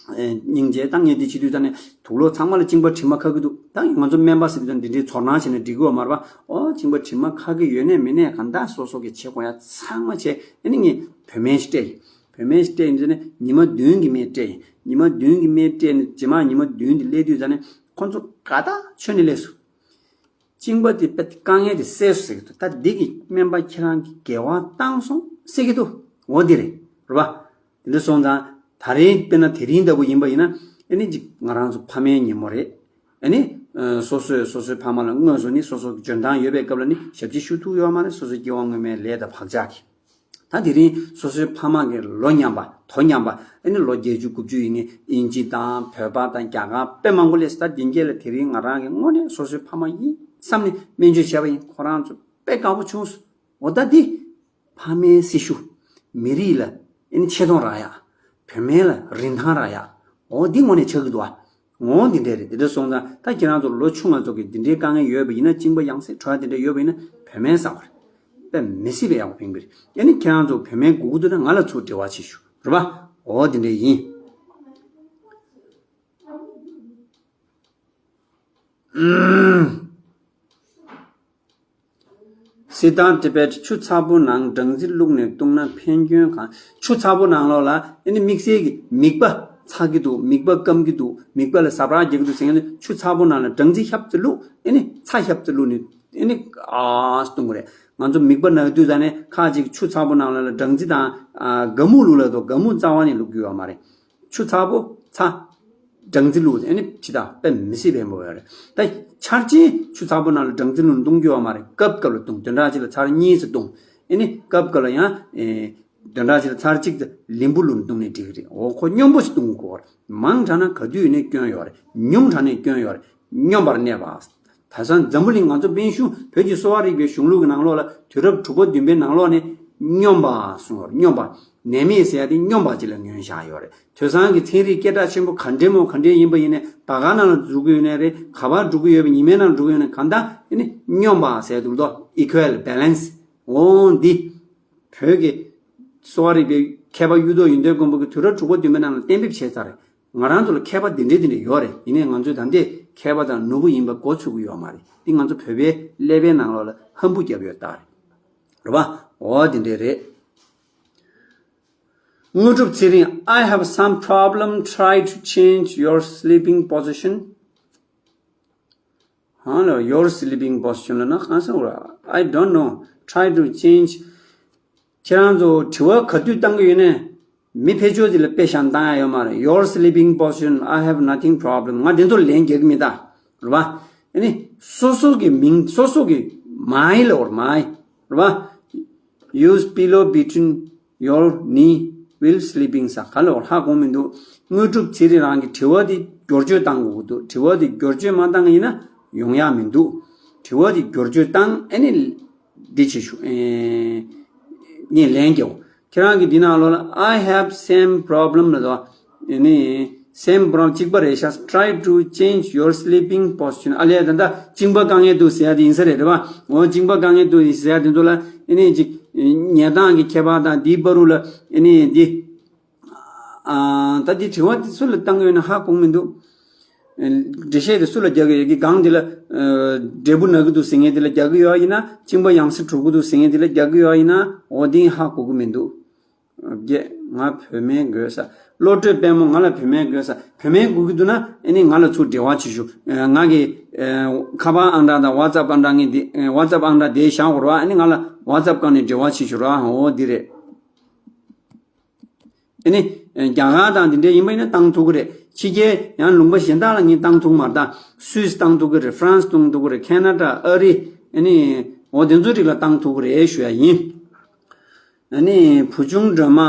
སྙིང་རྗེ། ད་ངས་འདི་བྱེད་དུས་ད་ནི་དུག་ལོག་ཚང་མ་ལ་གཅིན་པ་དྲི་མ་ཁ་གི་འདུག་ད་ང་ཚོ་སྨན་པ་ཟེར་དུས་ད་འདི་འདྲའི་ཚོར་སྣང་བྱས་ནས་འགྲིག་གི་ཡོད་མ་རེད་པ། ཨོ་གཅིན་པ་དྲི་མ་ཁ་གི་ཡོད་ནས་མེད་ནས་གང་ལྟར་སོ་སོ་གི་བྱེད་དགོས་ཡག་ཚང་མ་བྱས། ཨེ་ནི་ངས་བོད་སྨན་ཞིག་སྤྲད་ཡིན། བོད་སྨན་ཞིག་སྤྲད་ཡིན་ཟེར་ནས་ཉི་མ་བདུན་གྱི་སྨན་སྤྲད་ཡིན། ཉི་མ་བདུན་གྱི་སྨན་སྤྲད་ནས་རྗེས་མ་ཉི་མ་བདུན་དེ་སླེབས་དུས་ད་ནི་ཁོང་ཚོ་དགའ་ཐག་ཆོད་ནས་སླེབས་སོང་། གཅིན་པ་དེ་དཔེ་དཀའ་ངལ་དེ་སེལ་སོང་ཟེར་གྱི་འདུག་ད་འདི་གིས་སྨན་པ་ཁྱེད་རང་གི་དགེ་བ་བཏང་སོང་ཟེར་གྱི་འདུག་འོ་འདི་རེད། རེད་པ། དེ་འདྲ་སོང་ཙང་ད་རེས་དཔེར་ན་དེ་རིང་ལྟ་བུ་ཡིན་པ་ཡིན་ན་ཨེ་ནི་ཅིག་ང་རང་ཚོ་ཕ་མའི་ཉིན་མོ་རེད། ཨེ་ནི་སོ་སོས་སོ་སོའི་ཕ་མ་ལ་དངོས་སུ་ནི་སོ་སོ་གི་འཇོན་ཐང་ཡོད་པའི་སྐབས་ལ་ནི་ཞབས་ཕྱི་ཞུ་ཐུབ་ཡོད་མ་རེད། སོ་སོའི་སྐྱེ་བ་སྔོན་མའི་ལས་དང་བག་ཆགས་ཀྱིས། ད་དེ་རིང་སོ་སོའི་ཕ་མ་གི་ལོ་མཉམ་པ་དོ་མཉམ་པ་ཨ་ནི་ལོ་བརྒྱད་ཅུ་དགུ་བཅུ་ཡིན་ནི་དབྱིན་ཇི་དང་བོད་པ་དང་རྒྱ་གར་དཔེ་མང་པོ་སླེབས་སོང་། ད་དེ་འགྱེད་ལ་དེ་རིང་ང་རང་གི་དངོས་གནས་སོ་སོའི་ཕ་མ་ཡིན་བསམ་ནས་སྨན་བཅོས་བྱས་པ་ཡིན། ཁོ་རང་ཚོ་དཔེ་དགའ་པོ་བྱུང་སོང་། འོ་ད་འདི་ཕ་མའི་སྲི་ཞུ། མི་རིགས་ལ་ཨ་ནི་ཆེ་མཐོང་རག་ཡག་བོད་སྨན་ལ་རིན་ཐང་རག་ཡག་འོ་འདི་དངོས་གནས་ཆགས་ཀྱི་འདུག་ཨ། ངོ་བོ་འདི་འདྲ་རེད། འདི་འདྲ་སོང་ཙང་ད་ཁྱེད་རང་ཚོ་ལོ་ཆུང་ང་ཚོ་གི་འདི་འདྲའི་དཀའ་ངལ་ཡོད་པ་ཡིན་ན། གཅིན་པ་ཡང་སེ་བྲོ་བ་འདི་འདྲ་ཡོད་པ་ཡིན་ན་བོད་སྨན་ཟ་དགོས་རེད། དཔེ་མི་སྲིད་པའི་ཡག་པོ་ཕན་གྱི་རེད། ཨ་ནི་ཁྱེད་རང་ཚོ་བོད་སྨན་དགོས་ཀྱི་འདུག་ན་ང་ལ་ཚུར་འབྲེལ་བ་བྱེད་ཤོག་རེད་པ། འོ་འདི་འདྲ་ཡིན། སི་ཏཱན་ཏི་བེད། ཆུ་ཚ་པོ་ནང་སྦྲང་རྩི་བླུགས་ནས་བཏུང་ན་ཕན་སྐྱོན་གང་། ཆུ་ཚ་པོ་ནང་ལོགས་ལ་ཨ་ནི་དམིགས་བསལ་གྱི་མིད་པ་ཚ་གི་འདུག་མིད་པ་སྐམ་གི་འདུག་མིད་པ་ལ་ཟ་འཕྲུག་རྒྱག་གི་འདུག་ཟེར་མཁན་དེ་ཆུ་ཚ་པོ་ནང་ལ་སྦྲང་རྩི་ཤབ་ཙམ་བླུགས། ཨ་ནི་ཚྭ་ཤབ་ཙམ་བླུགས་ནས་ཨ་ནི་ཨ་བཏུང་གི་རེད། ང་ཚོ་མིད་པ་ན་དུས་ད་ནས་ཁ་ཅིག་ཆུ་ཚ་པོ་ནང་ལོགས་ལ་སྦྲང་རྩི་དང་ཨ་སྒ་སྨུག་བླུགས་ལབ་འདུག་སྒ་སྨུག་རྩ་བ་ནས་བླུགས་རྒྱུ་ཡོད་མ་རེད། ཆུ་ཚ་པོ་ཚྭ། སྦྲང་རྩི་བླུགས་ཨ་ནི་ཕྱི་ད་དཔེ་མི་སྲིད་ཕན་པོ་ཡོད་རེད། ད་ཆར་ཆེན་ཆུ་ཚ་པོ་ནང་ལ་སྦྲང་རྩི་བླུགས་བཏུང་རྒྱུ་ཡོད་མ་རེད། སྐབས་སྐབས་ལ་བཏུང་། བདུན་ཕྲག་གཅིག་ལ་ཚར་གཉིས་ཙམ་བཏུང་། ཨ་ནི་སྐབས་སྐབས་ལ་ཡང་ཨེ་བདུན་ཕྲག་གཅིག་ལ་ཚར་གཅིག་ཙམ་ལིམ་བུ་བླུགས་བཏུང་ནས་འགྲིག་གི་རེད། འོ་ཁོ་སྙོམས་པོ་ཞིག་བཏུང་དགོས་རེད། མང་དྲགས་ན་ག་དུས་ཡིན་ནའི་སྐྱོན་ཡོད་རེད། ཉུང་དྲགས་ནའི་སྐྱོན་ཡོད་རེད། སྙོམས་པར་གནས་པ། དེང་སང་འཛམ་བུ་གླིང་ང་ཚོ་དཔལ་གཞུང་བོད་ཀྱི་གསོ་བ་རིག་པའི་གཞུང་ལུགས་ཀྱི་ནང་ལོགས་ལ་དུས་རབས་དྲུག་པ་བདུན་པའི་ནང་ལོགས་ནས་སྙོམས་པ་གསུངས་པ་རེད། སྙོམས་པ། ནད་མེད་ཟེར་ཡ་དེ་སྙོམས་པ་ཅིག་ལ་ངོས་བཞག་ཡོད་རེད། དེང་སང་གི་ཚན་རིག་སྐད་གྲགས་ཆེན་པོ་ག་འདྲས་མོ་ག་འདྲས་ཡིན་པ་ཡིན་ནའི་ད་ག་ནང་ལ་འགྲོ་གི་ཡོད་ནའི་རེད། ག་པར་འགྲོ་གི་ཡོད་པ་ཉི་མའི་ནང་འགྲོ་གི་ཡོད་ནའི་གང་ལྟར་ཨ་ནི་སྙོམས་པ་ཟེར་འདུག་ལོ། ཨི་ཁུ་ཝལ་བྷེ་ལན་སི། འོ་འདི་བོད་ཀྱི་གསོ་བ་རིག་པའི་མཁས་པ་གཡུ་ཐོག་ཡོན་ཏན་མགོན་པོ་གིས་དུས་རབས་དྲུག་པ་བདུན་པའི་ནང་ལ་གཏན་འབེབས་བྱས་ཚར་རེད། ང་རང་ཚོ་ལ་མཁས་པ་འདི་འདྲས་འདི་འདྲས་ཡོད་རེད། ཡིན་ནའི་ང་ཚོས་ད་ལྟའི་མཁས་པ་དང་ནོར་བུ་ཡིན་པ་མགོ་ཚོད་ཀྱི་ཡོད་མ་རེད། འདི་ང་ཚོ་བོད་པའི་ཀླད་པའི་ནང་ལོགས་ལ་ཧམ་བུ་བརྒྱབ་ཡོད་རྟགས་རེད། རེད་པ། འོ་འདི་འདྲས་རེད། དངོས་གྲུབ་ཚེ་རིང་། I have some problem, try to change your sleeping position. ཧང་ལ་your sleeping position ལ་ན་གང་ཟེར་བ། I don't know, try to change. ཁྱེད་རང་ཚོ་དྲི་བ་ག་དུས་བཏང་གི་ཡོད་ནས། མི་ཕལ་ཆེར་དེ་ལ་དཔེ་བཞག་བཏང་ཡ་ཡོད་མ་རེད། Your sleeping position, I have nothing problem. ང་དེ་ཚོ་ལན་རྒྱག་གི་མི་ད། རེད་པ། ཨ་ནི་སོ་སོ་གི་མིང་སོ་སོ་གི་མའི་ལ་འོར་མའི། རེད་པ། Use pillow between your knee while sleeping ཟེར་ག་ལ་འོར་ཧ་གོ་མི་འདུག་དངོས་གྲུབ་ཚེ་རིང་རང་གི་དྲི་བ་དེ་བསྒྱུར་བཅོས་བཏང་དགོས་ཀྱི་འདུག་དྲི་བ་དེ་བསྒྱུར་བཅོས་མ་བཏང་ཡིན་ན་ཡོང་ཡ་མི་འདུག་དྲི་བ་དེ་བསྒྱུར་བཅོས་བཏང་ཨ་ནི་འདི་བྱེད་ཤོག་ཨེ། ངས་ལན་རྒྱག་ཁྱེད་རང་གི་འདི་ནང་ལོགས་ལ་I have same problem ལབ་འདུག་ཨ་ནི་same problem གཅིག་པ་རེད་ཤག try to change your sleeping position. ཨ་ལས་ད་ལྟ་གཅིན་པ་དཀའ་ངལ་འདུག་ཟེར་ཡ་དེ་ཡིན་ས་རེད། རེད་པ། འོ་གཅིན་པ་དཀའ་ངལ་འདུག་ཟེར་ཡ་དེ་ཚོ་ལ་ཨ་ནི་ཅིག་ཉལ་སྟངས་ཀྱི་ཁྱད་པར་དང་འདིའི་བར་དུ་ལ་ཨ་ནི་འདི་ཨ་ད་འདི་དྲི་བ་དེ་སུ་ལ་བཏང་གི་ཡོད་ན་ཧ་གོ་མི་འདུག་འགྲེལ་བཤད་དེ་སུ་ལ་རྒྱག་གི་ཡོད་ཀྱི་སྒང་དེ་ལ་འབྲས་བུ་ན་གི་འདུག་ཟེར་མཁན་དེ་ལ་རྒྱག་གི་ཡོད་ཡིན་ན། གཅིན་པ་ཡང་སེ་འགྲོ་གི་འདུག་ཟེར་མཁན་དེ་ལ་རྒྱག་གི་ཡོད་ཡིན་ན། འོ་དེ་ཧ་གོ་གི་མི་འདུག་བརྒྱད། ང་བོད་སྨན་དགོས་ས། བློ་གྲོས་དཔལ་མོ། ང་ལ་བོད་སྨན་དགོས་ས། བོད་སྨན་དགོས་ཀྱི་འདུག་ན་ཨ་ནི་ང་ལ་ཚུར་འབྲེལ་བ་བྱེད་ཤོག་ང་གི་ཁ་པར་ཨང་གྲངས་དང་ཝ་ཙབ་ཨང་གྲངས་ངས་འདི་ཝ་ཙབ་ཨང་གྲངས་དེ་བཞག་དགོས་རེད་པ། ཨ་ནི་ང་ལ་ཝ་ཙབ་སྒང་ནས་འབྲེལ་བ་བྱེད་ཤོག་རེད་པ། འོ་འདི་རེད། ཨ་ནི་རྒྱ་གར་དང་འདི་འདྲ་ཡིན་པ་ཡིན་ན་བཏང་ཐུབ་ཀྱི་རེད། ཕྱི་རྒྱལ་ཡང་ལུང་པ་གཞན་དག་ལ་ངས་བཏང་ཐུབ་མ་རེད། ད་སུད་སི་བཏང་ཐུབ་ཀྱི་རེད། ཧྥ་རན་སི་བཏང་ཐུབ་ཀྱི་རེད། ཁེ་ན་ཌ། ཨ་རི། ཨ་ནི་ འོ་དེ་ཚོའི་རིགས་ལ་བཏང་ཐུབ་ཀྱི་རེད་ཞུ་ཡ་ཡིན། ཨ་ནི་བུ་ཆུང་སྒྲོལ་མ།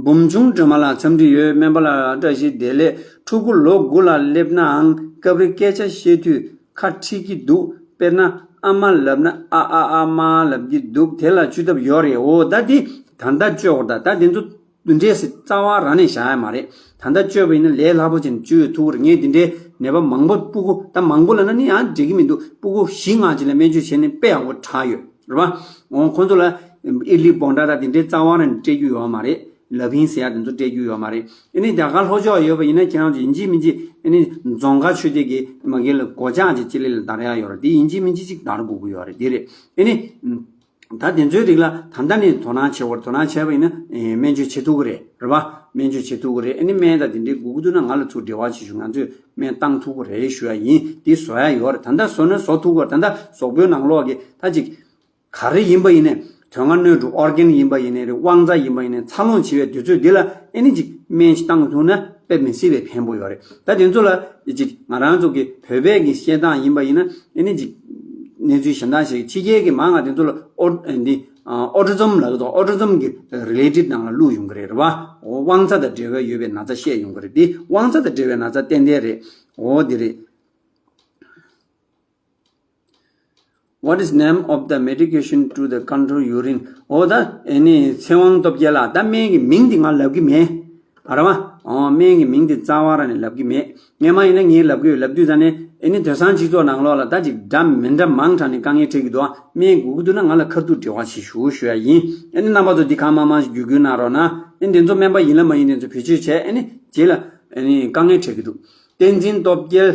འབུམ་ཆུང་སྒྲོལ་མ་ལགས་འཚམས་འདྲི་ཡོད། སྨན་པ་ལགས་བཀྲ་ཤིས་བདེ་ལེགས། ཕྲུ་གུ་ལོ་དགུ་ལ་སླེབས་ནའང་སྐབས་རེ་སྐད་ཆ་བཤད་དུས་ཁ་འཁྲིག་གི་འདུག་དཔེར་ན་ཨ་མ་ལབ་ན་ཨ་ཨ་ཨ་མ་ལབ་ཀྱི་འདུག་དེ་ལ་བཅོས་ཐབས་ཡོད་རེད། འོ་ད་འདི་ད་ལྟ་བཅོས་དགོས། ད་ད་དེ་ཚོ་འདི་འདྲས་སེ་རྩ་བ་རང་ནས་བཞག་ཡ་མ་རེད། ད་ལྟ་བཅོས་པ་ཡིན་ན་ལས་སླ་པོ་བྱས་ནས་བཅོས་ཡོད་ཐུག་གི་རེད། ངས་འདི་འདྲའི་ནད་པ་མང་པོ་སྤུ་གུ་ད་མང་པོ་ལབ་ན་ནི་ཡང་འགྲིག་གི་མི་འདུག་སྤུ་གུ་བཞི་ལྔ་ཅིག་ལ་སྨན་བཅོས་བྱས་ནས་དཔེ་ཡག་པོ་དྲག་ཡོད་རེད་པ། འོ་ཁོང་ཚོ་ལ་ཨིར་ལི་བོང་ཁྲ་དང་དེ་འདྲའི་རྩ་བ་རང་ནས་སྤྲད་རྒྱུ་ཡོད་མ་རེད། ལབ་ཡིན་ཟེར་ཡ་དེ་ཚོ་སྤྲད་རྒྱུ་ཡོད་མ་རེད། ཨ་ནི་རྒྱ་གར་ལྷོ་ཕྱོགས་ཡོད་པ་ཡིན་ན་ཁྱེད་རང་ཚོ་ཡིན་གཅིག་མིན་གཅིག་ཨ་ནི་རྫོང་དཀར་ཆོས་སྡེ་གི་མ་གི་ལ་སྒོ་ལྕགས་ཅིག་ཅི་ལི་ལ་བརྡར་ཡ་ཡོད་རེད། དེ་ཡིན་གཅིག་མིན་གཅིག་ཅིག་བརྡར་དགོས་ཀྱི་ཡོད་རེད། དེ་རེད། ཨ་ནི། ད་དེ་ཚོའི་རིགས་ལ་ད་ལྟ་ནས་དོ་སྣང་བྱེད་དགོས། དོ་སྣང་བྱས་པ་ཡིན་ན་ཨེ་སྨན་བཅོས་བྱེད་ཐུབ་ཀྱི་རེད། རེད་པ། སྨན་བཅོས་བྱེད་ཐུབ་ཀྱི་རེད། ཨ་ནི་སྨན་དང་དེ་འདྲའི་དགོས་ཀྱི་འདུག་ན་ང་ལ་ཚུར་འབྲེལ་བ་བྱེད་ཤོག་ང་ཚོས་སྨན་བཏང་ཐུབ་ཀྱི་རེད་ཞུ་ཡ་ཡིན། དེ་བཟོ་ཡ་ཡོད་རེད། ད་ལྟ་བཟོ་ན་བཟོ་ཐུབ་ཀྱི་རེད། ད་ལྟ་གཟུགས་པོའི་ནང་ལོགས་ཀྱི་ད་ཅིག་ག་རེ་ཡིན་པ་ཡིན་ནའི་དོན་ལྔ་སྣོད་དྲུག་ཨོར་གན་ཡིན་པ་ཡིན་ནའི་རེད། དབང་རྩ་ཡིན་པ་ཡིན་ནའི་འཚར་ལོངས་བྱེད་པའི་དུས་ཚོད་འདི་ལ་ཨ་ནི་ཅིག་སྨན་ཞིག་བཏང་ཐུབ་ན་དཔེ་མི་སྲིད་པའི་ཕན་པོ་ཡོད་རེད། ད་དེ་ཚོ་ལ་ཅིག་ང་རང་ཚོ་གི་བོད་པའི་གི་བཤད་སྟངས་ཡིན་པ་ཡིན་ན་ཨ་ནི་ཅིག་གནས་ཚུལ་གཞན་དག་ཞིག་ཕྱི་རྒྱལ་གྱི་མང་ང་དེ་ཚོ་ལ་ཨོ་འདི་ཨོ་ཊི་ཛམ་ལབ་ཀྱི་འདུག་ཨོ་ཊི་ཛམ་གྱི་རི་ལེ་ཊེཌ་ནང་ལ་བླུགས་ཡོང་གི་རེད། རེད་པ། འོ་དབང་རྩ་དང་འབྲེལ་བ་ཡོད་པའི་ན་ཚ་བཤད་ཡོང་གི་རེད། འདི་དབང་རྩ་དང་འབྲེལ་བའི་ན་ཚ་ཏན་ཏན་རེད། འོ་འདི་རེད། What is name of the medication to the control urine? འོ་ད་ཨེ་ནི་ཚེ་དབང་སྟོབས་རྒྱལ་ལགས། ད་སྨན་གྱི་མིང་འདི་ང་ལབ་གི་མེད། ཨ་ར་མ། ཨོ་སྨན་གྱི་མིང་འདི་རྩ་བ་ར་ནས་ལབ་གི་མེད། སྔན་མ་ཡིན་ན་ངས་ལབ་གི་ཡོད། ལབ་དུས་ད་ནས་ཨེ་ནི་དེང་སང་སྤྱི་ཚོགས་ནང་ལོགས་ལ་ད་ཅིག་འདྲ་མི་འདྲ་མང་དྲགས་ནས་དཀའ་ངལ་འཕྲད་ཀྱི་འདུག་ཨ་སྨན་དགོས་ཀྱི་འདུག་ན་ང་ལ་ཁ་ཐུག་འབྲེལ་བ་བྱེད་ཞུ་ཞུ་ཡ་ཡིན། ཨེ་ནི་རྣམ་པ་ཚོ་འདི་གང་མང་མང་ཞིག་བརྒྱུད་སྐུལ་གནང་རོགས་གནང་། ཨེ་ནི་དེ་ཚོ་སྨན་པ་ཡིན་ལ་མ་ཡིན་དེ་ཚོ་བེད་སྤྱོད་བྱས་ཨེ་ནི་རྗེས་ལ་ཨེ་ནི་དཀའ་ངལ་འཕྲད་ཀྱི་འདུག་བསྟན་འཛིན་སྟོབས་རྒྱལ།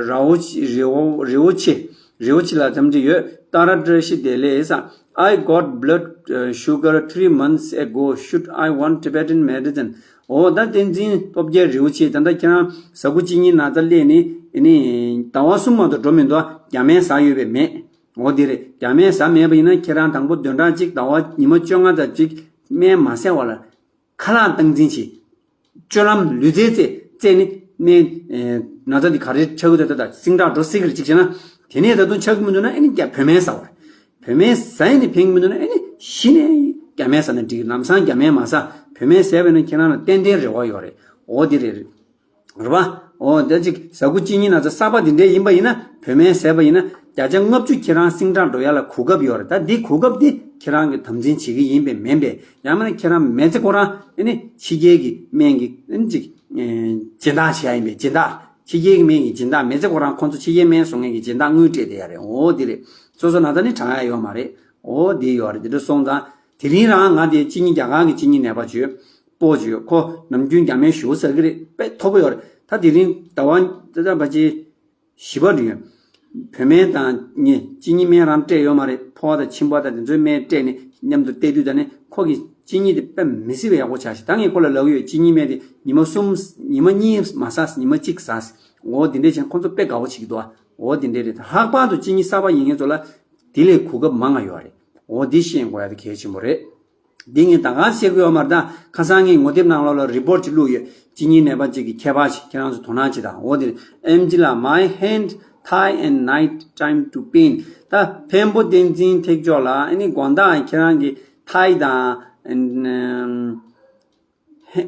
ར་བོ་ཆེ། རི་བོ་རི་བོ་ཆེ། རི་བོ་ཆེ་ལ་འཚམས་འདྲི་ཡོད། ཏཱ་ར་བཀྲ་ཤིས་བདེ་ལེགས་ས། I got blood uh, sugar three months ago. Should I want Tibetan medicine? འོ་ད་བསྟན་འཛིན་སྟོབས་རྒྱལ་རི་བོ་ཆེ། ད་ལྟ་ཁྱེད་རང་ཟ་ཁུ་གཅིན་སྙི་ན་ཚ་སླེབས་ནས་ཨེ་ནི་ཟླ་བ་གསུམ་མ་གཏོགས་འགྲོ་མི་འདུག་རྒྱ་སྨན་ཟ་ཡོད་པས་མེད། འོ་དེ་རེད། རྒྱ་སྨན་ཟ་མེད་པ་ཡིན་ན་ཁྱེད་རང་དང་པོ་བདུན་ཕྲག་གཅིག་ཟླ་བ་ཉི་མ་བཅོ་ལྔ་དང་གཅིག་སྨན་མ་ཟས་པ་ལ། ཁ་ལག་སྟངས་འཛིན་བྱེད། སྤྱོད་ལམ་ལུས་རྩལ་རྩེད་རྩེད་ནི་སྨན། ན་ཚ་འདི་ག་རེ་ཆགས་ཀྱི་འདུག་ད་ད་སིང་དྲག་འགྲོ་སྲིད་ཀྱི་རེད་ཅིག་བྱས་ན། དེ་ནས་ད་དུང་ཆགས་ཀྱི་མི་འདུག་ན་ཨ་ནི་རྒྱ་བོད་སྨན་ཟ་བ་རེད། བོད་སྨན་ཟ་ཡི་ནི་ཕན་གྱི་མི་འདུག་ན་ཨ་ནི་གཞི་ནས་རྒྱ་སྨན་ཟ་ན་འགྲིག་ལམ་སང་རྒྱ་སྨན་མ་ཟ། བོད་སྨན་ཟས་པས་ན་ཁྱེད་རང་ལ་ཏན་ཏན་རེ་བ་ཡོད་རེད། འོ་དེ་རེད། རེད་པ། འོ་ད་ཅིག་ཟ་ཁུ་གཅིན་སྙི་ན་ཚ་གསར་པ་འདི་འདྲས་ཡིན་པ་ཡིན་ན་བོད་སྨན་ཟས་པ་ཡིན་ན་བརྒྱ་ཆ་ལྔ་བཅུ་ཁྱེད་རང་སིང་དྲག་འགྲོ་ཡ་ལ་གོ་སྐབས་ཡོད་རེད། ད་འདི་གོ་སྐབས་འདི་ཁྱེད་རང་གིས་དམ་འཛིན་བྱེད་ཀྱི་ཡིན་པས་མིན་པས། ཡང་མིན་ན་ཁྱེད་རང་མི་ཚེ་ཁོ་རང་ཨ་ནི་ཕྱི་རྒྱལ་གྱི་སྨན་གྱི་ཨ་ནི་ཅིག་སྦྱིན་བདག་བྱེད་ཡ་ཡིན་པས། སྦྱིན་བདག་ཕྱི་རྒྱལ་གྱི་སྨན་གྱི་སྦྱིན་བདག་མི་ཚེ་ཁོ་རང་ཁོང་ཚོ་ཕྱི་རྒྱལ་སྨན་བཟོ་མཁན་གྱི་སྦྱིན་བདག་དངུལ་སྤྲད་བསྡད་ཡ་རེད། འོ་འདི་རེད། སོ་སོ་ན་ཚ་ནི་དྲག་ཡ་ཡོད་མ་རེད། འོ་འདི་ཡོད་རེད། འདི་འདྲ་སོང་ཙང་དེ་རིང་རང་ང་དེ་གཅིན་སྙི་རྒྱ་གར་གྱི་གཅིན་སྙི་ནད་པ་བྱོས། སྤོ་བྱོས། ཁོ་ནམ་རྒྱུན་རྒྱ་སྨན་ཞེ་པོ་ཟ་གི་རེད། དཔེ་མཐོ་པོ་ཡོད་རེད། ད་དེ་རིང་ཟླ་བ་ད་ལྟ་བ་ཅི་བཞི་པ་རེད། བོད་སྨན་དང་ངས་གཅིན་སྙི་སྨན་རང་སྤྲད་ཡོད་མ་རེད། ཕོ་བ་དང་མཆིན་པ་དང་དེ་ཚོའི་སྨན་སྤྲད་ནས་མཉམ་དུ་བལྟས་དུས་ད་ནི་ཁོ་གི་གཅིན་སྙི་དེ་དཔེ་མི་སྲིད་པའི་ཡག་པོ་ཆགས་ཤག་ད་ངས་ཁོ་ལ་ལབ་ཡོད། གཅིན་སྙི་སྨན་དེ་ཉི་མ་གསུམ་ཉི་མ་གཉིས་མ་ཟ། ཉི་མ་གཅིག་ཟ། འོ་དེ་འདྲས་བྱས་ཁོ་ཚོ་དཔེ་དགའ་པོ་བྱེད་ཀྱི་འདུག་འོ་དེ་འདྲས་རེད། ད་ལྷག་པར་དུ་གཅིན་སྙི་གསར་པ་ཡིན་མཁན་ཚོ་ལ་དེ་ལས་གོ་སྐབས་མང་ང་ཡོད་རེད། འོ་འདི་ཤེས་དགོས་ཡ་དེ་གལ་ཆེན་པོ་རེད། འདི་ངས་ད་ག་བཤད་ཀྱི་ཡོད་མ་རེད། ད་ཁ་སང་ངས་ངོ་དེབ་ནང་ལོགས་ལ་རི་པོར་ཅིག་བླུགས་ཡོད། གཅིན་སྙི་ནད་པ་ཅིག་གི་ཁྱད་པར་ཞིག་ཁྱེད་རང་ཚོ་དོ་སྣང་བྱེད་དང་། འོ་དེ་ཨེམ་ཆི་ལགས། My hand, thigh and night time to pain. ད་འཕན་པོ་བསྟན་འཛིན་ཐེག་མཆོག་ལགས། ཨ་ནི་དགོང་དག་ཁྱེད་རང་གི་ཐའི་དང་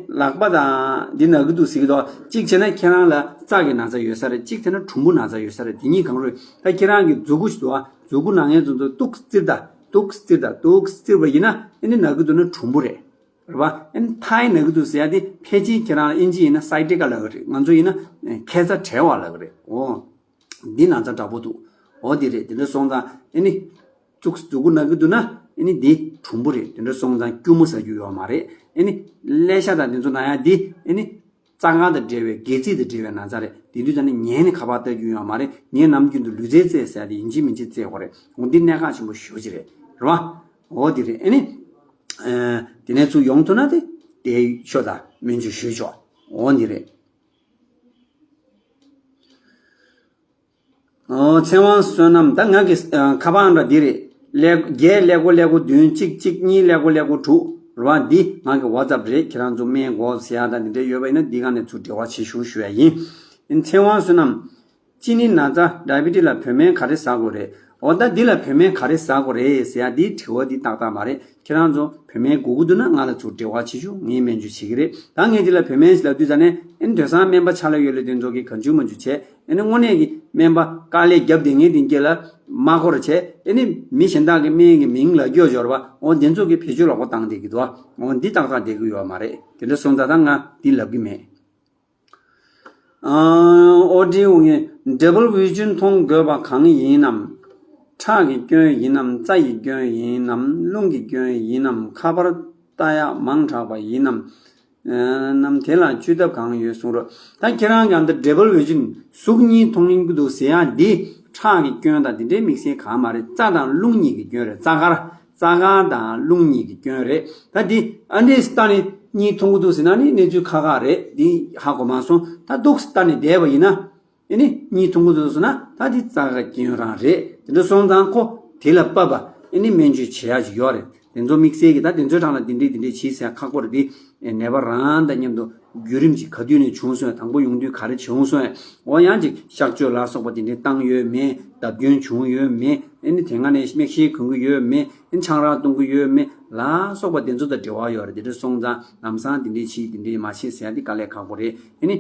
ལག་པ་དང་འདི་ན་གི་འདུག་ཟེར་གི་འདུག་གཅིག་བྱས་ན་ཁྱེད་རང་ལ་རྩ་གི་ན་ཚ་ཡོད་ས་རེད། གཅིག་བྱས་ན་གྲུམ་བུ་ན་ཚ་ཡོད་ས་རེད། དེ་གཉིས་གང་རུང་། ད་ཁྱེད་རང་གི་མཛུ་གུ་ཞིག་འདུག་མཛུ་གུ་ནང་ཡན་ཚོ་ཚོ་ཏུག་བཙིར་ད་ཏུག་བཙིར་ད་ཏུག་བཙིར་བ་ཡིན་ན་ཨ་ནི་ན་གི་འདུག་ན་གྲུམ་བུ་རེད། རེད་པ། ཨ་ནི་ཐའི་ན་གི་འདུག་ཟེར་ཡ་དེ་ཕལ་ཆེར་ཁྱེད་རང་ལ་ཨིན་ཇི་ཡིན་ན་སའི་ཊི་ཀ་ལབ་གི་རེད། ང་ཚོ་ཡིན་ན་ཁེ་ཚ་བྲལ་བ་ལབ་གི་རེད། འོ། འདི་ན་ཚ་འདྲ་པོ་འདུག་འོ་འདི་རེད། དེ་འདྲ་སོང་ཙང་ཨ་ནི་ཙུག་ཙུག་གུ་ན་གི་འདུག་ན་ཨ་ནི་འདི་གྲུམ་བུ་རེད། དེ་འདྲ་སོང་ཙང་སྐྱུར་མོ་ཟ་རྒྱུ་ཡོད་མ་རེད། ཨ་ནི་ཀླད་ཤ་དང་དེ་ཚོ་ན་ཡ་འདི་ཨ་ནི་རྩ་སྒང་དང་འབྲེལ་བའི་སྒལ་ཚིགས་དང་འབྲེལ་བའི་ན་ཚ་རེད། དེ་དུས་ད་ནི་ཉལ་ནས་ཁ་པར་ལྟ་རྒྱུ་ཡོད་མ་རེད། ངས་ནམ་རྒྱུན་དུ་ལུས་རྩལ་རྩེད་ཟེར་ཡ་དེ་ཡིན་གཅིག་མིན་གཅིག་རྩེད་དགོས་རེད། འོ་འདི་གནད་འགག་ཆེན་པོ་ཞེ་པོ་ཅིག་རེད། རེད་བ། འོ་འདི་རེད། ཨ་ནི་དེ་ནས་ཚུར་ཡོང་ཐུབ་ན་དེ་དེ་ཤོག་ད་སྨན་བཅོས་ཞུས་ཆོག་འོ་འདི་རེད། ཨོ། ཚེ་དབང་བསོད་ནམས། ད་ང་གི་ཨ་ཁ་པར་འདྲ་འདི་རེད། ཀླད་བརྒྱད་ཀླད་ཀོར་ཀླད་ཀོར་བདུན་གཅིག་གཅིག་གཉིས་ཀླད་ཀོར་ཀླད་ཀོར་དྲུག་རེད་བ། འདི་ང་གི་ཝ་ཙབ་རེད། ཁྱེད་རང་ཚོ་སྨན་དགོས་ཟེར་ཡ་དང་འདི་འདྲ་ཡོད་པ་ཡིན་ན་འདི་ག་ནས་ཚུར་འབྲེལ་བ་བྱེད་ཤོག་ཞུ་ཡ་ཡིན། ཨིན། ཚེ་དབང་བསོད་ནམས། གཅིན་སྙི་ན་ཚ་ཌའི་བི་ཊི་ལ་བོད་སྨན་ག་རེ་ཟ་དགོས་རེད། འོ་ད་འདི་ལ་བོད་སྨན་ག་རེ་ཟ་དགོས་རེད་ཟེར་ཡ་འདིའི་དྲི་བ་འདི་ཏག་ཏག་མ་རེད། ཁྱེད་རང་ཚོ་བོད་སྨན་དགོས་ཀྱི་འདུག་ན་ང་ལ་ཚུར་འབྲེལ་བ་བྱེད་ཤོག་ངས་སྨན་བཅོས་བྱེད་ཀྱི་རེད། ད་ངས་འདི་ལ་བོད་སྨན་ཞིག་ལབ་དུས་ཙ་ནས་ཨེ་ནི་དེང་སང་སྨན་པ་ཕྱག་ལས་ཡོད་ལེ་དེ་ཚོ་གིས་གང་བྱུང་མང་བྱུང་བྱས། ཨེ་ནི་དངོས་གནས་ཀྱི་སྨན་པ་དཀའ་ལས་རྒྱབ་བསྡད་མཁན་དེ་སྐད་ལ་མ་འཁོར་བྱས། ཨེ་ནི་མི་གཞན་དག་གི་སྨན་གྱི་མིང་ལབ་རྒྱུ་འབྱོར་བ་འོ་དེ་ཚོ་གིས་བེད་སྤྱོད་ལོག་པ་བཏང་བསྡད་ཀྱི་འདུག་འོ་འདི་ཏག་ཏག་བསྡད་ཀྱི་ཡོད་མ་རེད། དེ་འདྲ་སོང་ཙང་ད་ང་འདི་ལབ་ཀྱི་མེད། ཨོ་ཌི་ཡོ་ངས་Double Vision མཐོང་དགོས་པ་གང་ཡིན་ནམ། ཁྲག་གི་སྐྱོན་ཡིན་ནམ། རྩ་ཡི་སྐྱོན་ཡིན་ནམ། རླུང་གི་སྐྱོན་ཡིན་ནམ། ཁ་པར་ལྟ་ཡག་མང་དྲགས་པ་ཡིན་ནམ། ཨ་ནམ་དེ་ལ་བཅོས་ཐབས་གང་ཡོད་གསུང་རོགས། ད་ཁྱེད་རང་གི་ཨ་མདའ་Double Vision གཟུགས་གཉིས་མཐོང་ཡིན་གྱི་འདུག་ཟེར་ཡག་འདི་ཁྲག་གི་སྐྱོན་དང་དེ་འདྲའི་དམིགས་བསལ་གང་མ་རེད། རྩ་དང་རླུང་གཉིས་ཀྱི་སྐྱོན་རེད། རྩ་དཀར། རྩ་དཀར་དང་རླུང་གཉིས་ཀྱི་སྐྱོན་རེད། ད་འདི་ཨ་འདྲས་ལྟ་ནས་གཉིས་མཐོང་གི་འདུག་ཟེར་ན་ནི་གནས་ཚུལ་ཁག་ཁག་རེད། འདི་ཧ་གོ་མ་སོང་། ད་འདུག་ལྟ་ནས་བསྡད་པ་ཡིན་ན་ཨེ་ནི་གཉིས་མཐོང་གི་འདུག་ཟེར་ན་ད་འདི་རྩ་དཀར་སྐྱོན་རང་རེད། དེ་འདྲ་སོང་ཙང་ཁོ་དེ་ལ་བབ་པ་ཨེ་ནི་སྨན་བཅོས་བྱེད་ཡག་ཅིག་ཡོད་རེད། དེ་ཚོ་དམིགས་བསལ་གྱི་ད་དེ་ཚོའི་གྲས་ལ་འདི་འདྲས་འདི་འདྲས་བྱེད་ཟེར་ཁག་པོ་རེད། དེ་ནད་པ་རང་དང་མཉམ་དུ་བརྒྱུད་རིམ་གྱིས་ག་དུས་ནས་བྱུང་སོང་། དང་པོ་ཡོང་དུས་ག་རེ་བྱུང་སོང་། འོ་ཡང་ཅིག་གཤག་བཅོས་ལ་སོགས་པ་དེ་འདྲའི་བཏང་ཡོད་མེད། བརྡབ་སྐྱོན་བྱུང་ཡོད་མེད། ཨེ་ནི་དེ་སྔ་ནས་མིག་ཤེལ་གོན་གྱི་ཡོད་མེད། ཨེ་ནི་ཆང་རག་བཏུང་གི་ཡོད་མེད་ལ་སོགས་པ་དེ་ཚོ་དང་འབྲེལ་བ་ཡོད་རེད། དེ་འདྲ་སོང་ཙང་ལམ་སང་དེ་འདྲའི་བྱེད་དེ་འདྲའི་མ་བྱེད་ཟེར་ཡ་དེ་དཀའ་ལས་ཁག་པོ་རེད། ཨེ་ནི་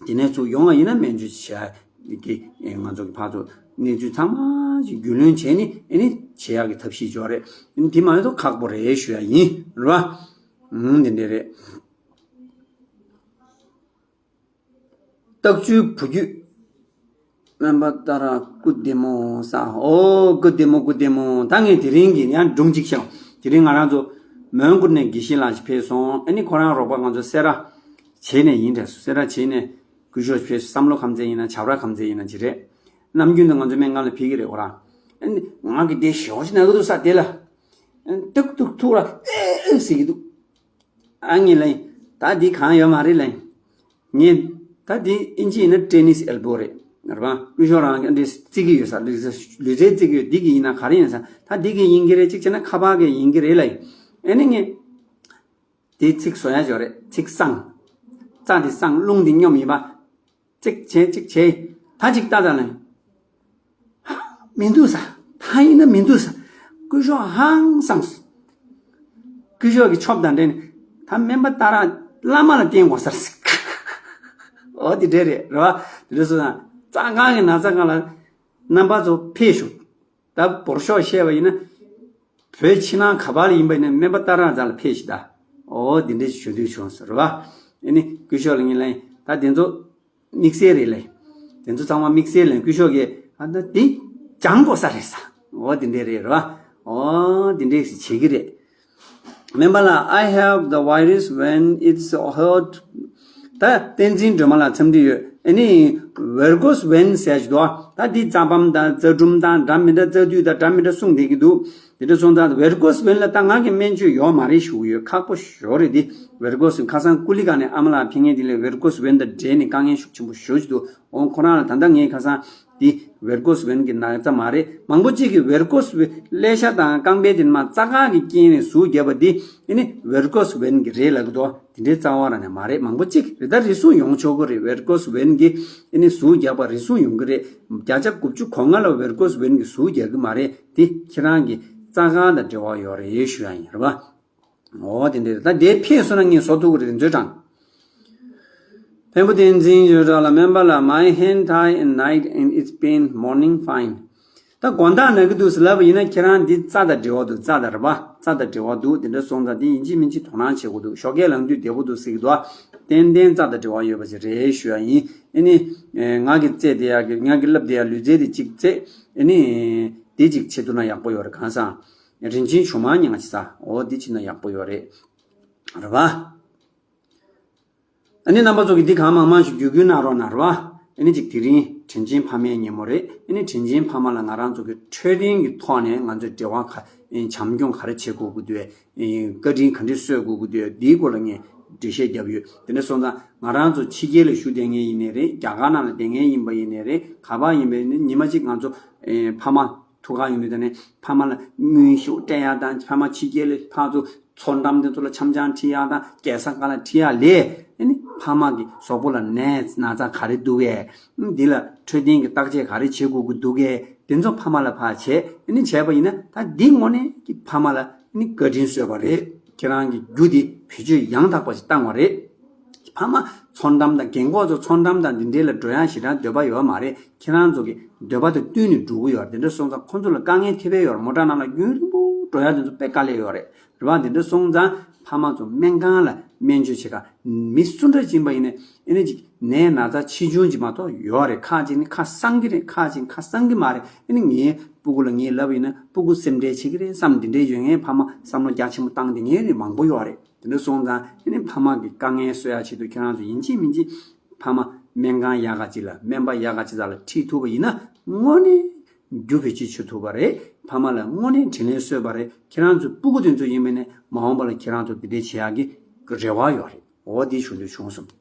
དེ་ནས་ཚུར་ཡོང་བ་ཡིན་ན་སྨན་བཅོས་བྱེད་ཡ་གི་ང་ཚོ་གི་ཕར་ཚུར་གནས་ཚུལ་ཚང་མ་ཞིག་རྒྱུས་ལོན་བྱས་ནས་ཨེ་ནི་བྱེད་ཡ་གི་ཐབས་ཤེས་ཡོད་རེད། ཨེ་ནི་དེ་མ་ཡོད་དོ་ཁག་པོ་རེད་ཞུ་ཡ་ཡིན་རེད་བ། ཨུམ་དེ་འདྲ་རེད། སྟག་ཆུའི་བུ་རྒྱུད། སྨན་པ་ཏཱ་ར་སྐུ་བདེ་མོ་ས། ཨོ་སྐུ་བདེ་མོ་སྐུ་བདེ་མོ། ད་ངས་དེ་རིང་གི་ཡང་སྒྲུང་གཅིག་བཤད། དེ་རིང་ང་རང་ཚོ་མོན་གྷོ་ནས་དགེ་བཤེས་ལགས་ཤིག་ཕེབས་སོང་། ཨ་ནི་ཁོ་རང་རོགས་པ་ང་ཚོ་སེ་ར་བྱེས་ནས་ཡིན་དྲན་སོང་། སེ་ར་བྱེས་ནས་སྐུ་ཞབས་ཕེབས་སོང་། བསམ་བློ་ཁམས་ཚན་ཡིན་ན་བྱ་བྲལ་ཁམས་ཚན་ཡིན་ན་ཅི་རེད། ནམ་རྒྱུན་དུ་ང་ཚོ་སྨན་ཁང་ལ་ཕེབས་ཀྱི་རེད། ཁོ་རང་ཨ་ནི་ང་གི་དེ་ཞོག་ཅི་ན་གི་འདུག་ས་དེ་ལ་ཏུག་ཏུག་ཐུག་ར་ཨེ་ཨེ་ཟེར་གྱི་འདུག་ཨ་ངས་ལན། ད་འདི་གང་ཡོད་མ་རེད་ལན། ངས་ད་འདི་ཨིན་ཇི་ཡིན་ན་ཊེ་ནི་སི་ཨེལ་བོ་རེད། རེད་པ། སྐུ་ཞབས་རང་གིས་འདི་རྩེ་གི་ཡོད་ས། ལུས་རྩལ་ལུས་རྩལ་རྩེ་གི་ཡོད། འདི་གི་ཡིན་ན་ག་རེ་ཡིན་ས། ད་འདི་གི་ཡིན་གི་རེད། གཅིག་བྱས་ན་ཁ་པར་གི་ཡིན་གི་རེད་ལ་ཡིན། ཨེ་ནི་ངས་འདི་ཚིག་བཟོ་ཡ་ཅིག་ཡོད་རེད། ཚིག་བསྲང་། རྩ་འདི་བསྲང་། རླུང་འདི་སྙོམས་ཡིན་པ། གཅིག་བྱས་གཅིག་བྱས། ད་གཅིག་ལྟ་ད་ལ་ཡིན། མི་འདུག་ས། ད་ཡིན་ན་མི་འདུག་ས། སྐུ་ཞབས་ཧང་སངས་སོང་། སྐུ་ཞབས་ཀྱི་ཆོབ་དང་འབྲེལ་ནས་ད་སྨན་པ་ཏཱ་ར་བླ་མ་ལ་བསྟེན་དགོས་ས་རེད་ཟེར། འོ་དེ་འདྲས་རེད་རེད་བ། དེ་འདྲས་སོང་ཙང་རྩ་ཁང་གི་ན་ཚ་ཁང་ལ་རྣམ་པ་ཚོ་ཕེབས་ཤོག་ད་བོར་ཤོག་བཤད་པ་ཡིན་ན། བོད་ཕྱི་ནང་ག་པར་ལ་ཡིན་པ་ཡིན་ན་སྨན་པ་ཏཱ་ར་རྩ་ལ་ཕེབས་ཤིག་ད། འོ་དེ་འདྲས་ཞུ་འདོད་བྱུང་ཟེར་བ། ཨ་ནི་སྐུ་ཞབས་ལ་ངས་ལན་ད་དེ་ཚོ། དམིགས་བསལ་རེད་ལེ། དེ་ཚོ་ཚང་མ་དམིགས་བསལ་ལེ། སྐུ་ཞབས་ཀྱིས་ཨ་ད་དེ་སྦྱང་དགོས་ས་རེད་ས། འོ་དེ་འདྲས་རེད་རོ། འོ་དེ་འདྲས་ཞིག་བྱེད་ཀྱི་རེད། སྨན་པ་ལགས། I have the virus when it's hurt. ད་བསྟན་འཛིན་སྒྲོལ་མ་ལགས་འཚམས་འདྲི་ཡོད། ཨ་ནི་varicose vein ཟེར་ཞིག་འདུག་ད་འདི་རྩ་བམ་དང་རྩ་གྲུམ་དང་འདྲ་མི་འདྲ་རྩ་མདུད་དང་འདྲ་མི་འདྲ་གསུངས་བསྡད་ཀྱི་འདུག་དེ་འདྲ་སོང་ཙང་varicose vein ལ་ད་ང་གི་སྨན་བཅོས་ཡོད་མ་རེད་ཞུ་གི་ཡོད། ཁག་པོ་ཞོ་རེད་འདི། varicose vein ཁ་སང་ཀུ་ལི་ཀ་ནས་ཨ་མ་ལགས་ཕེབས་མཁན་དེ་ལས་varicose vein དང་འབྲེལ་ནས་དཀའ་ངལ་ཤུགས་ཆེན་པོ་ཞོ་ཞིག་འདུག་འོང་ཁོ་རང་ལ་ད་ལྟ་ངས་ཁ་སང་འདི་varicose vein གི་ན་ཚ་མ་རེད། མང་པོ་གཅིག་གིས་varicose vein ཀླད་ཤ་དང་རྐང་པའི་དེ་མ་རྩ་ཁ་གི་རྐྱེན་ནས་ཟུག་རྒྱབ་པ་འདི་ཨ་ནི་varicose vein གི་རེད་ལབ་ཀྱི་འདུག་དེ་འདྲའི་རྩ་བ་རང་ནས་མ་རེད། མང་པོ་གཅིག་རེད། ད་རེ་ཟུང་ཡོང་ཆོག་གི་རེད། varicose vein གི་ཨ་ནི་ཟུག་རྒྱག་པ་རེ་ཟུང་ཡོང་གི་རེད། བརྒྱ་ཆ་དགུ་བཅུ་གོ་ལྔ་ལ་varicose vein གི་ཟུག་རྒྱག་གི་མ་རེད། དེ་ཁྱེད་རང་གི་རྩ་ཁང་དང་འབྲེལ་བ་ཡོད་རེད་ཞུ་ཡ་ཡིན་རེད་པ། འོ་དེ་འདྲ་རེད། ད་དེ་ཕེབས་སོང་ན་ངས་བཟོ་ཐུབ་ཀྱི་རེད་མཛོད་དྲང་། འཕན་པོ་བསྟན་འཛིན་ཡོད་ར་ལ་སྨན་པ་ལ། My hand tie at night and it's pain morning fine. ད་དགོང་དག་ན་གི་འདུག་ཟེར་ལབ་པ་ཡིན་ན་ཁྱེད་རང་འདི་རྩ་དང་འབྲེལ་བ་འདུག་རྩ་དང་རེད་པ། རྩ་དང་འབྲེལ་བ་འདུག་དེ་འདྲ་སོང་ཙང་འདི་ཡིན་གཅིག་མིན་གཅིག་དོ་སྣང་བྱེད་དགོས་འདུག་ཞོགས་ཀས་ལངས་དུས་བདེ་པོ་འདུག་ཟེར་གི་འདུག་ཏན་ཏན་རྩ་དང་འབྲེལ་བ་ཡོད་པ་ཞིག་རེད་ཞུ་ཡ་ཡིན། ཨ་ནི། ང་གི་རྩེད་དེ་ཡག་གི་ང་གི་ལབ་དེ་ཡག་ལུས་རྩལ་དེ་གཅིག་རྩེད། ཨ་ནི། དེ་གཅིག་བྱེད་ཐུབ་ན་ཡག་པོ་ཡོད་རེད། གང་སང་། རིན་ཆེན་ཇོ་མ་ཉང་ཅི་ས། འོ་དེ་བྱེད་ན་ཡག་པོ་ཡོད་རེད། རེད་པ། ཨ་ནི་རྣམ་པ་ཚོ་གིས་འདི་གང་མང་མང་ཞིག་བརྒྱུད་སྐུལ་གནང་རོགས་གནང་རོགས། ཨ་ནི་ཅིག་དེ་རིང་དྲིན་ཆེན་ཕ་མའི་ཉིན་མོ་རེད། ཨ་ནི་དྲིན་ཆེན་ཕ་མ་ལ་ང་རང་ཚོ་གི་འཕྲོད་བསྟེན་གྱི་ཐོག་ནས་ང་ཚོས་འབྲེལ་བ་ག་བྱམས་སྐྱོང་ག་རེ་བྱེད་དགོས་ཀྱི་འདུག་བཀའ་དྲིན་ག་འདྲས་གསོས་དགོས་ཀྱི་འདུག་འདིའི་སྐོར་ལ་ངས་འགྲེལ་བཤད་བརྒྱབ་ཡོད། དེ་འདྲ་སོང་ཙང་ང་རང་ཚོ་ཕྱི་རྒྱལ་ལ་བཞུགས་བསྡད་མཁན་ཡིན་ནའི་རེད། རྒྱ་གར་ནང་ལ་བསྡད་མཁན་ཡིན་པ་ཡིན་ནའི་རེད། ག་པར་ཡིན་པ་ཡིན་ནའི་ཉི་མ་གཅིག་ང་ཚོ་ཕ་མ་ཐུག་ག་ཡོང་དུས་ད་ནས་ཕ་མ་ལ་དངུལ་ཤོག་སྤྲད་ཡག་དང་། ཕ་མ་ཕྱི་རྒྱལ་ལ་ཕར་ཚུར་མཚོ་འགྲམ་དེ་ཚོ་ལ་འཆམ་འཆམ་ཁྲིད་ཡག་དང་། རྒྱལ་ས་ཁག་ལ་ཁྲིད་ཡག་ལས། ཨ་ནི་ཕ་ ཕ་མ་གི་གཟུགས་པོ་ལ་ནད་ན་ཚ་ག་རེ་འདུག་གས། འདི་ལ་འཕྲོད་བསྟེན་གྱི་བརྟག་དཔྱད་ག་རེ་བྱེད་དགོས་ཀྱི་འདུག་གས། དེ་ཚོ་ཕ་མ་ལ་ཕར་བྱས་ཨ་ནི་བྱས་པ་ཡིན་ན། ད་འདི་དངོས་གནས་ཀྱི་ཕ་མ་ལ་ཨ་ནི་བཀའ་དྲིན་གསོས་པ་རེད། ཁྱེད་རང་གི་རྒྱུ་དེ་བེད་སྤྱོད་ཡང་དག་པ་ཞིག་བཏང་བ་རེད། ཕ་མ་ཚོང་འགྲམ་དང་རྒན་གོག་ཚོ་ཚོང་འགྲམ་དང་འདི་འདྲའི་ལ་འགྲོ་ཡག་ཞེ་དྲག་འདོད་པ་ཡོད་མ་རེད། ཁྱེད་རང་ཚོ་གི་འདོད་པ་དང་བསྟུན་ནས་འགྲོ་གི་ཡོད་རེད། དེ་འདྲ་སོང་ཙང་ཁོང་ཚོ་ལ་དཀའ་ངལ་ཐེབས་ཡས་ཡོད་རེད། མོ་ཊ་ནང་ལ་རྒྱུན་རིང་པོ་འགྲོ་ཡག་དེ་ཚོ་དཔེ་དཀའ་ལས་ཡོད་རེད། རེད་པ། དེ་འདྲ་སོང་ཙང་ཕ་མ་ཚོ་སྨན་ཁང་ལ་སྨན་བཅོས་བྱེད་ག་མི་སུ་འདྲ་ཕྱིན་པ་ཡིན་ནའི་ཨ་ནི་ཅིག་ནད་ན་ཚ་ཆེ་ཆུང་ཅིག་མ་གཏོགས་ཡོད་རེད། ཁག་ཅིག་ནི་ཁ་གསང་གི་རེད། ཁག་ཅིག་ཁ་གསང་གི་མ་རེད། ཨ་ནི་ངའི་སྤུ་གུ་ལ་ངས་ལབ་ཡིན་ན་སྤུ་གུ་སེམས་ཁྲལ་བྱེད་ཀྱི་རེད་བསམ། དེ་འདྲའི་ཡོད་ངའི་ཕ་མ་བསམ་བློ་རྒྱ་ཆེན་པོ་བཏང་བསྡད་མཁན་རེད། མང་པོ་ཡོད་རེད། དེ་འདྲ་སོང་ཙང་ཨ་ནི་ཕ་མ་གི་དཀའ་ངལ་གསོ་ཡག་ཆེད་དུ་ཁྱེད་རང་ཚོ་ཡིན་གཅིག་མིན་གཅིག་ཕ་མ་སྨན་ཁང་ཡག་ག་ཅིག་ལ་སྨན་པ་ཡག་ག་ཅིག་ཚོ་ལ་ཁྲིད་ཐུབ་པ་ཡིན་ན་དངོས་གནས་རྒྱུ་བེད་སྤྱོད་བྱེད་ཐུབ་པ་རེད། ཕ་མ་ལ་དངོས་གནས་དྲིན་ལན་གསོས་པ་རེད། ཁྱེད་རང་ཚོའི་སྤུ་གུ་དེ་ཚོ་ཡིན་པ་ཡིན་ནའི་མ་འོངས་པ་ལ་ཁྱེད་རང་ཚོ་དེ་འདྲའི་བྱེད་ཡག་གི་རེ་བ་ཡོད་རེད། འོ་དེ་ཞུ་འདོད་བྱུང་སོང་།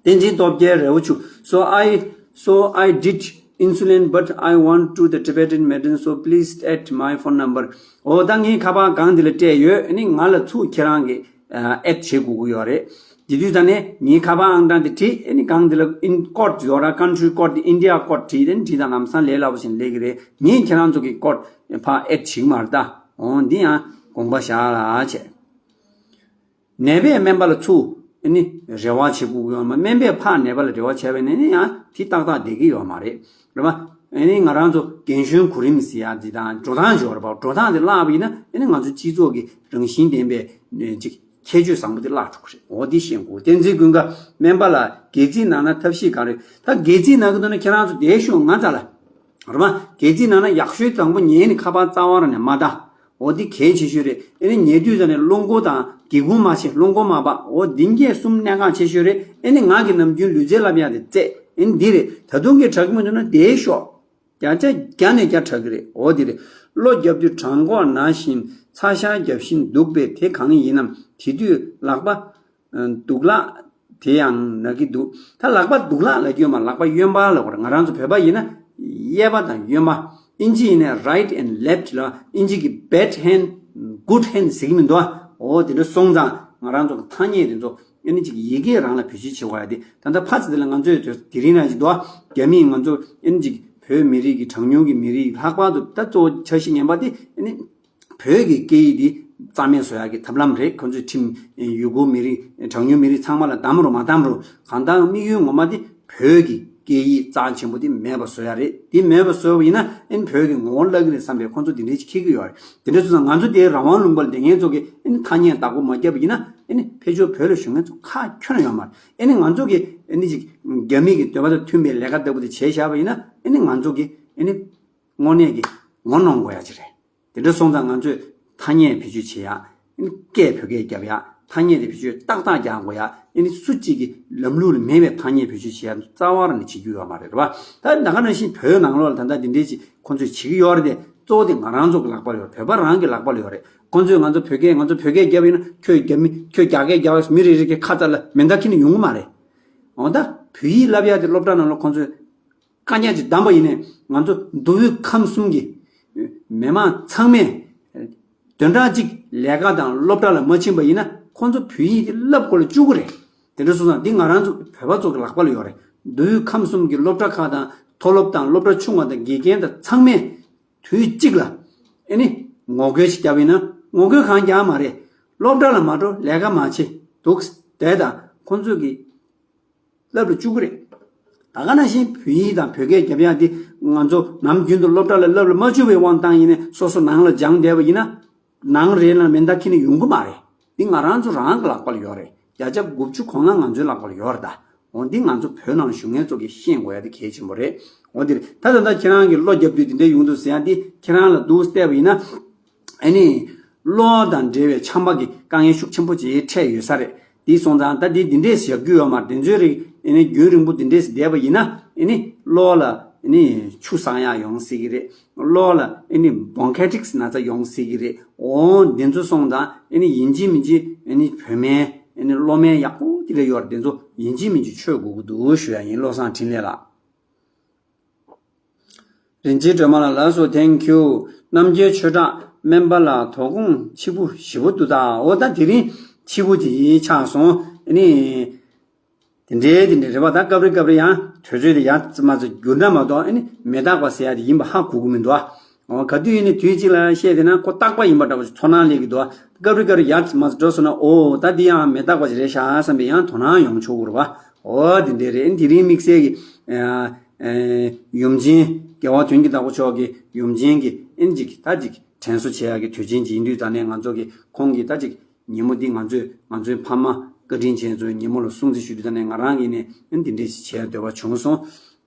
བསྟན་འཛིན་སྟོབས་རྒྱལ་རེའུ་ཆུ། So I, so I did insulin, but I want to the Tibetan medicine, so please add my phone number. འོ་ད་ངའི་ཁ་པར་སྒང་འདི་ལ་སྤྲད་ཡོད། ཨ་ནི་ང་ལ་ཚུར་ཁྱེད་རང་གི་ཨེཌ་བྱེད་དགོས་ཀྱི་ཡོད་རེད། དེ་དུས་ད་ནས་ངའི་ཁ་པར་ཨང་གྲངས་དེ་བྲིས། ཨ་ནི་སྒང་འདི་ལ་ཨིན་ཀོཌ་ཡོད་ར། ཀན་ཊི་རི་ཀོཌ་དེ་ཨིན་ཌི་ཡ་ཀོཌ་བྲིས། དེ་ནས་བྲིས་དང་ལམ་སང་ལས་སླ་པོ་ཞིག་སླེབས་ཀྱི་རེད། ངས་ཁྱེད་རང་ཚོ་གི་ཀོཌ་ཕར་ཨེཌ་བྱེད་ཀྱི་མ་རེད་ད། འོ་འདི་ཡང་དགོངས་པ་བཞག་ལ་བྱས། ནད་པས་སྨན་པ་ལ་ཚུར་ཨ་ནི་རེ་བ་བྱེད་དགོས་ཀྱི་ཡོད་མ། སྨན་པས་ཕར་ནད་པ་ལ་རེ་བ་བྱས་པ་ཡིན་ན་ཨ་ནི་ཡང་དེ་ཏག་ཏག་བསྡད་ཀྱི་ཡོད་མ་རེད། རེད་པ། ཨ་ནི་ང་རང་ཚོ་རྒན་གཞོན་གོ་རིམ་ཟེར་ཡག་འདི་དང་འགྲོ་སྟངས་ཅིག་ཡོད་རེད་པ། འགྲོ་སྟངས་དེ་བརླག་པ་ཡིན་ན་ཨ་ནི་ང་ཚོ་སྤྱི་ཚོགས་ཀྱི་རང་བཞིན་ལྡན་པའི་ཅིག་ཁྱད་ཆོས་བཟང་པོ་དེ་བརླག་འགྲོ་གི་རེད། འོ་འདི་ཤེས་དགོས། བསྟན་འཛིན་ཀུན་དགའ། སྨན་པ་ལགས་སྒལ་ཚིགས་ན་ན་ཐབས་ཤེས་གང་རེད། ད་སྒལ་ཚིགས་ན་གི་འདུག་ན་ཁྱེད་རང་ཚོ་བསྡད་ཤོག་ང་རྩ་ལ། རེད་པ། སྒལ་ཚིགས་ན་ན་ཡག་ཤོས་དང་པོ་ཉལ་ནས་ཁ་པར་རྩ་བ་རང་ནས་མ་ལྟ། འོ་འདི་གལ་ཆེ་ཤོས་རེད། ཨ་ནི་ཉལ་དུས་ཙམ་ནས་རླུང་འཁོར་དང་སྒེའུ་ཁུང་མ་ཕྱེ། རླུང་འཁོར་མ་སྦག་འོ་འདི་གཉིས་གསུམ་གནད་འགག་ཆེ་ཤོས་རེད། ཨ་ནི་ང་གི་ནམ་རྒྱུན་ལུས་རྩལ་བསླབ་ཡག་དེ་རྩེད། ཨ་ནི་འདི་རེད། ད་དུང་གི་དྲག་གི་མི་འདུག་ན་བསྡད་ཤོག་བརྒྱ་ཆ་བརྒྱ་ནས་བརྒྱ་དྲག་གི་རེད། འོ་འདི་རེད། གློ་རྒྱབ་དུས་བྲང་ཁོག་ན་བཞིན་ཚ་ཤ་རྒྱབ་བཞིན་འདུག་པས་དེ་གང་ཡིན་ནམ། དེ་དུས་ལག་པ་སྡུག་ལག་དེ་ཡང་ན་གི་འདུག་ད་ལག་པ་སྡུག་ལག་ལབ་ཀྱི་ཡོད་མ། ལག་པ་གཡོན་པ་ལབ་དགོས་རེད། ང་རང་ཚོ་བོད་པ་ཡིན་ན་གཡས་པ་དང་གཡོན་པ། ཨིན་ཇི་ཡིན་ན་right and left ལ། ཨིན་ཇི་གི་bad hand, good hand ཟེར་གྱི་མི་འདུག་ཨ། འོ་དེ་འདྲ་སོང་ཙང་ང་རང་ཚོ་གི་ཐ་སྙད་དེ་ཚོ་ཨ་ནི་ཅིག་ཡི་གེ་རང་ལ་བེད་སྤྱོད་བྱེད་དགོས་ཡ་དེ། ད་ལྟ་ཕར་ཚུར་དེ་ལ་ང་ཚོས་དེ་རིང་ནང་ཅིག་འདུག་ཨ། རྒྱ་མིས་ང་ཚོ་ཨ་ནི་ཅིག་བོད་མི་རིགས་ཀྱི་གྲངས་ཉུང་གི་མི་རིགས་ལྷག་པར་དུ་ད་གཙོ་བོ་འཆར་གཞི་ངན་པ་དེ་ཨ་ནི་བོད་ཀྱི་སྐད་ཡིག་འདི་རྩ་མེད་བཟོ་ཡག་གི་ཐབས་ལམ་རེད། ཁོ་ཚོས་ཁྲིམས་ཡུ་གུར་མི་རིགས་གྲངས་ཉུང་མི་རིགས་ཚང་མ་ལ་བསྡམས་རུང་མ་བསྡམས་རུང་གང་ལྟར་དམིགས་ཡུལ་ངོ་མ་དེ་བོད་ཀྱི་སྐད་ཡིག་རྩ་ཆེན་པོ་དེ་མེད་པ་བཟོ་ཡག་རེད། དེ་མེད་པ་བཟོས་པ་ཡིན་ན་ཨ་ནི་བོད་ཀྱི་ངོ་བོ་བརླག་གི་རེད་བསམ་པའི་ཁོ་ཚོ་དེ་འདྲའི་ཅིག་འཁྱེར་གྱི་ཡོད་རེད། དེ་འདྲ་སོང་ཙང་ང་ཚོ་དེའི་རང་དབང་ལུང་པ་ལ་བསྡད་མཁན་ཚོ་གིས་ཨ་ནི་ཐ་སྙད་བདག་པོ་མ་བརྒྱབ་པ་ཡིན་ན་ཨ་ནི་ཕར་ཕྱོགས་བོད་ལ་བཞུགས་མཁན་ཚོ་ཁ་ཁྱོན་ནས་ཡོད་མ་རེད། ཨ་ནི་ང་ཚོ་གིས་ཨ་ནི་ཅིག་རྒྱ་མི་གི་འདོད་པ་དང་མཐུན་པའི་ལས་ཀ་ལྟ་བུ་དེ་བྱས་བཞག་པ་ཡིན་ན་ཨ་ནི་ང་ཚོ་གིས་ཨ་ནི་དངོས་གནས་ཀྱི་ངོ་གནོང་དགོས་ཡ་ཅིག་རེད། དེ་འདྲ་སོང་ཙང་ང་ཚོས་ཐ་སྙད་བེད་སྤྱོད་བྱེད་ཡ། སྐད་བོད་སྐད་རྒྱབ་ཡ། ཐ་སྙད་དེ་བེད་སྤྱོད་ཏག་ཏག་རྒྱག་དགོས་ཡ། ཨ་ནི་སུ་གཅིག་གི་ལམ་ལུགས་ལ་མེད་པའི་ཐ་སྙད་བེད་སྤྱོད་བྱེད་ཡ་རྩ་བ་རང་ནས་བྱེད་རྒྱུ་ཡོད་མ་རེད། རེད་པ། ད་ད་ག་ནང་བཞིན་བོད་ནང་ལོགས་ལ་ད་ལྟ་འདི་འདྲས་ཅིག་ཁོང་ཚོས་བྱེད་ཀྱི་ཡོད་རེད་དེ། གཙོ་བོ་དེ་ང་རང་ཚོ་གི་ལག་པ་ལ་ཡོད་རེད། བོད་པ་རང་གི་ལག་པ་ལ་ཡོད་རེད། ཁོང་ཚོས་ང་ཚོ་བོད་སྐད་ང་ཚོ་བོད་སྐད་རྒྱབ་ཡིན་ན་ཁྱོད་རྒྱ་མི་ཁྱོད་རྒྱ་སྐད་རྒྱབ་ཡ་མི་རེ་རེ་གི་ཁ་རྩ་ལ་མེ་མདའ་འཁྱེར་ནས་ཡོང་གི་མ་རེད། འོ་ད་བོད་ཡིག་བསླབ་ཡ་དེ་སློབ་གྲྭ་ནང་ལ་ཁོང་ཚོས་བཀའ་རྒྱ་ཅིག་བསྡམས་པ་ཡིན་ནའི་ང་ཚོ་མདོ་དབུས་ཁམས་གསུམ་གྱི་མི་མང་ཚང་མས་བདུན་ཕྲག་གཅིག་ལས་ཀ་དང་སློབ་གྲྭ་ལ་མ་ཕྱིན་པ་ཡིན་ན་ཁོང་ཚོ་བོད་ཡིག་དེ་བསླབ་དགོས་ལ་བཅུག་གི་རེད། དེ་འདྲ་སོང་ཙང་འདི་ང་རང་ཚོ་བོད་པ་ཚོ་གི་ལག་པ་ལ་ཡོད་རེད། མདོ་དབུས་ཁམས་གསུམ་གྱི་སློབ་གྲྭ་ཁག་དང་མཐོ་སློབ་དང་སློབ་གྲྭ་ཆུང་བ་དང་དགེ་རྒན་དང་ཚང་མས་དུས་གཅིག་ལ་ཨེ་ནི་ངོ་རྒོལ་ཞིག་བརྒྱབ་ཡིན་ན་ངོ་རྒོལ་གང་རྒྱག་མ་རེད། སློབ་གྲྭ་ལ་མ་འགྲོ་ལས་ཀ་མ་བྱེད་འདུག་བསྡད་དང་ཁོང་ཚོ་གི་བསླབ་ལ་བཅུག་གི་རེད། ད་ག་ནང་བཞིན་བོད་ཡིག་དང་བོད་སྐད་རྒྱབ་ཡག་འདི་ང་ཚོ་ནམ་རྒྱུན་དུ་སློབ་གྲྭ་ལ་བསླབ་ལ་མ་བཅུག་པའི་དབང་བཏང་ཡིན་ནའི་སོ་སོ་ནང་ལ་སྦྱངས་བསྡད་པ་ཡིན་ན། ནང་རེ་ལ་མེ་མདའ་འཁྱེར་ནས་ཡོང་གི་མ་རེད། འདི་ང་རང་ཚོ་རང་གི་ལག་པ་ལ་ཡོད་རེད། བརྒྱ་ཆ་དགུ་བཅུ་གོ་ལྔ་ང་ཚོའི་ལག་པ་ལ་ཡོད་རེད་ད། འོ་འདི་ང་ཚོ་བོད་ནང་ལ་བཞུགས་མཁན་ཚོ་གིས་ཤེས་དགོས་ཡ་དེ་གལ་ཆེན་པོ་རེད། འོ་འདི་རེད། ད་ད་ལྟ་ཁྱེད་རང་གི་གློ་རྒྱབ་དུས་འདི་འདྲ་ཡོང་འདུག་ཟེར་ཡ་འདི་ཁྱེད་རང་ལ་འདུག་བལྟས་པ་ཡིན་ན། ཨ་ནི། གློ་དང་འབྲེལ་བའི་ཆམ་པ་གི་དཀའ་ངལ་ཤུགས་ཆེན་པོ་ཅིག་འཕྲད་ཡོད་ས་རེད། དེ་སོང་ཙང་ད་དེ་འདི་འདྲས་བཞག་རྒྱུ་ཡོད་མ་རེད། དེ་ཚོའི་རིགས་ཨ་ནི་རྒྱུན་རིང་པོ་འདི་འདྲས་བསྡད་པ་ཡིན་ན་ཨ་ནི་གློ་ལ་ཨ་ནི་ཆུ་སྲང་ཡག་ཡོང་སྲིད་ཀྱི་རེད། གློ་ལ་ཨ་ནི་bronchitis ན་ཚ་ཡོང་སྲིད་ཀྱི་རེད། འོ་འདི་ཚོ་སོང་ཙང་ཨ་ནི་ཡིན་གཅིག་མིན་གཅིག་ཨ་ནི་བོད་སྨན་ཨ་ནི་གློ་སྨན་ཡག་པོ་དེ་འདྲ་ཡོད་རེད། འདི་ཚོ་ཡིན་གཅིག་མིན་གཅིག་མཆོད་དགོས་ཀྱི་འདུག་ཞུ་ཡ་ཡིན། བློ་བཟང་འཕྲིན་ལས་ལགས། རིན་ཆེན་སྒྲོལ་མ་ལགས་ལགས་སོ། thank you། རྣམ་རྒྱལ་ཆོས་གྲགས། སྨན་པ་ལགས་དོ་དགོང་ཕྱི་པོ་ཞེ་པོ་འདུག་ད། འོ་ད་དེ་རིང་ཕྱི་པོ་དེ་ཆགས་སོང་། ཨ་ནི་ དེ་འདྲའི་དེ་འདྲའི་རེད་པ། ད་སྐབས་རེ་སྐབས་རེ་ཡང་དུས་ཚོད་དེ་ཡང་ཙམ་མ་ཙམ་འགྱུར་ན་མ་གཏོགས་ཨ་ནི་མི་རྟག་པ་ཟེར་ཡ་དེ་ཡིན་པ་ཧ་གོ་གི་མི་འདུག་ཨ། འོ་ག་དུས་ཡིན་ནའི་དུས་གཅིག་ལ་བཤད་དེ་ན་ཁོ་རྟག་པ་ཡིན་པ་འདྲ་བོ་ཞིག་ཚོར་སྣང་སླེབས་ཀྱི་འདུག་ཨ། སྐབས་རེ་སྐབས་རེ་ཡང་ཙམ་མ་ཙམ་འགྲོ་སོང་ན་འོ་ད་འདི་ཡང་མི་རྟག་པ་ཞིག་རེད་ཤག་བསམ་པའི་ཡང་དོ་སྣང་ཡོང་ཆོག་གི་རེད་པ། འོ་དེ་འདྲའི་རེད། ཨ་ནི་དེ་རིང་དམིགས་བསལ་གྱི་ཨ་ཨ་ཡུམ་ཆེན་རྒྱལ་བ་དོན་གྱི་བདག་པོ་མཆོག་གི་ཡུམ་ཆེན་གྱི་ཨ་ནི་ཅིག་ད་ཅིག་དྲན་གསོ་བྱེད་ཡག་གི་དུས་ཆེན་ཅིག་ཡིན་དུས་ད་ནས་ང་ཚོ་གི་ཁོང་གི་ད་ཅིག་ཉིན་མོ་འདི་ང་ཚོས་ང་ཚོའི་ཕ་མ་བཀའ་དྲིན་ཅན་ཚོའི་ཉིན་མོ་ལ་སྲུང་བརྩི་ཞུ་དུས་ད་ནས་ང་རང་གིས་ནས་འདི་འདྲས་ཞིག་བྱས་འདོད་པ་བྱུང་སོང་།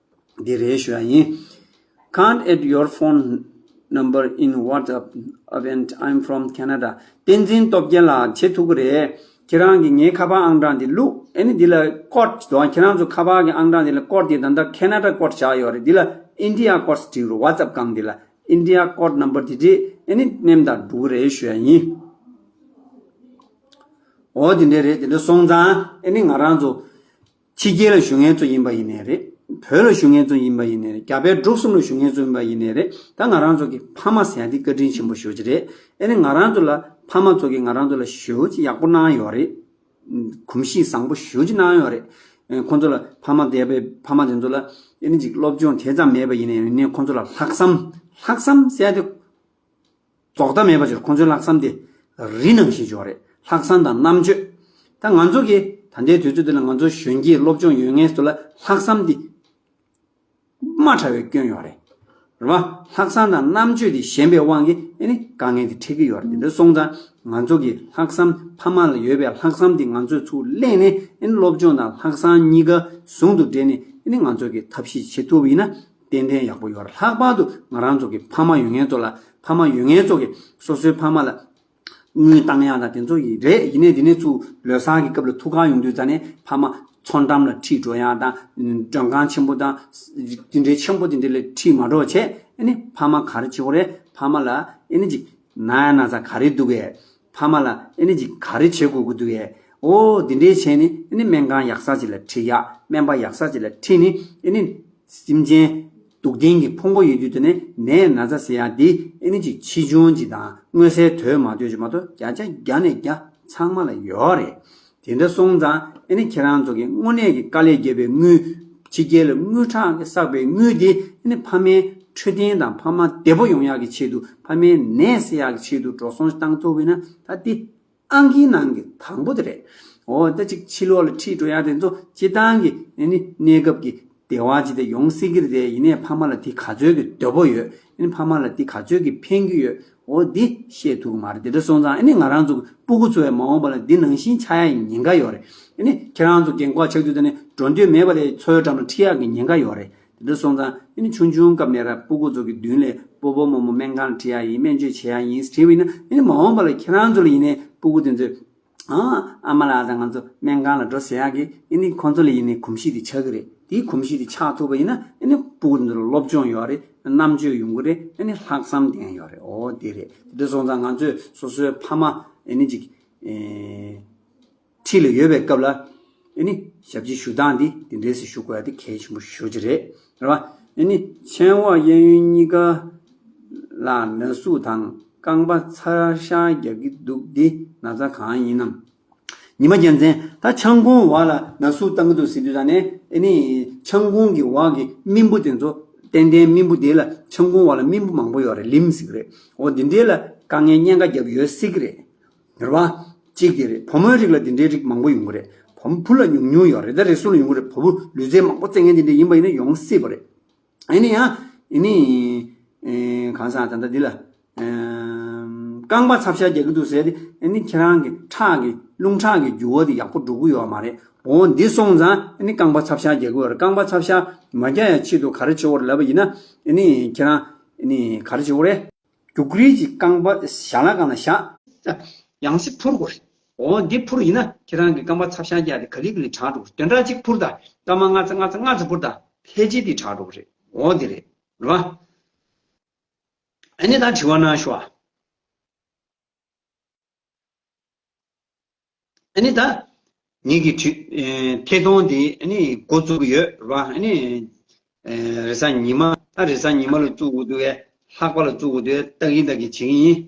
འདི་རེད་ཞུ་ཡ་ཡིན། Can't add your phone number in WhatsApp and I'm from Canada. བསྟན་འཛིན་སྟོབས་རྒྱལ་ལགས་བྱེད་ཐུབ་ཀྱི་རེད། ཁྱེད་རང་གིས་ངའི་ཁ་པར་ཨང་གྲངས་འདི་བླུགས། ཨ་ནི་འདི་ལ་ཀོཌ་འདུག་ཁྱེད་རང་ཚོ་ཁ་པར་གྱི་ཨང་གྲངས་འདི་ལ་ཀོཌ་འདི་ད་ལྟ་ཁེ་ན་ཌ་ཀོཌ་བཞག་ཡོད་རེད། འདི་ལ་ཨིན་ཌི་ཡ་ཀོཌ་བྲིས་རོགས། WhatsApp་སྒང་འདི་ལ་ཨིན་ཌི་ཡ་ཀོཌ་ནམ་བར་འདི་བྲིས། ཨ་ནི་མནན་ད་འགྲོ་གི་རེད་ཞུ་ཡ་ཡིན། འོ་དེ་འདྲ་རེད། དེ་འདྲ་སོང་ཙང་ཨ་ནི་ང་རང་ཚོ་ཕྱི་རྒྱལ་ལ་བཞུགས་མཁན་ཚོ་ཡིན་པ་ཡིན་ནའི་རེད། བོད་ལ་བཞུགས་མཁན་ཚོ་ཡིན་པ་ཡིན་ནའི་རེད། རྒྱ་བལ་འབྲུག་གསུམ་ལ་བཞུགས་མཁན་ཚོ་ཡིན་པ་ཡིན་ནའི་རེད། ད་ང་རང་ཚོ་གི་ཕ་མ་ཟེར་ཡ་འདི་བཀའ་དྲིན་ཆེན་པོ་ཞེ་པོ་ཅིག་རེད། ཨ་ནི་ང་རང་ཚོ་ལ་ཕ་མ་ཚོ་གིས་ང་རང་ཚོ་ལ་ཞེ་པོ་ཅིག་ཡག་པོ་གནང་ཡོད་རེད། གོམས་གཤིས་བཟང་པོ་ཞེ་པོ་ཅིག་གནང་ཡོད་རེད། ཨ་ཁོང་ཚོ་ལ་ཕ་མ་འདས་པའི་ཕ་མ་དེ་ཚོ་ལ་ཨ་ནི་ཅིག་སློབ་སྦྱོང་དེ་ཙམ་མེད་པ་ཡིན་ནའི་ཡིན་ནའི་ཁོང་ཚོ་ལ་ལྷག་བསམ། ལྷག་བསམ་ཟེར་ཡ་དེ་རྫོགས་མཐའ་མེད་པ་ཅིག་ཁོང་ཚོའི་ལྷག་བསམ་དེ་རི་ནང་བཞིན་ཅིག་ཡོད་རེད། ལྷག་བསམ་དང་རྣམ་དཔྱོད། ད་ང་ཚོ་གི་ད་ལྟའི་དུས་ཚོད་འདི་ལ་ང་ཚོ་གཞོན་སྐྱེས་སློབ་སྦྱོང་ཡོད་མཁན་ཚོ་ལ་ལྷག་བསམ་འདི་དམའ་དྲགས་པའི་སྐྱོན་ཡོད་རེད། རེད་བ། ལྷག་བསམ་དང་རྣམ་དཔྱོད་འདི་ཞན་པའི་དབང་གིས་ཨ་ནི་དཀའ་ངལ་འདི་འཕྲད་ཀྱི་ཡོད་རེད། འདི་འདྲ་སོང་ཙང་ང་ཚོ་གི་ལྷག་བསམ་ཕ་མ་ལ་ཡོད་པའི་ལྷག་བསམ་འདི་ང་ཚོས་ཚུར་ལེན་ནས་ཨ་ནི་སློབ་སྦྱོང་དང་ལྷག་བསམ་གཉིས་ཀ་ཟུང་དུ་འབྲེལ་ནས་ཨ་ནི་ང་ཚོ་གི་ཐབས་ཤེས་བྱེད་ཐུབ་པ་ཡིན་ན་ཏན་ཏན་ཡག་པོ་ཡོད་རེད། ལྷག་པར་དུ་ང་རང་ཚོ་གི་ཕ་མ་ཡོད་མཁན་ཚོ་ལ་ཕ་མ་ཡོད་མཁན་ཚོ་གི་སོ་སོའི་ཕ་མ་ལ་དངུལ་བཏང་ཡག་དང་དེ་ཚོ་ཡིན་རེད། ཡིན་ནའི་དེ་ནས་ཚུར་ལོ་གསར་གྱི་སྐབས་ལ་ཐུག་གར་ཡོང་དུས་ཙ་ནས་ཕ་མ་མཚོ་འགྲམ་ལ་ཁྲིད་འགྲོ་ཡག་དང་མགྲོན་ཁང་ཆེན་པོ་དང་དེ་འདྲའི་ཆེན་པོ་དེ་འདྲ་ལ་ཁྲིད་མ་འགྲོ་བྱས། ཨ་ནི་ཕ་མ་ག་རེ་བྱེད་དགོས་རེད། ཕ་མ་ལ་ཨ་ནི་ཅིག་ན་ཡག་ན་ཚ་ག་རེ་འདུག་གས། ཕ་མ་ལ་ཨ་ནི་ཅིག་ག་རེ་བྱེད་དགོས་ཀྱི་འདུག་གས། འོ་དེ་འདྲའི་བྱས་ནས་ཨ་ནི་སྨན་ཁང་ཡག་ས་ཅིག་ལ་ཁྲིད་ཡག་སྨན་པ་ཡག་ས་ཅིག་ལ་ཁྲིད་ནས་ཨ་ནི། སེམས་ཅན་སྡུག་བདེན་གྱི་ཕུང་པོ་ཡོད་དུས་དེ་ནས་ནད་ན་ཚ་ཟེར་ཡག་འདི་ཨ་ནི་ཅིག་ཆེ་ཆུང་ཅིག་དང་མངོན་གསལ་དོད་མ་དོད་ཅིག་མ་གཏོགས་བརྒྱ་ཆ་བརྒྱ་ནས་བརྒྱ་ཚང་མ་ལ་ཡོད་རེད། དེ་འདྲ་སོང་ཙང་ཨ་ནི་ཁྱེད་རང་ཚོ་གི་དངོས་གནས་ཀྱི་དཀའ་ལས་བརྒྱབ་པའི་དངུལ། ཕྱི་རྒྱལ་ལ་དངུལ་ཁྲག་གིས་བསགས་པའི་དངུལ་དེ་ཨ་ནི་ཕ་མའི་འཕྲོད་བསྟེན་དང་ཕ་མ་བདེ་པོ་ཡོང་ཡག་གི་ཆེད་དུ་ཕ་མའི་ནད་སེལ་ཡག་གི་ཆེད་དུ་འགྲོ་སོང་བཏང་ཐུབ་པ་ཡིན་ན་ད་འདི། ཨང་ཀིའི་ནང་གི་དང་པོ་དེ་རེད། འོ་ད་ཅིག་ཕྱི་ལོགས་ལ་ཁྲིད་འགྲོ་ཡག་དེ་ཚོ་སྤྱིར་བཏང་གི་ཨ་ནི་གནས་སྐབས་ཀྱི་བདེ་བ་ཅིག་དེ་ཡོང་སྲིད་ཀྱི་རེད་དེ། ཡིན་ནའི་ཕ་མ་ལ་དེ་ག་ཚོད་ཀྱི་འདོད་པ་ཡོད། ཨ་ནི་ཕ་མ་ལ་དེ་ག་ཚོད་ཀྱི་ཕན་གྱི་ཡོད། འོ་འདི་ཤེས་ཐུབ་ཀྱི་མ་རེད། དེ་འདྲ་སོང་ཙང་ཨ་ནི་ང་རང་ཚོ་གི་སྤུ་གུ་ཚོ་ཡང་མ་འོངས་པ་ལ་འདི་ནང་བཞིན་ཆགས་ཡག་ཉེན་ཁ་ཡོད་རེད། ཨ་ནི་ཁྱེད་རང་ཚོ་རྒན་གོག་ཆགས་དུས་དེ་ནས་འགྲོ་འདོད་མེད་པ་ལས་འཚོ་བའི་འགྲམ་ལ་ཁྲིད་ཡག་གི་ཉེན་ཁ་ཡོད་རེད། དེ་འདྲ་སོང་ཙང་ཨ་ནི་ཆུང་ཆུང་སྐབས་ནས་ར་སྤུ་གུ་ཚོ་གི་མདུན་ལས་སྤོ་བོ་རྨོ་མོ་སྨན་ཁང་ལ་ཁྲིད་ཡག་ཡིན། སྨན་བཅོས་བྱེད་ཡག་ཡིན་ཟེར་བ་ཡིན་ན། ཨ་ནི་མ་འོངས་པ་ལ་ཁྱེད་རང་ཚོ་ལ་ཡིན་ནའི་སྤུ་གུ་དེ་ཚོས་ཨ་ཨ་མ་ལགས་དང་ང་ཚོ་སྨན་ཁང་ལ་འགྲོ་ཟེར་ཡག་གི་ཨ་ནི་ཁོང་ཚོ་ལ་ཡིན་ནའི་གོམས་གཤིས་དེ་ཆགས་ཀྱི་རེད། དེའི་གོམས་གཤིས་དེ་ཆགས་ཐུབ་པ་ཡིན་ན་ཨ་ནི་སྤུ་གུ་དེ་ཚོ་ལ་སློབ་སྦྱོང་ཡོད་རེད། རྣམ་དཔྱོད་ཡོང་གི་རེད། ཨ་ནི་ལྷག་བསམ་ལྡན་ཡོད་རེད། འོ་དེ་རེད། དེ་འདྲ་སོང་ཙང་ང་ཚོས་སོ་སོའི་ཕ་མ་ཨ་ནི་ཅིག་ཨེ། འཁྲིས་ལ་ཡོད་པའི་སྐབས་ལ་ཨ་ནི་ཞབས་ཕྱི་ཞུ་སྟངས་འདི་དེ་འདྲས་སེ་ཞུ་དགོས་ཡ་དེ་གལ་ཆེན་པོ་ཞེ་པོ་ཅིག་རེད། རེད་བ། ཨ་ནི་མཆན་འོག་གཡས་གཡོན་གཉིས་ཀ་ལ་ན་ཟུག་དང་རྐང་པ་ཚ་ཤ་རྒྱག་གི་འདུག་འདི་ན་ཚ་གང་ཡིན་ནམ། ཉི་མ་རྒྱལ་མཚན། ད་ཆང་ཁུང་འོག་ལ་ན་ཟུག་བཏང་གི་འདུག་ཟེར་དུས་ད་ནས་ཨ་ནི་ཆང་ཁུང་གི་འོག་གི་རྨེན་བུ་དེ་ཚོ་ཏན་ཏན་རྨེན་བུ་དེ་ལ་ཆང་ཁུང་འོག་ལ་རྨེན་བུ་མང་པོ་ཡོད་རེད། ལིམ་ཟེར་གི་རེད། འོ་འདི་འདྲས་ལ་དཀའ་ངལ་གཉན་ཁ་བརྒྱབ་ཡོད་སྲིད་གི་རེད། རེད་བ། གཅིག་དེ་རེད། བུ་མོའི་རིགས་ལ་འདི་འདྲའི་རིགས་མང་པོ་ཡོང་གི་རེད། བུ་བུ་ལ་ཉུང་ཉུང་ཡོད་རེད། ད་རེ་ཟུང་ལ་ཡོང་གི་རེད། བུ་བུ་ལུས་རྩལ་མང་པོ་རྩེད་མཁན་དེ་འདྲ་ཡིན་པ་ཡིན་ན་ཡོང་སྲིད་པ་རེད། ཨ་ནི་ཡང་ཨ་ནི་ཨེ་གང་ཟག་ད་ལྟ་འདི་ལ་ཨེ་རྐང་པ་ཚབ་ཤ་རྒྱག་གི་འདུག་ཟེར་ཏེ། ཨ་ནི་ཁྱེད་རང་གི་ཁྲག་གི་རླུང་ཁྲག་གི་རྒྱུ་བ་དེ་ཡག་པོ་འགྲོ་གི་ཡོད་མ་རེད། འོ་འདི་སོང་ཙང་ཨ་ནི་རྐང་པ་ཚབ་ཤ་རྒྱག་གི་ཡོད་རེད། རྐང་པ་ཚབ་ཤ་མ་རྒྱག་ཡ་ཆེད་དུ་ག་རེ་བྱེད་དགོས་རེད་ལབ་པ་ཡིན་ན། ཨ་ནི་ཁྱེད་རང་ཨ་ནི་ག་རེ་བྱེད་དགོས་རེད། རྒྱུག་རིལ་གྱི་རྐང་པ་ཞལ་ལག་སྒང་ལ་བཞག་ཡང་སེ་འཕུར་དགོས་རེད། འོ་འདི་འཕུར་ཡིན་ན་ཁྱེད་རང་གི་རྐང་པ་ཚབ་ཤ་རྒྱག་དེ་ག་ལེ་ག་ལེ་དྲག་འགྲོ་གི་རེད། བདུན་ཕྲག་གཅིག་འཕུར་དང་སྐར་མ་ལྔ་ཙམ་ལྔ་ཙམ་ལྔ་ཙམ་འཕུར་དང་ཕལ་ཆེར་དེ་དྲག་འགྲོ་གི་རེད། འོ་འདི་རེད། རེད་བ། ཨ་ནི་ད་དྲི་བ་གནང་ཤོག་ཨ། ཨ་ནི་ད་ངེད་ཀྱི་དྲི་ཨེ་ཐད་གཏོང་དེ་ཨ་ནི་འགོ་བཙུགས་ཀྱི་ཡོད་རེད་བ། ཨ་ནི་ཨེ་རེས་གཟའ་ཉི་མ། ད་རེས་གཟའ་ཉི་མ་ལ་བཙུགས་དགོས་འདུག་གས། ལྷག་པ་ལ་བཙུགས་དགོས་འདུག་གས། ལྟ་གིན་ལྟ་གིན་བྱེད་ཀྱི་ཡིན།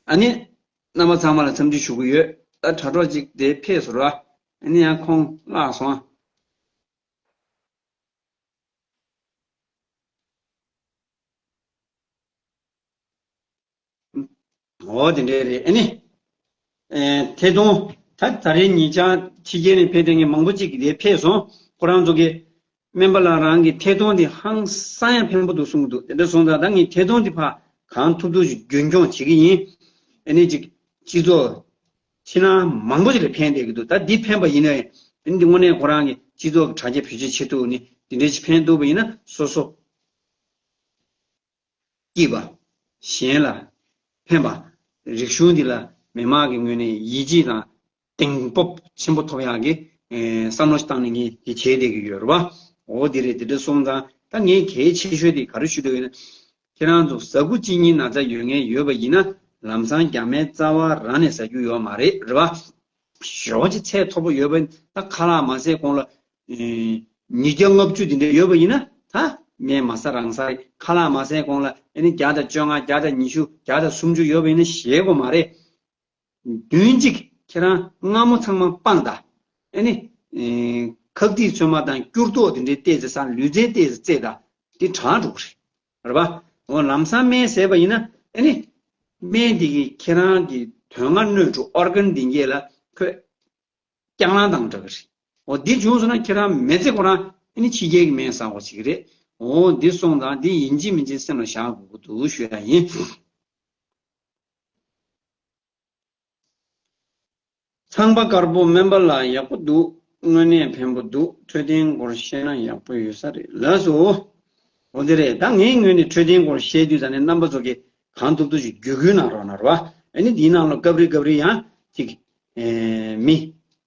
ཨ་ནི་རྣམ་པ་ཚང་མ་ལ་འཚམས་འདྲི་ཞུ་གི་ཡོད། ད་དྲ་གྲོགས་གཅིག་དེ་ཕེབས་སོང་ར། ཨ་ནི་ཡང་ཁོང་བརླག་སོང་། འོ་དེ་འདྲས་རེད། ཨ་ནི། ཨེ་ཐད་གཏོང་། ད་ད་རེས་ཉེ་ཆར་ཕྱི་རྒྱལ་ནས་ཕེབས་མཁན་མང་པོ་ཅིག་གིས་དེ་ཕེབས་སོང་། ཁོ་རང་ཚོ་གིས་སྨན་པ་ལགས་རང་གི་ཐད་གཏོང་དེ་ཧང་སང་ཡང་ཕན་པོ་འདུག་གསུང་གི་འདུག་དེ་འདྲ་སོང་ཙང་ད་ངས་ཐད་གཏོང་དེ་ཕར་གང་ཐུབ་ཐུབ་ཅིག་རྒྱུན་འཁྱོངས་བྱེད་ཀྱི་ཡིན། ཨ་ནི་ཅིག་སྤྱི་ཚོགས་ཕྱི་ནང་མང་པོ་ཅིག་ལ་ཕན་བསྡད་ཀྱི་འདུག་ད་འདི་ཕན་པ་ཡིན་ན། ཨ་ནི་འདི་དངོས་གནས་ཁོ་རང་གི་སྤྱི་ཚོགས་ཀྱི་དྲ་རྒྱ་བེད་སྤྱོད་བྱེད་ཐུབ་ནི་འདི་འདྲ་ཅིག་ཕན་ཐོགས་པ་ཡིན་ན་སོ་སོ། སྐྱིད་པ། གཞན་ལ་ཕན་པ། རིག་གཞུང་འདི་ལ་མི་དམངས་ཀྱི་ངོས་ནས་ཡིད་ཆེས་དང་གདེང་སྤོབས་ཆེན་པོ་ཐོབ་ཡག་གི་ཨེ་བསམ་བློ་ཞིག་བཏང་ནས་ངས་འདི་བྱས་བསྡད་ཀྱི་ཡོད་རེད་བ། འོ་འདི་རེད། འདི་འདྲ་སོང་ཙང་ད་ངས་གལ་ཆེ་ཤོས་དེ་ག་རེ་ཞུ་འདོད་ཡོད་ན། ཁྱེད་རང་ཚོ་ཟ་ཁུ་གཅིན་སྙི་ན་ཚ་ཡོད་མཁན་ཡོད་པ་ཡིན་ན་ལམ་སང་རྒྱ་སྨན་རྩ་བ་རང་ནས་ཟ་རྒྱུ་ཡོད་མ་རེད། རེད་བ། ཞོ་ཅིག་ཚད་མཐོ་པོ་ཡོད་པ་ཡིན་ན་ད་ཁ་ལག་མ་ཟས་གོང་ལ་ཨེ་ཉིས་བརྒྱ་ལྔ་བཅུ་དེ་འདྲ་ཡོད་པ་ཡིན་ན་ད་སྨན་མ་ཟ་རང་ཟ་རེད། ཁ་ལག་མ་ཟས་གོང་ལ་ཨ་ནི་བརྒྱ་དང་བཅོ་ལྔ་བརྒྱ་དང་ཉི་ཤུ་བརྒྱ་དང་སུམ་ཅུ་ཡོད་པ་ཡིན་ན་ཞེད་དགོས་མ་རེད། བདུན་གཅིག་ཁྱེད་རང་སྔ་མོ་ཚང་མ་སྤངས་དང་། ཨ་ནི། ཨེ་ཁག་ཐིག་ཚོད་མ་དང་སྐྱུར་ཏོག་དེ་འདྲའི་ཏོག་ཙམ་ཟ། ལུས་རྩལ་ཏོག་ཙམ་རྩེ་དང་། དེ་དྲག་འགྲོ་གི་རེད། རེད་པ། འོ་ལམ་སང་སྨན་བཟས་པ་ཡིན་ན་ཨ་ནི། སྨན་དེ་གིས་ཁྱེད་རང་གི་དོན་ལྔ་སྣོད་དྲུག་ཨོར་གན་དེ་གས་ལ་ཁོས་རྐྱང་ལངས་བཏང་འདྲ་གི་རེད། འོ་འདི་བྱུང་སོང་ན་ཁྱེད་རང་མི་ཚེ་ཁོ་རང་ཨ་ནི་ཕྱི་རྒྱལ་གྱི་སྨན་ཟ་དགོས་བྱེད་ཀྱི་རེད། འོ་འདི་སོང་ཙང་འདི་ཡིན་གཅིག་མིན་གཅིག་སེམས་ལ་བཞག་དགོས་ཀྱི་འདུག་ཞུ་ཡ་ཡིན། ཚངས་པ་དཀར་པོ་སྨན་པ་ལགས་ཡག་པོ་འདུག་དངོས་གནས་ཕན་པོ་འདུག་འཕྲོད་བསྟེན་སྐོར་བཤད་ན་ཡག་པོ་ཡོད་ས་རེད། ལགས་སོ། འོ་དེ་རེད། ད་ངའི་ངོས་ནས་འཕྲོད་བསྟེན་སྐོར་བཤད་དུས་ཙ་ནས་རྣམ་པ་ཚོ་གིས་གང་ཐུབ་ཐུབ་ཅིག་བརྒྱུད་སྐུལ་གནང་རོགས་གནང་རོགས། ཨ་ནི་འདིའི་ནང་ལ་སྐབས་རེ་སྐབས་རེ་ཡང་ཅིག་ཨེ་མི་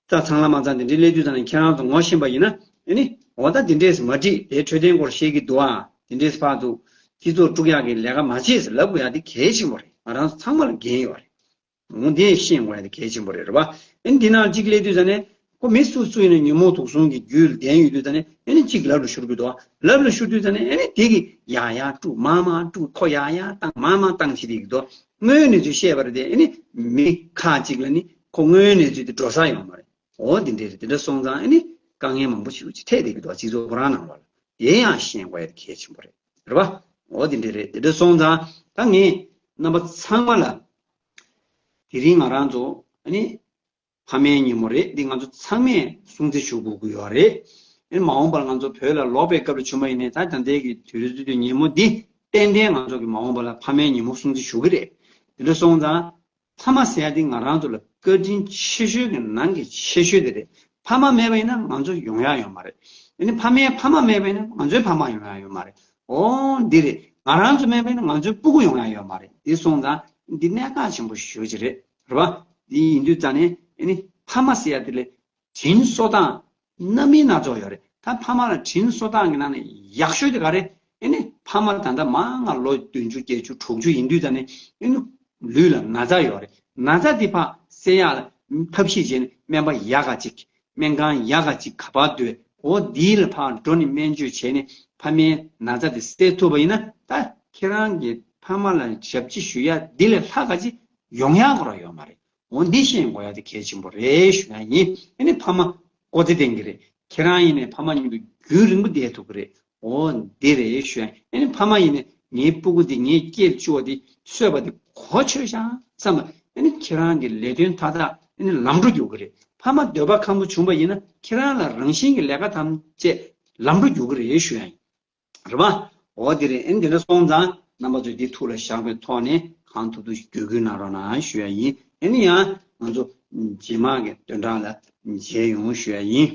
རྩ་ཚང་ལ་མ་ཚང་དེ་འདྲའི་སླེབས་དུས་ཙ་ནས་ཁྱེད་རང་ཚོ་ངོ་ཤེས་པ་ཡིན་ན་ཨ་ནི་འོ་ད་དེ་འདྲས་མ་འགྲིག་དེ་འཕྲོད་བསྟེན་སྐོར་བཤད་ཀྱི་འདུག་ཨ། དེ་འདྲས་ཕར་ཚུར་སྤྱི་ཚོགས་དཀྲུག་ཡག་གི་ལས་ཀ་མ་བྱེད་ཟེར་ལབ་དགོས་ཡ་དེ་གལ་ཆེན་པོ་རེད། ང་རང་ཚོ་ཚང་མ་ལ་འགན་ཡོད་རེད། འོ་དེ་ཤེས་དགོས་ཡ་དེ་གལ་ཆེན་པོ་རེད། རེད་པ། ཨ་ནི་འདི་ནང་གཅིག་སླེབས་དུས་ཙ་ནས་ཁོ་མི་སུ་སུ་ཡིན་ན་ཉོན་མོངས་དུག་གསུམ་གྱི་རྒྱུད་ལྡན་ཡོད་དུས་ཙ་ནས་ཨ་ནི་གཅིག་ལབ་ལ་ཤོར་གི་འདུག་ལབ་ལ་ཤོར་དུས་ཙ་ནས་ཨ་ནི་དེ་གི་ཡ་ཡ་དཀྲུག་མ་མ་དཀྲུག་ཁོ་ཡ་ཡ་བཏང་མ་མ་བཏང་བྱེད་དེ་གི་འདུག་དངོས་ཡོད་གནས་ཚུལ་བཤད་པ་རེད་དེ། ཨ་ནི་མི་ཁག་ཅིག་ལ་ནི་ཁོ་དངོས་ཡོད་གནས་ཚུལ་དེ་འགྲོ་ས་ཡོད་མ་རེད། འོ་དེ་འདྲ་རེད། དེ་འདྲ་སོང་ཙང་ཨ་ནི་དཀའ་ངལ་མང་པོ་ཞིག་ཅིག་འཕྲད་བསྡད་ཀྱི་འདུག་སྤྱི་ཚོགས་ཁོ་རང་ནང་ལོགས་ལ། དེ་ཡང་ཤེས་དགོས་ཡ་དེ་གལ་ཆེན་པོ་རེད། རེད་པ། འོ་དེ་འདྲ་རེད། དེ་འདྲ་སོང་ཙང་ད་ངས་རྣམ་པ་ཚང་མ་ལ། དེ་རིང་ང་རང་ཚོ་ཨ་ནི་ཕ་མའི་ཉིན་མོ་རེད། འདི་ང་ཚོ་ཚང་མས་སྲུང་བརྩི་ཞུ་དགོས་ཀྱི་ཡོད་རེད། ཨ་ནི་མ་འོངས་པར་ང་ཚོ་བོད་ལ་ལོག་པའི་སྐབས་ལ་བྱུང་བ་ཡིན་ནའི་ད་ད་ལྟའི་གི་དུས་ཚོད་དུ་ཉིན་མོ་འདི་ཏན་ཏན་ང་ཚོ་གི་མ་འོངས་པ་ལ་ཕ་མའི་ཉིན་མོ་སྲུང་བརྩི་ཞུ་གི་རེད། དེ་འདྲ་སོང་ཙང་། ཕ་མ་ཟེར་ཡ་དེ་ང་རང་ཚོ་ལ་བཀའ་དྲིན་ཆེ་ཤོས་ཀྱི་ནང་གི་ཆེ་ཤོས་དེ་རེད། ཕ་མ་མེད་པ་ཡིན་ན་ང་ཚོ་ཡོང་ཡ་ཡོད་མ་རེད། ཨ་ནི་ཕ་མའི་ཕ་མ་མེད་པ་ཡིན་ན་ང་ཚོའི་ཕ་མ་ཡོང་ཡ་ཡོད་མ་རེད། འོ་འདི་རེད། ང་རང་ཚོ་མེད་པ་ཡིན་ན་ང་ཚོའི་སྤུ་གུ་ཡོང་ཡ་ཡོད་མ་རེད། དེ་སོང་ཙང་འདི་གནད་འགག་ཆེན་པོ་ཞེ་པོ་ཅིག་རེད། རེད་པ། འདི་ཡིན་དུས་ཙ་ནས་ཨ་ནི་ཕ་མ་ཟེར་ཡ་དེ་ལ་དྲིན་གཟོ་སྟངས་སྣ་མིན་སྣ་ཚོགས་ཡོད་རེད། ད་ཕ་མ་ལ་དྲིན་གཟོ་སྟངས་ཀྱི་ནང་ནས་ཡག་ཤོས་དེ་ག་རེ། ཨེ་ནི་ཕ་མ་ད་ལྟ་མང་ང་ལོ་བདུན་ཅུ་བརྒྱད་ཅུ་དྲུག་ཅུ་ཡིན་དུས་ད་ནི་ཨེ་ནི་ལུས་ལ་ན་ཚ་ཡོད་རེད། ན་ཚ་དེ་ཕར་སེལ་ཡག་ལ་ཐབས་ཤེས་བྱས་ནས་སྨན་པ་ཡག་ག་ཅིག་སྨན་ཁང་ཡག་ག་ཅིག་ག་པར་སྡོད། འོ་འདི་ལ་ཕར་འགྲོ་ནས་སྨན་བཅོས་བྱས་ནས་ཕ་མའི་ན་ཚ་དེ་སེལ་ཐུབ་པ་ཡིན་ན། ད་ཁྱེད་རང་གི་ཕ་མ་ལ་ཞབས་ཕྱི་ཞུ་ཡག་འདི་ལས་ལྷག་ག་ཅིག་ཡོང་ཡག་ཁོ་རང་ཡོད་མ་རེད། འོ་འདི་ཤེས་དགོས་ཡ་དེ་གལ་ཆེན་པོ་རེད་ཞུ་ཡ་ཡིན། ཨ་ནི་ཕ་མ་ཀོ་ཙེ་བསྟེན་གི་རེད། ཁྱེད་རང་ཡིན་ནའི་ཕ་མ་མཉམ་དུ་རྒྱུན་རིང་པོ་བསྡད་ཐུབ་ཀྱི་རེད། འོ་འདི་རེད་ཞུ་ཡ། ཨ་ནི་ཕ་མ་ཡིན་ནའི་ངའི་སྤུ་གུ་འདི་ངས་སྐྱེས་བཅུག་པ་འདི་གསོས་པ་འདི་གོ་ཆོད་ཤག་བསམ་པ། ཨ་ནི་ཁྱེད་རང་གི་ལས་དོན་མཐའ་དག་ཨ་ནི་ལམ་འགྲོ་རྒྱུག་གི་རེད། ཕ་མ་འདོད་པ་ཁམ་བུ་བྱུང་པ་ཡིན་ན་ཁྱེད་རང་ལ་རང་བཞིན་གྱི་ལས་ཀ་ཐམས་ཅད་ལམ་འགྲོ་རྒྱུག་གི་རེད་ཞུ་ཡ་ཡིན། རེད་པ། འོ་དེ་རེད། ཨེ་འདི་འདྲ་སོང་ཙང་རྣམ་པ་ཚོས་འདི་ཐུགས་ལ་བཞག་པའི་ཐོག་ནས་གང་ཐུབ་ཐུབ་བརྒྱུད་སྐུལ་གནང་རོགས་གནང་ཞུ་ཡ་ཡིན། ཨེ་ནི་ཡང་ང་ཚོ་རྗེས་མ་གི་བདུན་ཕྲག་ལ་མཇལ་ཡོང་ཞུ་ཡ་ཡིན།